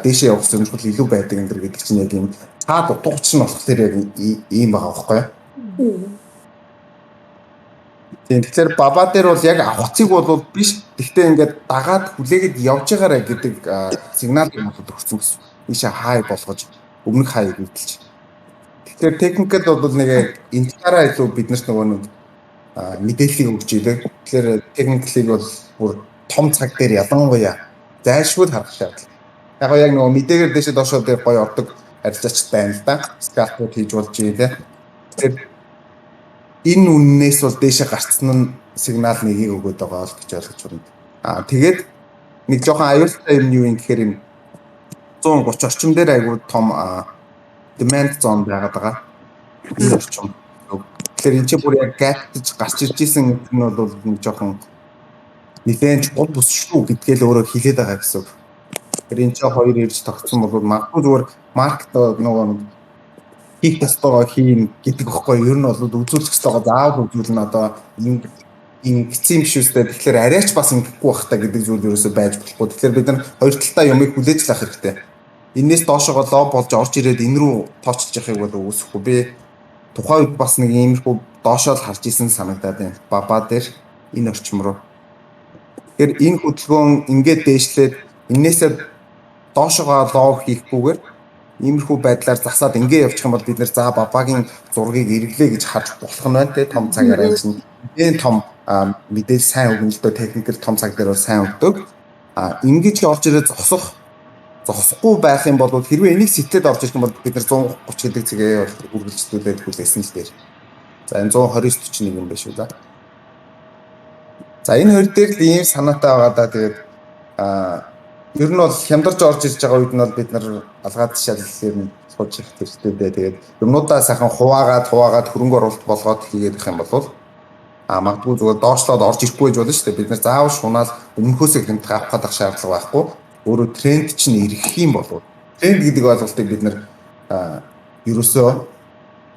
дээшээ явах сонирхол илүү байдаг энэ гэдэг чинь яг юм цаад утга учир нь болохоор яг ийм байгаа байхгүй юу? Тийм, тэгэхээр баба дээр бол яг авах цэг бол биш. Гэхдээ ингээд дагаад хүлээгээд явж байгаарэ гэдэг сигнал юм бол өгсөн гэсэн. Ийшээ хай болгож өмнөх хаяг эвдэлж. Тэгэхээр technical бол нэг энэ талаараа илүү биднэрт нөгөө нэг мэдээллийг өгч ийлээ. Тэгэхээр technical-ыг бол бүр том цаг дээр ялангуяа зайлшгүй харах шаардлага. Яг нөгөө мэдээгээр дэшээ доошоо дээр гоё ордог арилжаач байна л да. Scalp-ууд хийж болж ийлээ. Тэгэхээр энэ үннээс бол дээшээ гарцсан нь сигнал нэгийг өгөөд байгаа л гэж ойлгож байна. Аа, тэгээд нэг жоохон аюултай юм юу юм гэхээр энэ 130 орчим дээр айгүй том demand zone байгаад байгаа. Энэ орчим. Тэгэхээр энэ чинь бүр яг gap-таж гарч ирж исэн нь бол нэг жоохон нэлээд чухал бүс шүү гэдгээл өөрөө хэлээд байгаа гэсэн үг. Тэгэхээр энэ чинь хоёр ирж тогтсон бол магадгүй зүгээр market нөгөө хийх ёстойгоо хийн гэдэг байхгүй, ер нь бол үзүүлэх ёстойгоо заавал үзүүлнэ, одоо ингэсэн юм биш үстэй. Тэгэхээр арайч бас ингэхгүй бах та гэдэг зүйл ерөөсөө байж болохгүй. Тэгэхээр бид нар хоёр талдаа юмыг хүлээж л авах хэрэгтэй. Энээс доошогоо low болж орж ирээд энэ рүү тоочж явахыг бол үүсэхгүй. Би тухайн үед бас нэг иймэрхүү доошоо л харж исэн санагдаад байна. Баба дээр энэ орчим руу. Тэгэхээр энэ хөдөлгөөн ингээд дээшлээд энээсээ доошогоо low хийхгүйгээр иймэрхүү байдлаар засаад ингээ явчих юм бол бид нэр за бабагийн зургийг эргэлээ гэж харж болох нь байна те, том цагаараа чинь энэ том мэдээж сайн өгнө л дөө, technical том цаг дээр бол сайн өгдөг. А ингэж орж ирээ зогсохгүй байх юм бол, хэрвээ энийг сэтлээд орж ирэх юм бол бид нар 130 гэдэг цэгээ үргэлжлүүлээд хүлээсэн л дээр. За, энэ 129 41 юм байна шүү, за. За, энэ хоёр дээр л ийм санаатай байгаа да. Тэгээд ер нь бол хямдарч орж ирж байгаа үед нь бол бид нар алгаад шал ер нь сууж явах хэрэгтэй дээ. Тэгээд юмнуудаа сайхан хуваагаад хуваагаад хөрөнгө оруулалт болгоод хийгээд их юм бол магадгүй зүгээр доошлоод орж ирэхгүй байж болно шүү дээ. Бид нар заавал шунаал өмнөхөөсөө хямдах авах гэдэг шаардлага байхгүй. Өөрөө тренд чинь эргэх юм болов. Тренд гэдэг ойлголтыг бид нар ерөөсөө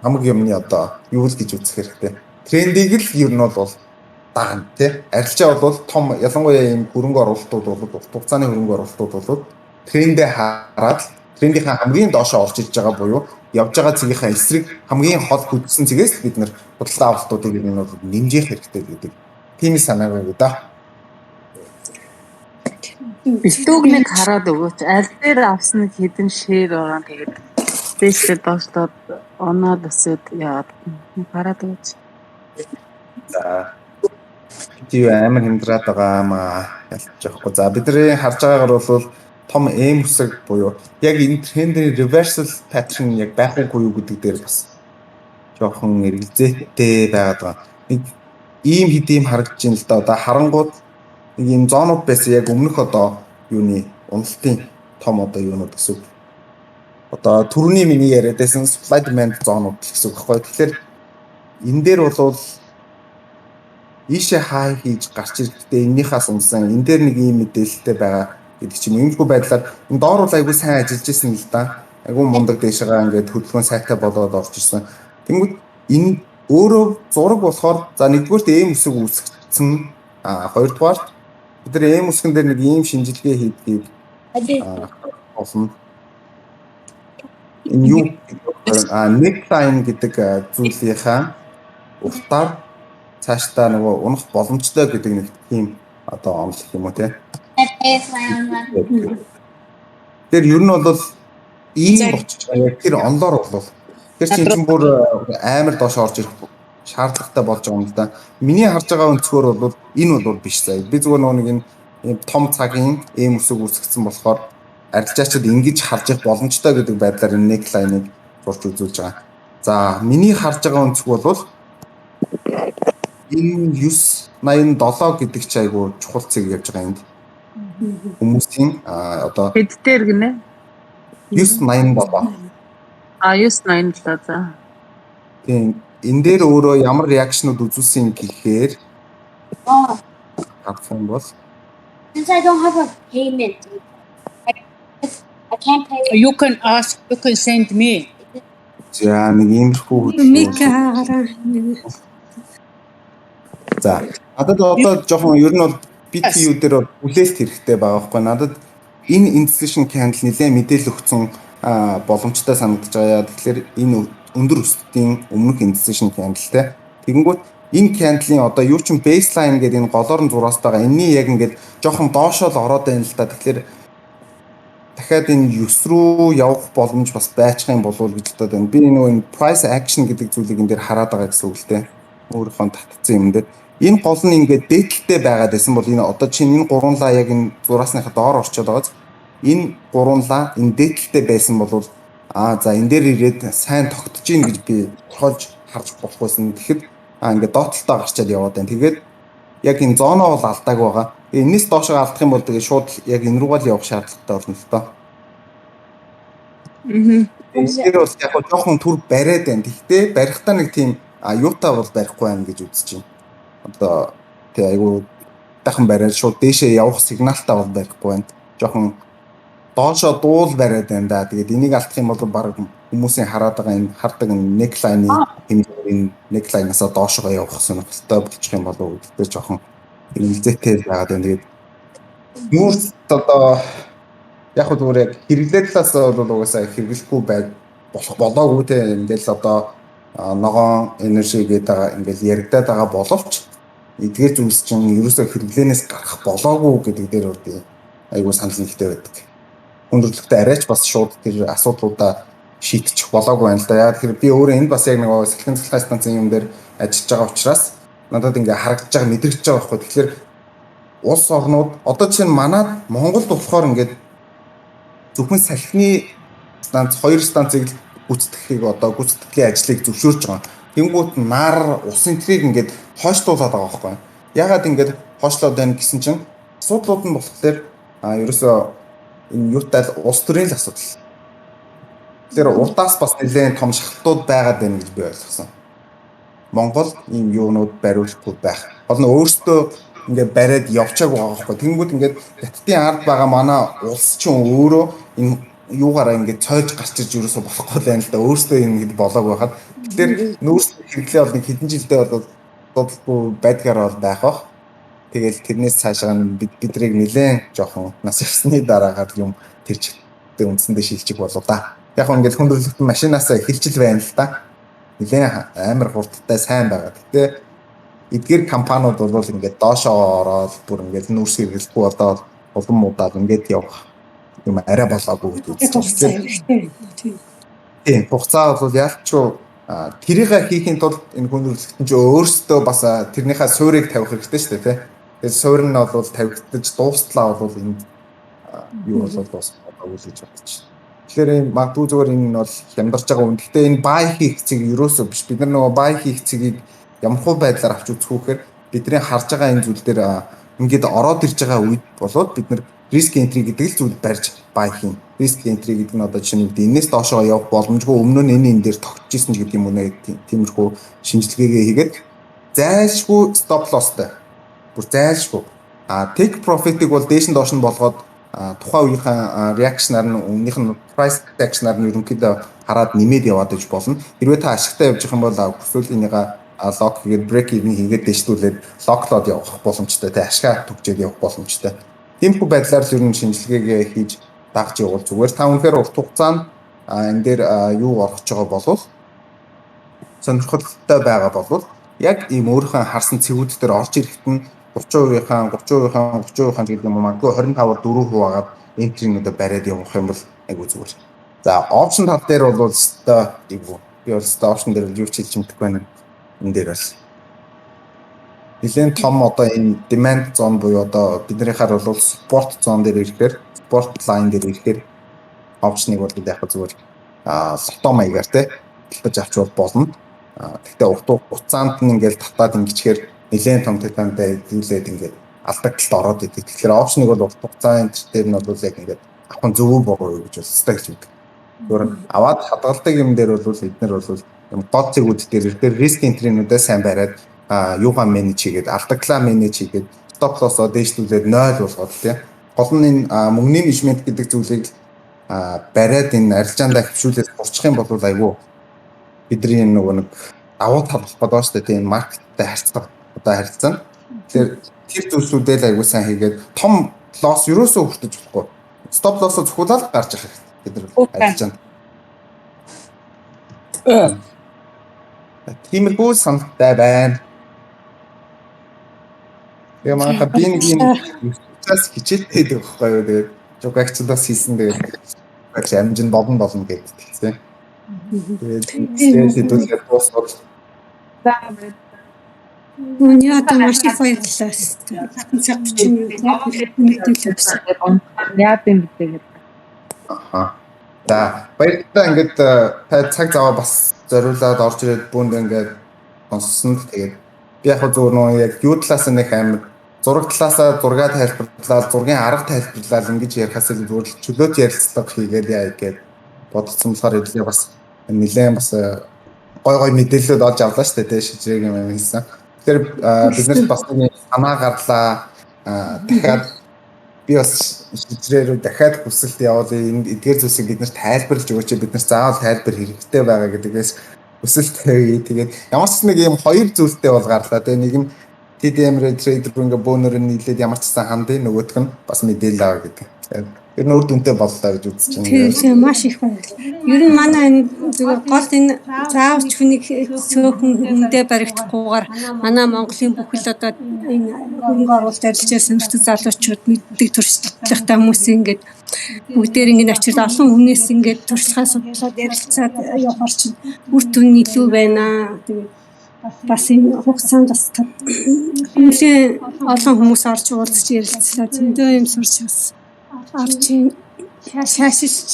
хамаг юмны одоо юу л гэж үзэх хэрэгтэй. Трендийг л ер нь бол дагна тий. Арилжаа бол том, ялангуяа ийм хөрөнгө оруулалтууд бол, урт хугацааны хөрөнгө оруулалтууд бол трендээ хараад трендийнхаа хамгийн доошоо орж иж байгаа буюу явж байгаа цэгийнхаа эсрэг хамгийн хол хөдөлсөн цэгээс бид нар худалдаа авалтуудыг ер нь бол нэмжих хэрэгтэй гэдэг тийм санааг байна да. Бэлтүүг нэг хараад өгөөч. Аль дээр авсан хэдэн share байгаа, тэгээд дээшлээ доошлоод оноод өсөд яагаад хараад өгөөч. За. Тийм, амар хямдраад байгаа маа ялч явахгүй. За, бидний харж байгаагаар бол том M үсэг буюу яг энэ трендийн reversal pattern яг байх уугүй юу гэдэг дээр бас жоохон эргэлзээтэй байгаад байгаа. Нэг ийм хэд ийм харагдаж байна л да. Одоо харангууд нэг ийм zone ууд байсан, яг өмнөх одоо юуны уналтын том одоо юунууд гэсэн үг. Одоо түрүүний миний яриад байсан supply demand zone ууд гэсэн үг байхгүй. Тэгэхээр энэ дээр бол ийшээ хай хийж гарч ирэхдээ эннийхээс унсан, энэ дээр нэг ийм мэдээлэлтэй байгаа гэдэг ч юм уу. Иймэрхүү байдлаар энэ доор бол айгүй сайн ажиллаж исэн л да. Айгүй мундаг дээшээгээ ингээд хөдөлгөөн сайтай болоод орж ирсэн. Тэнгүүд энэ өөрөө зураг болохоор за нэгдүгээрт M үсэг үүсгэсэн. А хоёрдугаарт бид нар M үсгэн дээр нэг ийм шинжилгээ хийдгийг болно. Энэ юу, а neckline гэдэг зүйлийнхаа уртаар Цаашдаа нөгөө унах боломжтой гэдэг нэг тийм одоо онол юм уу, те. Тэр ер нь бол ийм болчих байгаа. Яг тэр онлоор бол тэр чинь бүр амар доош орж ирэх шаардлагатай болж байгаа юм л да. Миний харж байгаа өнцгөр бол энэ бол биш заяа. Би зүгээр нөгөө нэг энэ том цагийн ийм үсэг үүсгэсэн болохоор арилжаачид ингэж харж явах боломжтой гэдэг байдлаар энэ neckline-ыг зурж үзүүлж байгаа. За, миний харж байгаа өнцөг бол энэ 987 гэдэг чи айгу чухал цэг явж байгаа энд. Хүмүүсийн одоо Хэд дээр гинэ? 987. А, 987, за. Тийм, энэ дээр өөрөө ямар reaction ууд үзүүлсэн гэхээр харах юм бол Since I don't have a payment, I can't pay. You can ask, you can send me. За, нэг иймэрхүү Мик хаагаараа. За, надад одоо жоохон ер нь бол BTU дээр бол хүлээлт хэрэгтэй байгаа байхгүй. Надад энэ indecision candle нэлээд мэдээлэл өгсөн боломжтой санагдаж байгаа. Тэгэхээр энэ өндөр өсөлтийн өмнөх indecision candle тэй. Тэгэнгүүт энэ candle-ийн одоо юу ч baseline гэдэг энэ голоор нь зураас байгаа. Энийний яг ингээд жоохон доошоо л ороод байна л да. Тэгэхээр дахиад энэ 9 рүү явах боломж бас байчих юм болов уу гэж бодоод байна. Би нөгөө энэ price action гэдэг зүйлийг энэ дээр хараад байгаа гэсэн үг л дээ. Өөрийнхөө татцсан юм дээр. Энэ гол нь ингээд дээдэлтэй байгаад байсан бол энэ одоо чинь энэ гурван лаа яг энэ зураасныхаа доор орчод байгааз энэ гурван лаа энэ дээдэлтэй байсан бол за, энэ дээр ирээд сайн тогтож гин гэж би тодорхойлж харж болохгүйсэн. Тэгэхэд ингээд доотлолтоо гарчаад яваад байна. Тэгээд яг энэ zone оо бол алдаагүй байгаа. Тэгээ энэс доошоо алдах юм бол тэгээ шууд яг энэ руугаа л явах шаардлагатай болно л доо. Энэ дээр бол яг жоохон түр бариад байна. Гэхдээ барихтаа нэг тийм юутай бол барихгүй байна гэж үзэж байна. Одоо тий, айгу дахин бариад шууд дээшээ явах сигналтай бол барихгүй байна. Жоохон доошоо дуул бариад байна да. Тэгээд энийг алдах юм бол баг хүмүүсийн хараад байгаа энэ хардаг энэ neckline-ы хэмжээгээр энэ neckline-аас доошоо явах сонирхолтой болчих юм болов уу гэдэг жоохон эргэлзээтэй байгаад байна. Тэгээд нүүрс одоо яг хөө зүгээр яг хэрэглээ талаас бол угаасаа хэрэглэхгүй байг болох болоогүй те, ингээл одоо ногоон energy гэдэг ингээл яригадаад байгаа боловч эдгээр зүйлс чинь ерөөсөө хэрэглээнээс гарах болоогүй гэдэг дээр бол би айгуу санал нэгтэй байдаг. Хүндрэлтэй арайч бас шууд тэр асуудлуудаа шийдчих болоогүй байна л да. Яг тэгэхээр би өөрөө энд бас яг нэг салхин цахилгаан станцын юм дээр ажиллаж байгаа учраас надад ингээ харагдаж байгаа, мэдрэгдэж байгаа байхгүй. Тэгэхээр улс орнууд одоо чинь манад Монголд болохоор ингээд зөвхөн салхины станц хоёр станцыг л гүйцэтгэхийг одоо гүйцэтгэлийн ажлыг зөвшөөрч байгаа. Тэнгүүт нар усын тэрийг ингээд хойшлуулад байгаа байхгүй. Ягаад ингээд хойшлоод байна гэсэн чинь асуудлууд нь болохоор ерөөсөө энэ юутай л улс төрийн л асуудал. Тэгэхээр урдаас бас нэлээд том шахалтууд байгаад байна гэж би ойлгосон. Монгол ийм юунууд бариулахгүй байх. Гол нь өөрсдөө ингээд бариад явчааг байгаа байхгүй. Тэнгүүд ингээд хятадын ард байгаа манай улс чинь өөрөө энэ юугаараа ингээд цойж гарч ирж ерөөсө болохгүй л байна л да. Өөрсдөө юм гээд болоог байхад. Тэгэхээр нүүрс хэрэглээ бол нэг хэдэн жилдээ бол асуудалгүй байдгаар бол байх бах. Тэгэл тэрнээс цаашаа бид бидрийг нэлээд жоохон нас явсны дараагаар юм тэр чигтээ үндсэндээ шилжих болоо да. Яг нь ингээд хүндрэлтэн машинаасаа эхэлж л байна л да. Нэлээд амар хурдтай сайн байгаа. Гэтэ эдгээр компаниуд бол ингээд доошоо ороод бүр ингээд нүүрс хэрэглэхгүй болоод улам муудаад ингээд явах юм арай болоогүй гэж үздэг. Тийм, хугацаа бол ялчгүй тэрийг хийхийн тулд энэ хүндрэлтэн чинь өөрсдөө бас тэрнийхээ суурийг тавих хэрэгтэй шүү дээ, тий. Тэгээд суурь нь бол тавигдаж дуустлаа бол энэ юу бол дуусах болоогүй л гэж бодож байна. Тэгэхээр энэ магадгүй зүгээр энэ нь бол хямдарч байгаа үн. Гэхдээ энэ buy хийх цэг ерөөсөө биш. Бид нар нөгөө buy хийх цэгийг ямар хуу байдлаар авч үзэх үү гэхээр бидний харж байгаа энэ зүйл дээр ингээд ороод ирж байгаа үед болоод бид нар risk entry гэдэг л зүйл барьж buy хийн. Risk entry гэдэг нь одоо жишээ нь энэс доошоо явах боломжгүй, өмнө нь энэ энэ дээр тогтож исэн ч гэдэг юм уу нэ, тиймэрхүү шинжилгээгээ хийгээд зайлшгүй stop loss-тай. Бүр зайлшгүй. А take profit-ыг бол дээш нь доош нь болгоод тухайн үеийнхээ reaction-аар нь, өмнөх нь price action-аар нь ерөнхийдөө хараад нэмээд яваад иж болно. Хэрвээ та ашигтай явж байгаа юм бол хүсвэл энийга lock хийгээд, break even хийгээд, дэвшдүүлээд lock лоод явах боломжтой. Тэ ашгаа түгжээд явах боломжтой. Тиймэрхүү байдлаар л ер нь шинжилгээгээ хийж дагж явуул зүгээр. Та үнэхээр урт хугацаанд энэ дээр юу орох гэж байгаа болвол, сонирхолтой байгаа болвол Яг ийм өөрийнхөө харсан цэгүүд дээр орж ирэхэд нь 30%-ийнхаа 30%-ийнхаа 30%-ийнхаа гэдэг юм уу магадгүй 25-аар 4% хуваагаад entry-нүүдээ бариад явах юм бол айгүй зүгээр. За, option тал дээр бол өстой эвгүй. Би бол өстой option дээр юу ч хэлж мэдэхгүй байна. Энэ дээр бас нэлээд том одоо энэ demand zone буюу одоо биднийхээр бол support zone дээр ирэхээр, support line дээр ирэхээр option-ыг бол яг зүгээр lot маягаар те худалдаж авч бол болно. Гэхдээ урт хугацаанд нь ингээл татаад ингэчээр нэлээд том титантай дийлээд ингээд алдагдлалд ороод идэг. Тэгэхээр option-ыг бол урт хугацааны дээр нь бол яг ингээд авах нь зөв буруу гэж бол өстой гэж мэддэг. Зүгээр аваад хадгалдаг юм дээр бол эднэр бол юм гол цэгүүд дээр ирэхээр risk entry-нүүдээ сайн бариад, юугаа manage хийгээд, алдагдлаа manage хийгээд, stop loss-оо дээшлүүлээд 0 болгоод тийм. Гол нь энэ мөнгөний менежмент гэдэг зүйлийг бариад энэ арилжаандаа хөвшүүлээд сурчих юм бол айгүй бидний нөгөө нэг давуу тал болох гэдэг шүү дээ, тийм, market тэй харьцах одоо харилцана. Тэгэхээр тэр зүйлсүүдээ л айгүй сайн хийгээд том loss ерөөсөө хүртэж болохгүй. Stop loss-оо цохиулаад гарч ирэх хэрэгтэй бид нар арилжаанд. Тиймэрхүү саналтай байна. Тэгээ манайха би нэг юм ертөнцөөс хичээлтэй байдаг байхгүй юу. Тэгээд жугагчлаас хийсэн, тэгээд багш амжин болно болно гэдээ тэгсэн. Тэгээд тэгээд хэдүүлээ дуусгал. За. Миний одоо маш их баярлалаа. Цаг 30 минут мэдээлэл өгсөн. Яа юм бэ гэдэг. Аха. За, баярлалаа, ингээд та цаг заваа бас зориулаад орж ирээд бүүнд ингээд сонссон. Тэгээд би яг зөв нөө яг юу талаас нэг амар зураг талаасаа зургаа тайлбарлаад, зургийн арга тайлбарлаад ингэж ярихаас илүү зүгээр л чөлөөт ярилцлага хийгээд яа гээд бодсон болохоор идлээ бас нэлээд бас гой гой мэдээлэлүүд олж авлаа шүү дээ, шижрээг юм хийсэн. Тэгэхээр бид нарт бас нэг санаа гарлаа. Дахиад би бас шижрээ рүү дахиад хүсэлт явуулъя. Энэ эдгээр зүйлсийг бид нарт тайлбарлаж өгөөч. Бид нар заавал тайлбар хэрэгтэй байгаа гэдгээс хүсэлт тавья. Тэгээд ямар ч нэг юм хоёр зүйлтэй бол гарлаа. Тэгээ нэг нь TDM trader рүү ингээ бөөнөр нь нийлээд ямар ч сан хандын, нөгөөх нь бас мэдээлэл аваа гэдэг. Тэр нь үр дүнтэй боллоо гэж үзэж байна. Тийм, маш их баярлалаа. Ер нь манай энэ зүгээр гол энэ заавч хүнийг цөөхөн хүндээ баригдахгүйгээр манай Монголын бүхэл одоо энэ хөрөнгө оруулалт арилжаа сонирхдаг залуучууд, мэддэг туршлагатай хүмүүс ингээд бүгдээр ингээд очиод олон хүнээс ингээд туршлагаа судлаад ярилцаад явахар чинь үр дүн нь илүү байна. Тэгээд бас энэ хугацаанд бас нэлээд олон хүмүүс орж уулзч ярилцлаа. Зөндөө юм сурч бас авч шаашилж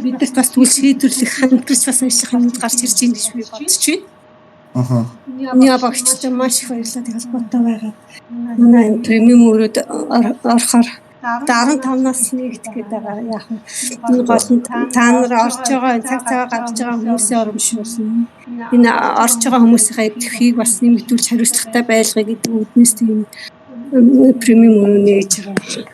бидэрт бас түл шийдвэрлэх хамтарч бас ажиллах юмуд гарч ирж байна гэж би бодож байна. Аа. Миний багчтай маш их баярлалаа. Тэг холбоотой байгаа. Манай энэ premium өрөөд орохоор 15-наас нэгдэх гээд байгаа. Яг энэ гол нь та нар орж байгаа, цаг цаваа гаргаж байгаа хүмүүсийн урамшуулна. Энэ орж байгаа хүмүүсийнхээ идэвхийг бас нэмэгдүүлж хариуцлагатай байлгая гэдэг үүднээс тийм premium өрөө нээж байгаа.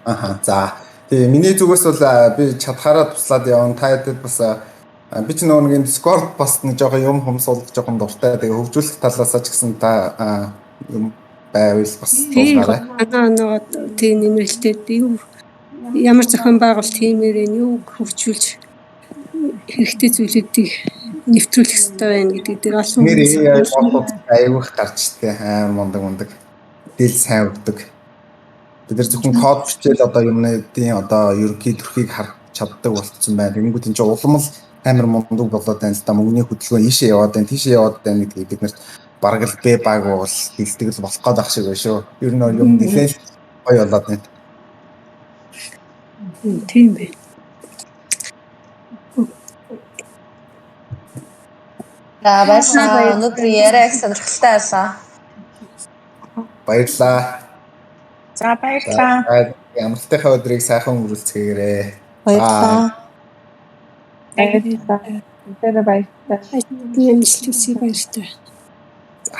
Аха, за. Тэгээ миний зүгээс бол би чадхаараа туслаад явна. Та хэд бас би ч нөгөө нэг Discord бас нэг жоохон юм хумсуулах жоохон дуртай. Тэгээ хөгжүүлэх талаасаа ч гэсэн та юм байвал бас туулгаарай. Манай нөгөө тийм нэмэлтээд юу ямар зохион байгуулалт хиймээр энэ юу хөгжүүлж хэрэгтэй зүйлүүдийг нэвтрүүлэх хэрэгтэй байна гэдэг дээр олон нэр AI бодод аягүй гарч тээ аим мундаг мундаг дэл сайн өгдөг. Бид нар зөвхөн код бичээл одоо юмнуудын одоо ерөнхий төрхийг харж чаддаг болцсон байна. Тэгэнгүүт энэ чинь улам л амар мундаг болоод байна л да. Мөнгөний хөдөлгөөн ийшээ яваад байна, тийшээ яваад байна гэдгийг бид нарт бараг л Б баг бол хэлдэг л болох гээд ах шиг байна шүү. Ер нь юм нэлээд гоё болоод байна. Тийм бэ. За, баярлалаа. Өнөөдөр яриа их сонирхолтой байлаа. Баярлалаа. За, баярлалаа. Амралтынхаа өдрийг сайхан өнгөрүүлцгээгээрэй. Баярлалаа. Баярлалаа. Баярлалаа. Баярлалаа. Амжилт хүсье, баяртай. За.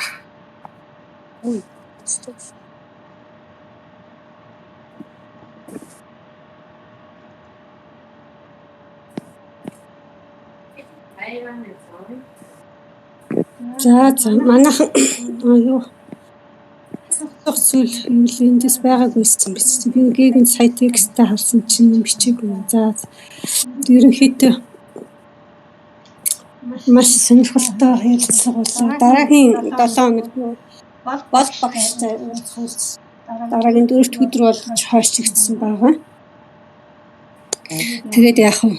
За за, манайхан юу асуух зүйл юу л эндээс байгаагүйсэн биз. Би нэг сая тексттэй харсан чинь юм бичээгүй. За, ерөнхийдөө Маш сонирхолтой ярилцлага боллоо. Дараагийн 7 хоногт бол багштай уулзах дараагийн дөрөвт өдөр болж хойшлогдсон байгаа. Тэгээд яах вэ?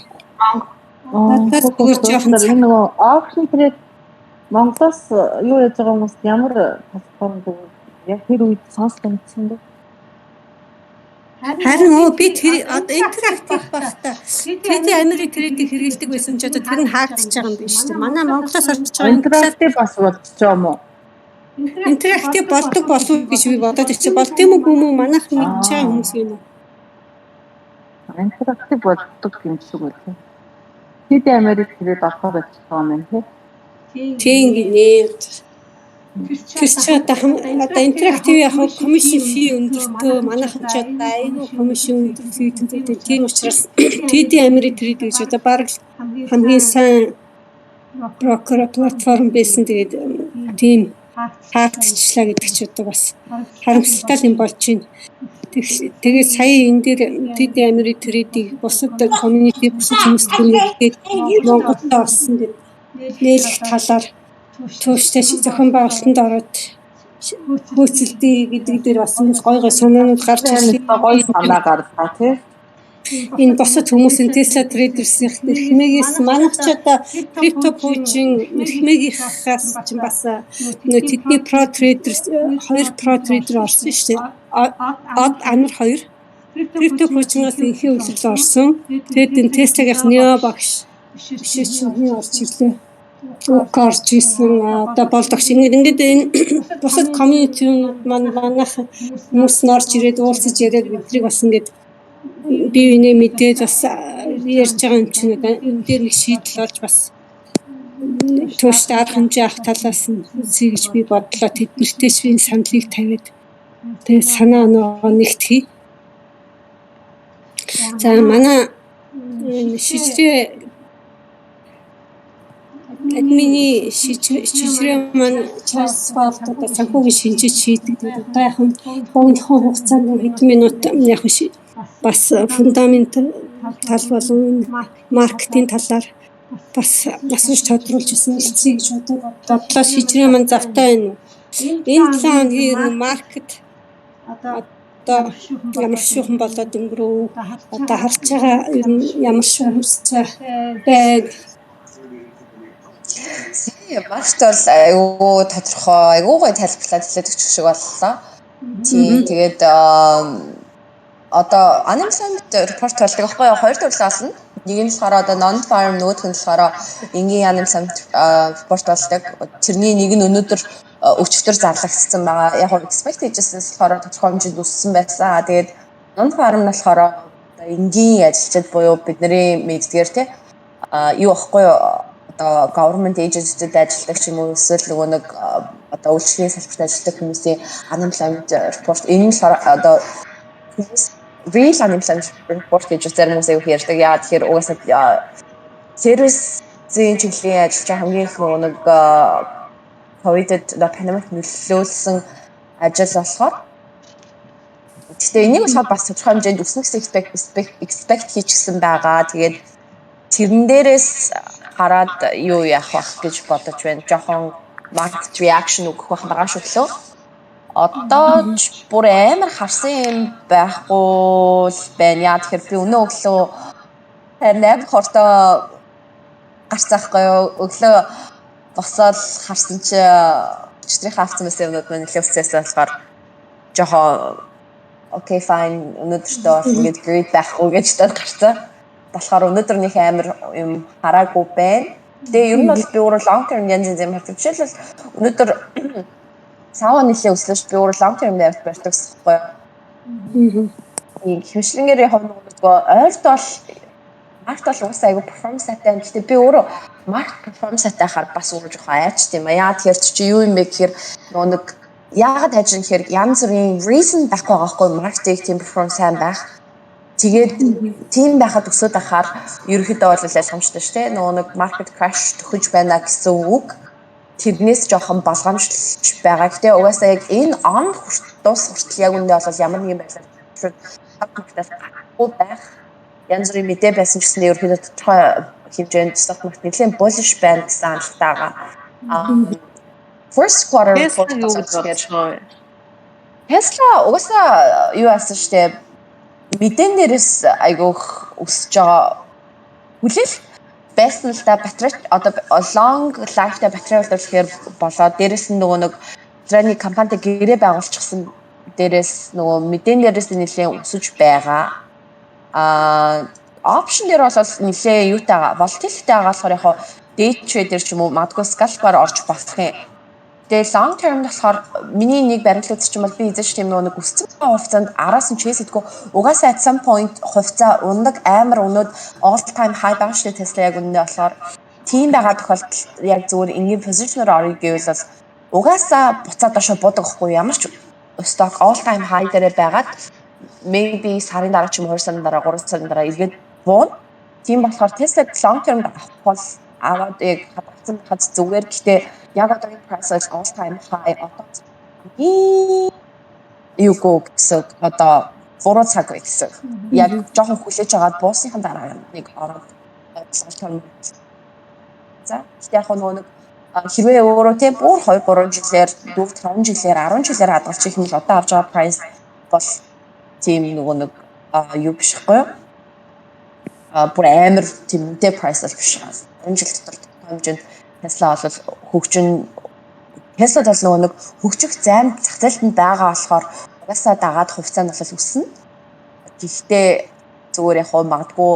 Надад зүгээр жоохон цаг нөгөө option trade Монголоос юу яаж байгаа хүмүүс ямар платформ зүгээр яг тэр үед сонсгондсон бэ? Харин би тэр одоо Interactive багта TD Ameritrade-ийг хэрэглэдэг байсан ч одоо тэр нь хаагдчихж байгаа юм биш үү? Манай Монголоос орж байгаа Interactive бас болчихж байгаа юм уу? Interactive болдог болов уу гэж би бодоод ичээ. Болд юм уу юм уу? Манайх мэдж байгаа хүмүүс юм уу? Interactive болдог юм шиг үлээ. TD Ameritrade орохоор болчихж байгаа юм тий. Тийм гинэ. Тэр чи одоо одоо Interactive яг commission fee өндөртөө, манайхан ч одоо айгүй commission өндөр fee төлдөг. Тийм учраас TD Ameritrade гэж одоо бараг хамгийн сайн брокер платформ байсан. Тэгээд тийм хаагдчихлаа гэдэг чи одоо бас харамсалтай юм болж байна. Тэгээд сая энэ дээр TD Ameritrade-ийг бусад community, бусад хүмүүст нээлгээд Монголд орсон гэдэг нээлэх талаар тууштай зохион байгуулалтанд ороод хөөцөлдөө гэдэг дээр бас ингэж гой гой санаанууд гарч ирлээ. Гой санаа гарлаа, тий. Энэ бусад хүмүүсийн Tesla traders-ийн эрхмэгээс манайх ч одоо крипто пүүжин эрхмэгийнхаас ч бас нөө тэдний pro traders, хоёр pro trader орсон шүү дээ. Од Анар хоёр крипто пүүжингээс инхийн үйлрэл орсон. Тэгээд энэ Tesla-гийнх Neo багш бишээ чинь орж ирлээ. Ук орж исэн, одоо болдогч ингээд энэ бусад community маань манайх хүмүүс нь орж ирээд уулзаж яриад бидрийг бас ингээд бие биенээ мэдээд бас ярьж байгаа юм чинь энэ дээр нэг шийдэл олж бас тууштай арга хэмжээ авах талаас нь үзье гэж би бодлоо. Тэднэртэйч би энэ саналыг тавиад тэгээд санаа оноо нэгтгэе. За, манай шижрээ админы шижрээ маань Charles одоо санхүүгийн шинжиж шийдэг. Тэгээд одоо яг нь богинохон хугацаанд хэдэн минут яг бас фундамент тал болон маркетинг талаар бас асууж тодруулж ирсэн хэлцээ гэж бодлоо. Шижрээ маань завтай байна уу? Энэ 7 хоногийн market одоо ямар шүүхэн болоод өнгөрөв? Одоо харж байгаа ер нь ямар шүүхэмстэй байна? Market бол айгүй тодорхой, айгүй гоё тайлбарлаад хэлээд өгчих шиг боллоо. Тийм, тэгээд одоо unemployment report болдог байхгүй юу? Хоёр төрөл олно. Нэг нь болохоор одоо non farm, нөгөөх нь болохоор энгийн unemployment report болдог. Тэрний нэг нь өнөөдөр өчигдөр зарлагдсан байгаа. Яг нь expect хийжсэнээс болохоор тодорхой хэмжээнд өссөн байсан. Тэгээд non farm нь болохоор одоо энгийн ажилчид буюу бидний мэддгээр тий юу ахгүй юу, одоо government agency-д ажилладаг ч юм уу, эсвэл нөгөө нэг одоо үйлчлэгийн салбарт ажилладаг хүмүүсийн unemployment report. Энэ нь болохоор одоо хүмүүс real unemployment report гэж зарим хүмүүс аягүй ярьдаг. Яа тэгэхээр угаасаа сервисийн чиглэлийн ажиллаж байгаа хамгийн их нөгөө нэг ковидд одоо pandemic нөлөөлсөн ажил болохоор. Гэхдээ энийг болохоор бас тодорхой хэмжээнд өснө гэсэн expect хийчихсэн байгаа. Тэгээд тэрэн дээрээс хараад юу яах вэ гэж бодож байна. Жохон market reaction өгөх байх байгаа шүү лөө. Одоо ч бүр амар харсан юм байхгүй л байна. Яа тэгэхээр би өнөө өглөө харин амар хортой гарцаахгүй юу. Өглөө босоод харсан чи өчигдрийнхээ авсан байсан юмнууд маань нэлээд өссөн болохоор жоохон okay, fine, өнөөдөртөө бол ингээд great байхгүй гэж бодоод гарцаа. Болохоор өнөөдөр нэг амар юм хараагүй байна. Тэгээ ер нь бол би өөрөө long term янз янз юм хардаг. Жишээлбэл, өнөөдөр сава нэлээ өслөө ш, би өөрөө long term навт барьдаг гэсэхгүй юу. Тийм хэмжлэнгээр яг нөгөө ойрт бол market бол угаасаа айгу performance сайтай юм. Гэхдээ би өөрөө market performance сайтай хахаар бас өөрөө жоохон айчт юм а. Яа тэгэхээр чи юу юм бэ гэхээр нөгөө нэг яагаад хайж юм гэхээр янз бүрийн reason байхгүй байгаа байхгүй, market-ийг тийм performance сайн байх. Тэгээд тийм байхад өсөд ахаар ерөнхийдөө бол ойлгомжтой шүү дээ. Нөгөө нэг market crash төхөж байна гэсэн үг. Тэрнээс жоохон болгоомжлж байгаа. Гэтэ угаасаа яг энэ он дуус хүртэл яг үндэ бол ямар нэгэн байдлаар stock market-аас гарахгүй байх Янз бүрийн мэдээ байсан ч гэсэн ерөнхийдөө тодорхой хэмжээнд stock market нэлээд bullish байна гэсэн хандлагатай байгаа. First quarter report болохоор Tesla угаасаа юу яасан штэ, мэдэн дээрээс айгүйх өсөж байгаа хүлээл байсан л да. Батарей одоо long life-тай батарей үйлдвэрлэхээр болоод, дээрээс нь нөгөө нэг батарейны компанитай гэрээ байгуулчихсан дээрээс нөгөө мэдэн дээрээс нэлээд өсөж байгаа. Option дээр бол нэлээд юутайгаа, volatility байгаа болохоор яг day trader ч юм уу магадгүй scalp-аар орж болох юм. Тэгээ long term болохоор миний нэг баримтлал үзчих юм бол би эзэж тийм нөгөө нэг өссөн хугацаанд араас нь chase хийдэггүй. Угаасаа at some point хувьцаа унадаг, амар өнөөд all time high байгаа шүү дээ Tesla яг үнэндээ. Болохоор тийм байгаа тохиолдолд яг зүгээр энгийн position-оор орё гэвэл бол угаасаа буцаад доошо буудаг хгүй. Ямар ч stock all time high дээрээ байгаад maybe сарын дараа ч юм уу, 2 сарын дараа, 3 сарын дараа эргээд бууна. Тийм болохоор Tesla long term авах бол аваад яг хадгалсан байхад зүгээр. Гэхдээ яг одоогийн price all time high, одоо хамгийн юугүй гэсэн, одоо буруу цаг гэсэн. Яг жоохон хүлээж агаад буусныхан дараа нэг ороод long term. За, гэхдээ яг нөгөө нэг хэрвээ өөрөө тийм бүр 2 3 жилээр, 4 5 жилээр, 10 жилээр хадгалчих юм бол одоо авч байгаа price бол тийм нөгөө нэг юу биш хгүй юу? Бүр амар тийм үнэтэй price бол биш. 10 жил дотор хэмжээнд Tesla бол хөгжин, Tesla бол нөгөө нэг хөгжих займ зах зээлд байгаа болохоор угаасаа дагаад хувьцаа нь бол өснө. Гэхдээ зүгээр яг хоо магадгүй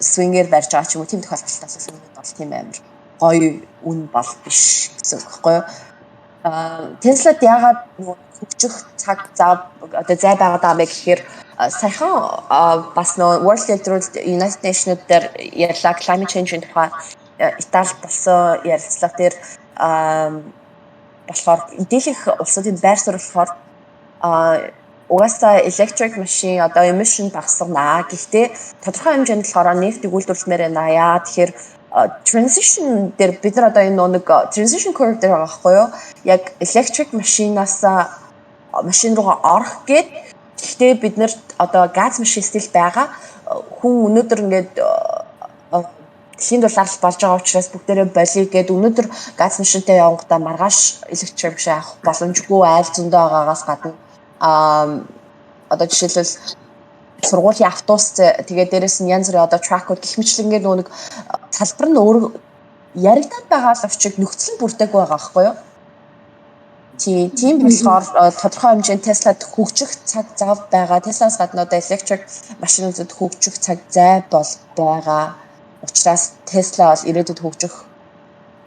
swing-ээр барьж байгаа ч юм уу, тийм тохиолдолд бас үнэд бол тийм амар гоё үн бол биш гэсэн үг байхгүй юу? Tesla-д яагаад нөгөө хөгжих цаг зав, одоо зай байгаад байгаа юм бэ гэхээр саяхан бас нөгөө World Leader United Nations дээр ярьлаа climate change-ийн тухай. Италид болсон ярилцлага дээр болохоор дийлэнх улсуудын байр суурь болохоор угаасаа electric machine одоо emission багасгана. Гэхдээ тодорхой хэмжээнд болохоор нефтийг үйлдвэрлэмээр байна. Яа тэгэхээр transition дээр бид нар одоо энэ нэг transition curve дээр байгаа байхгүй юу? Яг electric machine-аас машин руугаа орох гээд, гэхдээ бид нарт одоо газ машин still байгаа. Хүн өнөөдөр ингээд дэлхийн дулаалал болж байгаа учраас бүгдээрээ болиё гээд өнөөдөр газ машинтай явангуудаа маргааш электрик машин авах боломжгүй, айл зөндөө байгаагаас гадна одоо жишээлбэл сургуулийн автобус, тэгээд дээрэс нь янз бүрийн одоо truck-ууд гэх мэтлэнгээр нөгөө нэг салбар нь өөр яригдаад байгаа боловч нөхцөл нь бүрдээгүй байгаа байхгүй юу? Тийм болохоор тодорхой хэмжээнд Tesla-д хөгжих цаг зав байгаа. Tesla-аас гадна одоо electric машинуудад хөгжих цаг зай бол байгаа. Учраас Tesla бол ирээдүйд хөгжих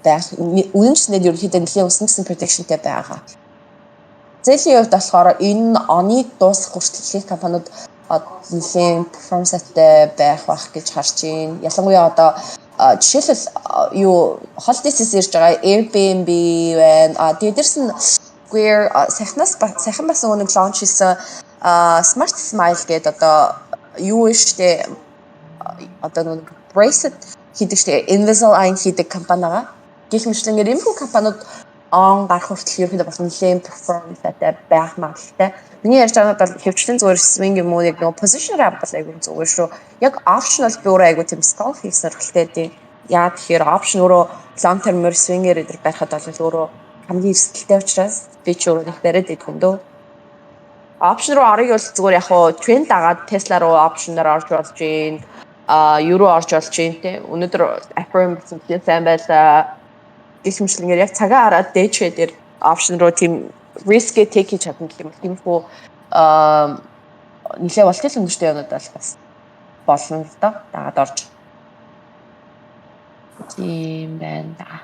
байх. Үнэн ч нэр ерөнхийдөө нэлээд өснө гэсэн prediction-тэй байгаа. Зээлийн хувьд болохоор энэ оны дуусах хүртэл их компаниуд нэлээд performance-тай байх бах гэж харж байна. Ялангуяа одоо жишээлбэл юу holiday season ирж байгаа, Airbnb байна. Тэгээ дээрс нь Square саяхнаас сайхан бас нөгөө нэг launch хийсэн Smart Smile гэдэг одоо юу вэ штэ, одоо нөгөө bracelet хийдэг штэ, Invisalign хийдэг компани байгаа. Гэх мэтлэнгээр иймэрхүү компаниуд он гарах хүртэл ерөнхийдөө бас нэлээд performance-тай байх магадлалтай. Миний ярьж байгаа нь бол хөвчлэн зүгээр swing юм уу, яг нөгөө position авах бол айгүй зүгээр шүү. Яг option бол би өөрөө айгүй тийм scalp хийх сонирхолтой дээ. Яа тэгэхээр option өөрөө long term-оор swing-ээр өдр барихад бол өөрөө хамгийн эрсдэлтэй учраас би ч өөрөө нэг бариад идэх юм дөө. Option руу орыг бол зүгээр яг хуу тренд дагаад Tesla руу option-оор орж болж гин, юу руу орж болж гин те. Өнөөдөр Affirm гэсэн сайн байлаа гэх мэтлэнгээр яг цагаа хараад day trade-ээр option руу тийм risk take хийж чадна гэх юм. Тиймэрхүү нэлээ volatile өндөртэй юмнууд бол бас болно л доо, дагаад орж. Тийм байна да.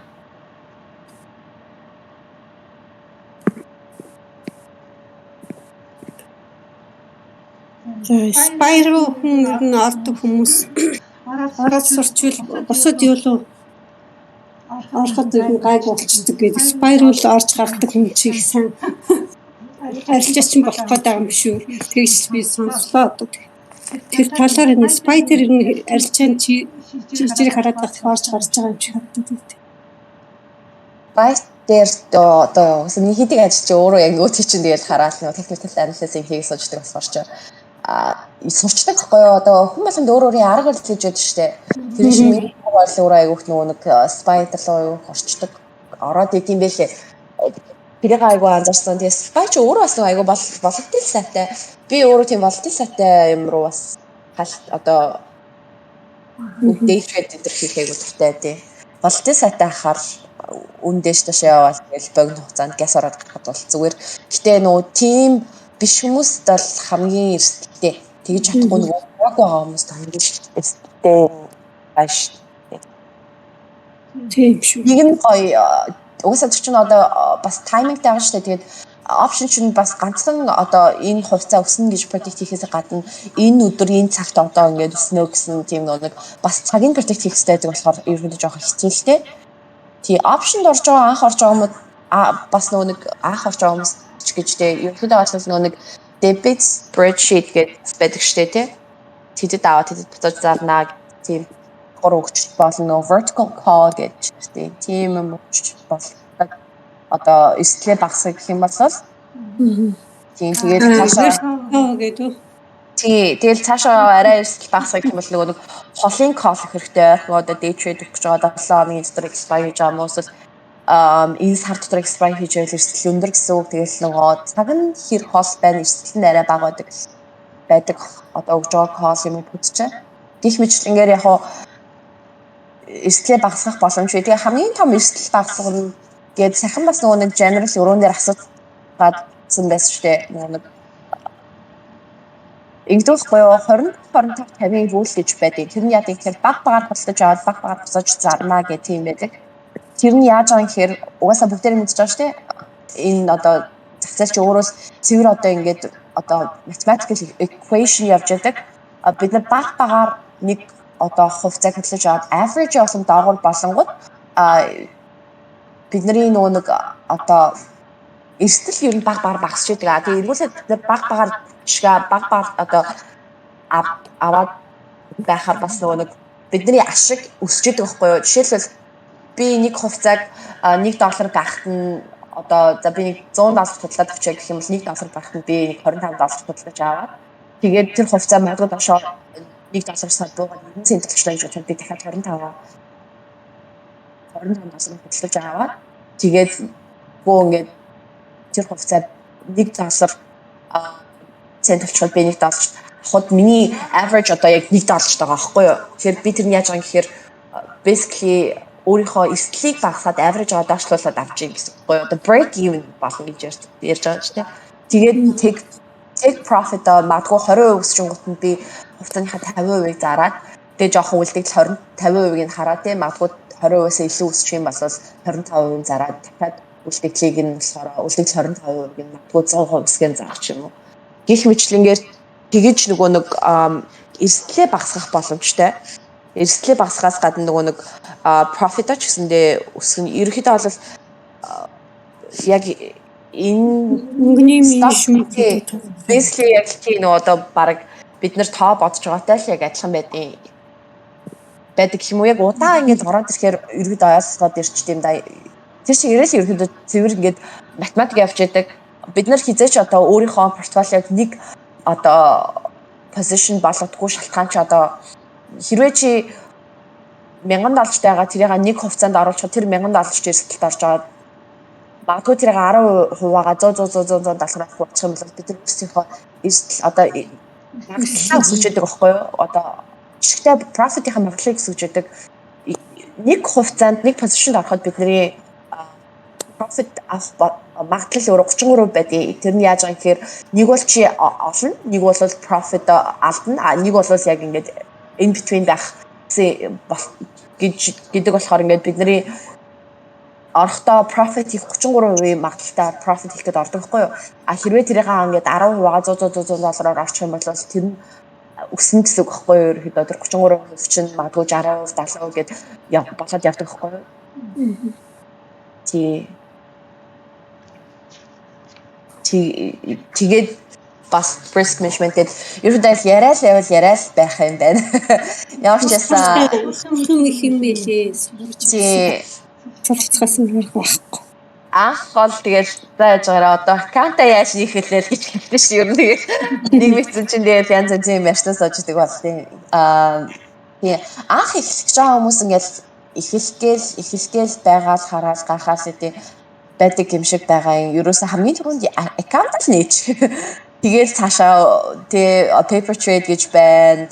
За, Spire руу хүн ер нь ордог хүмүүс ороод сурчвал бусад юу л ороход ер нь гайг болчдөг гэдэг. Spire руу л орж гардаг хүн чи их сайн арилжаач нь болох гээд байгаа юм биш үү? Тэгж би сонслоо одоо. Тэр талаар энэ Spider ер нь арилжаанд чи чирийг хараад байх орж гарч байгаа юм шиг харагдаад. Byte дээр одоо нэг хийдэг ажил чи өөрөө яг нөгөө чинь тэгэл хараал нөгөө technical analysis-ийг хийх суучдаг болохоор чи сурчдаг байхгүй юу? Одоо хүн болгонд өөр өөрийн арга барил гэж байдаг шүү дээ. Тэр шиг миний арга барил өөрөө айгүйх нөгөө нэг SPY руу айгүйх орчдөг. Ороод идэм бэлээ. Тэрийг айгүй анзаарсан. Тэгээ SPY ч өөрөө бас айгүй volatile сайтай. Би өөрөө тийм volatile сайтай юм руу бас хал одоо day trade энэ хийх айгүй дуртай тий. Volatile сайтай хахаар үн дээш доош яваал тэгэл богино хугацаанд гяс ороод гарахад бол зүгээр. Гэтэ нөгөө тийм биш хүмүүст бол хамгийн эрсдэлтэй. Тэгж чадахгүй нөгөө баг байгаа хүмүүст хамгийн эрсдэлтэй байж. Тийм шүү. Нэг нь гоё угаасаа тэр чинь одоо бас timing тай байгаа шүү дээ. Тэгээд option чинь бас ганцхан одоо энэ хувьцаа өснө гэж predict хийхээс гадна энэ өдөр энэ цагт одоо ингээд өснө гэсэн тийм нэг бас цагийг predict хийх хэрэгтэй байдаг болохоор ерөнхийдөө жоохон хэцүү л дээ. Тий, option-д орж байгаа, анх орж байгаа хүмүүс бас нөгөө нэг анх орж байгаа хүмүүс ч гэж дээ. Ерөнхийдөө бол нөгөө нэг debit spreadsheet гэж байдаг штэ тий. Тэдэд аваад тэдэд буцааж зарнаа тийм гур өгч болно. Vertical call гэж тий. Тийм юм өгч болдог. Одоо эрсдлээ багасгах гэх юм бол тийм, тэгээд цаашаа гэдэг. Тий, тэгэл цаашаа арай эрсдэл багасгах гэх юм бол нөгөө нэг холын call хэрэгтэй. Ойрхон одоо day trade өгч байгаа 7 хоногийн дотор expire хийж байгаа юм уу эсвэл энэ сар дотор expire хийж байвал эрсдэл өндөр гэсэн үг. Тэгэл нөгөө цаг нь хэр хол байна, эрсдэл нь арай бага байдаг. Одоо өгж байгаа call юм уу чинь. Гэх мэтлэнгээр яг хуу эрсдлээ багасгах боломж бий. Тэгээ хамгийн том эрсдэл багасгах нь гээд сайхан бас нөгөө нэг general өрөөн дээр асуугаадсан байсан шүү дээ. Нөгөө нэг ингэдэг байхгүй юу, 20 25 50-ын rule гэж байдаг. Тэр нь яадаг гэхээр баг багаар худалдаж аваад баг багаар буцааж зарнаа гэх тийм байдаг. Тэр нь яаж байгаа юм гэхээр угаасаа бүгдээрээ мэдж байгаа шүү дээ. Энэ одоо зах зээл чи өөрөө цэвэр одоо ингээд одоо mathematical equation явж байдаг. Бид нар баг багаар нэг одоо хувьцааг хөдлөж аваад average болсон доогуур болонгууд бидний нөгөө нэг одоо эрсдэл ер нь баг багаар багасч байдаг. Тэгээ эргүүлээд бид нар баг багаар шига баг баг одоо аваад байхаар бас нөгөө нэг бидний ашиг өсөж идэг байхгүй юу? Жишээлбэл, би нэг хувьцааг 1 доллар авахт нь одоо за би нэг 100 доллар худалдаад авчаа гэх юм бол 1 доллар авахт нь би нэг 25 доллар худалдаж аваад, тэгээд тэр хувьцаа магадгүй доошоо 1 доллар сар буугаад 90 цент болчлоо гэж бодоход би дахиад 25 доллар худалдаж аваад, тэгээд бөө ингээд тэр хувьцаа 1 доллар цент болчиход би 1 доллар авахад миний average одоо яг 1 долларт байгаа байхгүй юу. Тэгэхээр би тэр нь яаж байгаа юм гэхээр basically өөрийнхөө эрсдлийг багасгаад average-аа доошлуулад авч ийн гэсэн үг байхгүй юу. Одоо break even болно гэж ярьж байгаа шүү дээ. Тэгээд take profit магадгүй 20% өсчөнгөт нь би хувьцааныхаа 50%-ийг зараад, тэгээ жоохон үлдэгдэл 20 50%-ийг нь хараад, тийм, магадгүй 20%-аас илүү өсчих юм бол 25% зараад, дахиад үлдэгдлийг нь болохоор үлдэгдэл 25%-ийг нь магадгүй 100% өсгөн зарах ч юм уу. Гэх мэтлэнгээр тэгэж нөгөө нэг эрсдлээ багасгах боломжтой. Эрсдлээ багасгахаас гадна нөгөө нэг profit ч гэсэндээ өсгөн. Ерөнхийдөө бол яг энэ мөнгөний менежмент. Basically яг тийм нөгөө одоо баг бид нар тоо бодож байгаатай л яг адилхан байдаг гэх юм уу, яг удаан ингээд ороод ирэхээр ерөөдөө ойлгоод ирчт юм да. Тэр шиг ирээл ерөөдөө цэвэр ингээд математик явж яадаг. Бид нар хизээч одоо өөрийнхөө портфолиог нэг одоо position болгодгүй шалтгаан чи одоо хэрвээ чи 1000 доллартай байгаа тэрийг нэг хувьцаанд оруулахад тэр 1000 доллар чи эрсдэлд орж байгаа. Магадгүй тэрийг 10 хуваагаа 100 100 100 100 доллараар хувачих юм бол бид нар өөрсдийнхөө эрсдэл одоо магадлалаа өсгөж яадаг байхгүй юу? Одоо ашигтай profit-ийн магадлалыг өсгөж яадаг. Нэг хувьцаанд, нэг position-д ороход бидний profit авах магадлал өөрөө 33 байдیں۔ Тэр нь яаж байгаа гэхээр нэг бол чи олно, нэг бол profit алдна, а нэг бол яг ингээд in between байх гэж гэдэг болохоор ингээд бидний орохдоо profit хийх 33% магадлалтай profit хийх гээд ордог байхгүй юу? А хэрвээ тэрийг ингээд 10 хуваагаа 100 100 100 доллараар орчих юм бол тэр нь өснө гэсэн үг байхгүй юу? Ерөнхийдөө тэр 33% чинь магадгүй 60%, 70% гээд болоод явдаг байхгүй юу? Тий. Тэгээд бас risk management гэдэг ерөнхийдөө яриа л явал яриа л байх юм байна. Ямар ч байсан их юм билээ. Сурч суралцахаас өөр байхгүй. Анх бол тэгэл за яаж байгаараа одоо account аа яаж нээх вүлээ л гэж хэлсэн шүү. Ер нь тэгэл нэг мэдсэн чинь тэгэл янз янзын юм ярьсан сууж идэг бол тийм. Тийм, анх эхлэх гэж байгаа хүмүүс ингээл эхлэх гээл байгаал хараал гарахаас тийм байдаг юм шиг байгаа юм. Ерөөсө хамгийн түрүүнд account л нээж. Тэгэл цаашаа тий paper trade гэж байна.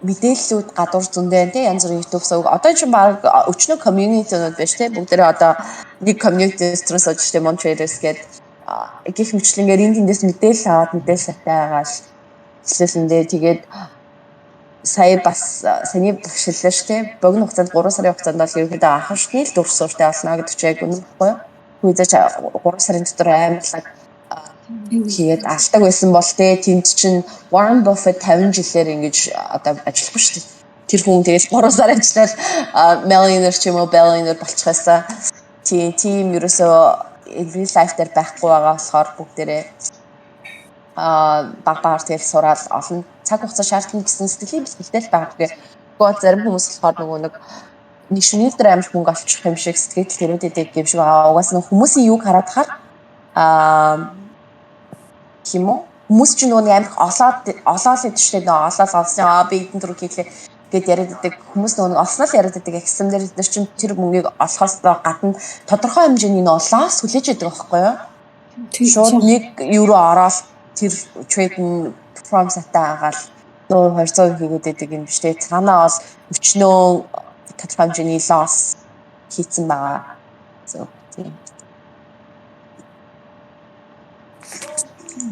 Мэдээллүүд гадуур зөндөө тий, янз бүрийн YouTube сувг. Одоо ч баг өчнөө community-нууд байж тий, бүгдээрээ одоо нэг community дотор сууж тий, Mon Traders гэдэг гих мэтлэнгээр энэ тэндээс мэдээлэл аваад мэдээлэл сайтай байгаа л эхлэлэндээ. Тэгээд сая бас саяны багш хэллээ шүү дээ. Богино хугацаанд, 3 сарын хугацаанд бол ерөнхийдөө анхан шатны л дүр суурьтай болно гэдэг чинь яг үнэн баггүй юу? Хүйзэж 3 сарын дотор аймарлаг хийгээд алдаг байсан бол те, тэнд чинь Warren Buffett 50 жилээр ингэж одоо ажиллахгүй шүү дээ. Тэр хүн тэгэл 3 сар ажиллаад millionaire ч юм уу billionaire болчих байсан. Тийм ерөөсөө real life дээр байхгүй байгаа болохоор бүгдээрээ баг багаар тэгэл сураал олон цаг хугацаа шаардна гэсэн сэтгэлийн бэлтгэлтэй л байгаа. Гэхдээ зарим хүмүүс болохоор нөгөө нэг шөнийн дээр амар мөнгө олчих юм шиг сэтгэл тэрүүд идэг юм шиг байгаа. Угаасаа хүмүүсийн юг хараад хаар юм уу? Хүмүүс чинь нөгөө нэг амар олоод олоол идэв шүү дээ. Нөгөө олоол олсон аа, би эдэн түрүү хийлээ гэд яриад идэг. Хүмүүс нөгөө нэг олсноо л яриад идэг. Гэсэн дээр бид нар чинь тэр мөнгийг олохоос гадна тодорхой хэмжээний нөө loss хүлээж идэг байхгүй юу? Шууд 1 евро ороод тэр trade нь perform сайтай агаал 100 200 хийгээд идэг юм биш үү? Цаанаа бол өчнөө тодорхой хэмжээний loss хийцэн байгаа. So тийм.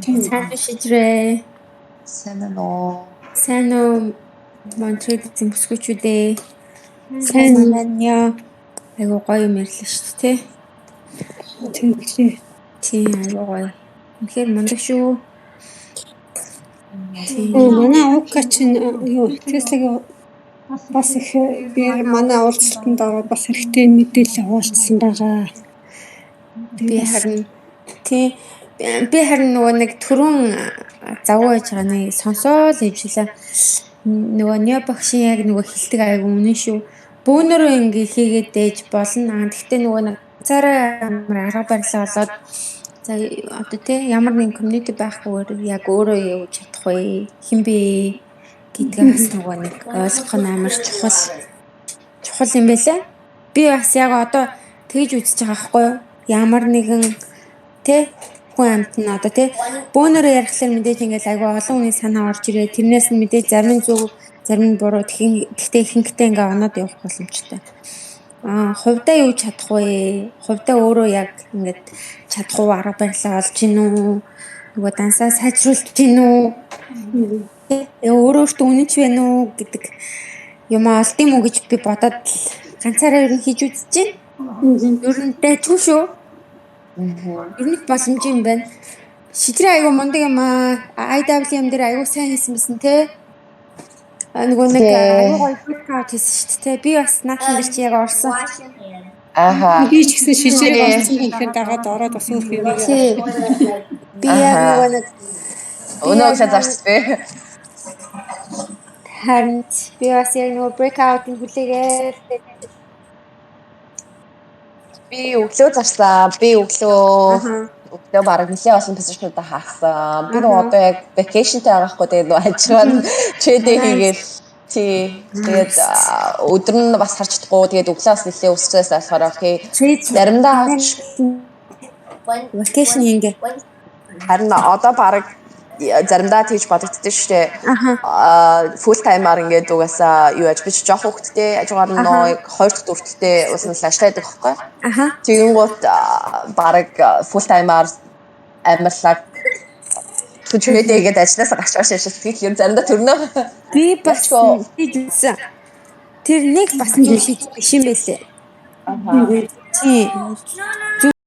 Сайн шижрээ. Сайн уу? Сайн уу? Монтред-ийн бүсгүүчүүдээ. Сайн манай айгуу гоё юм ярьлаа шүү дээ, тэ? Тэглээ. Тийм, айгуу гоё. Үнэхээр мундаг шүү. Тийм. Манай Ука чинь юу, Теслагийн бас их би манай уулзалтанд ороод бас хэрэгтэй мэдээлэл хуваалцсан байгаа. Би харин тийм, би харин нөгөө нэг түрүүн завгүй байж байгаа нэг сонсоол хөвжлээ. Нөгөө Нио багшийн яг нөгөө хэлдэг айгу үнэн шүү. Бөөнөрөө ингээ хийгээд дээж болно. Аа, тэгтээ нөгөө нэг цаараа амар арга барилаа олоод, за одоо тий ямар нэгэн community байхгүйгээр яг өөрөө явж чадах вэ? Хэн бэ гэдгээ бас нөгөө нэг ойлгох нь амар чухал чухал юм байлаа. Би бас яг одоо тэгж үзэж байгаа байхгүй юу? Ямар нэгэн тий хүн амт нь одоо тий бөөнөрөө ярихлаар мэдээж ингээл айгүй олон хүний санаа орж ирээ. Тэрнээс нь мэдээж зарим нь зөв, зарим нь буруу. Тэгтээ ихэнхдээ ингээ оноод явах боломжтой. Хувьдаа юу чадах вэ? Хувьдаа өөрөө яг ингээд чадах уу, арга барилаа олж гин үү? Нөгөө дансаа сайжруулж гин үү? Өөрөө өөртөө үнэнч байна уу гэдэг юм олд юм уу гэж би бодоод ганцаараа ер нь хийж үзэж байна. Ер нь дайггүй шүү. Ер нь боломж юм байна. Шидрээ айгу мундаг юм аа. IWM дээр айгу сайн хийсэн байсан те. Нөгөө нэг айгу гоё breakout хийсэн шүү дээ. Би бас наадхан дээр чи яг орсон. Аха. Би ч гэсэн шижээг орсон гэхээр дагаад ороод бас өөр юм. Тий. Би яг нөгөө нэг өнөө өглөө зарц би. Харин би бас яг нөгөө breakout-ыг хүлээгээд Би өглөө зарсан. Би өглөө бараг нэлээд олон position-уудаа хаасан. Би нөгөө одоо яг vacation-тай байгаа хгүй, тэгээд нөгөө ажиллагаа нь trade хийгээл тий. Тэгээд өдөр нь бас харж чадахгүй. Тэгээд өглөө бас нэлээд өсчээс болохоор okay. Заримдаа vacation ингээ. Харин одоо бараг заримдаа тийж бодогддог шүү дээ. Full time-аар ингээд угаасаа юу яаж би ч жоох хөвгттэй ажуугаар нөө хоёр дахь дүртэлтэй уус нь ажиллаад байдаг байхгүй. Тэгэнгүүт бараг full time-аар амарлаг trade хийгээд ажилласаа гарч байгаа шээ. Сэтгэл юм заримдаа төрнө. Би бас хийж үзсэн. Тэр нэг бас зүйл шийдэх биш юм байлээ. Тийм.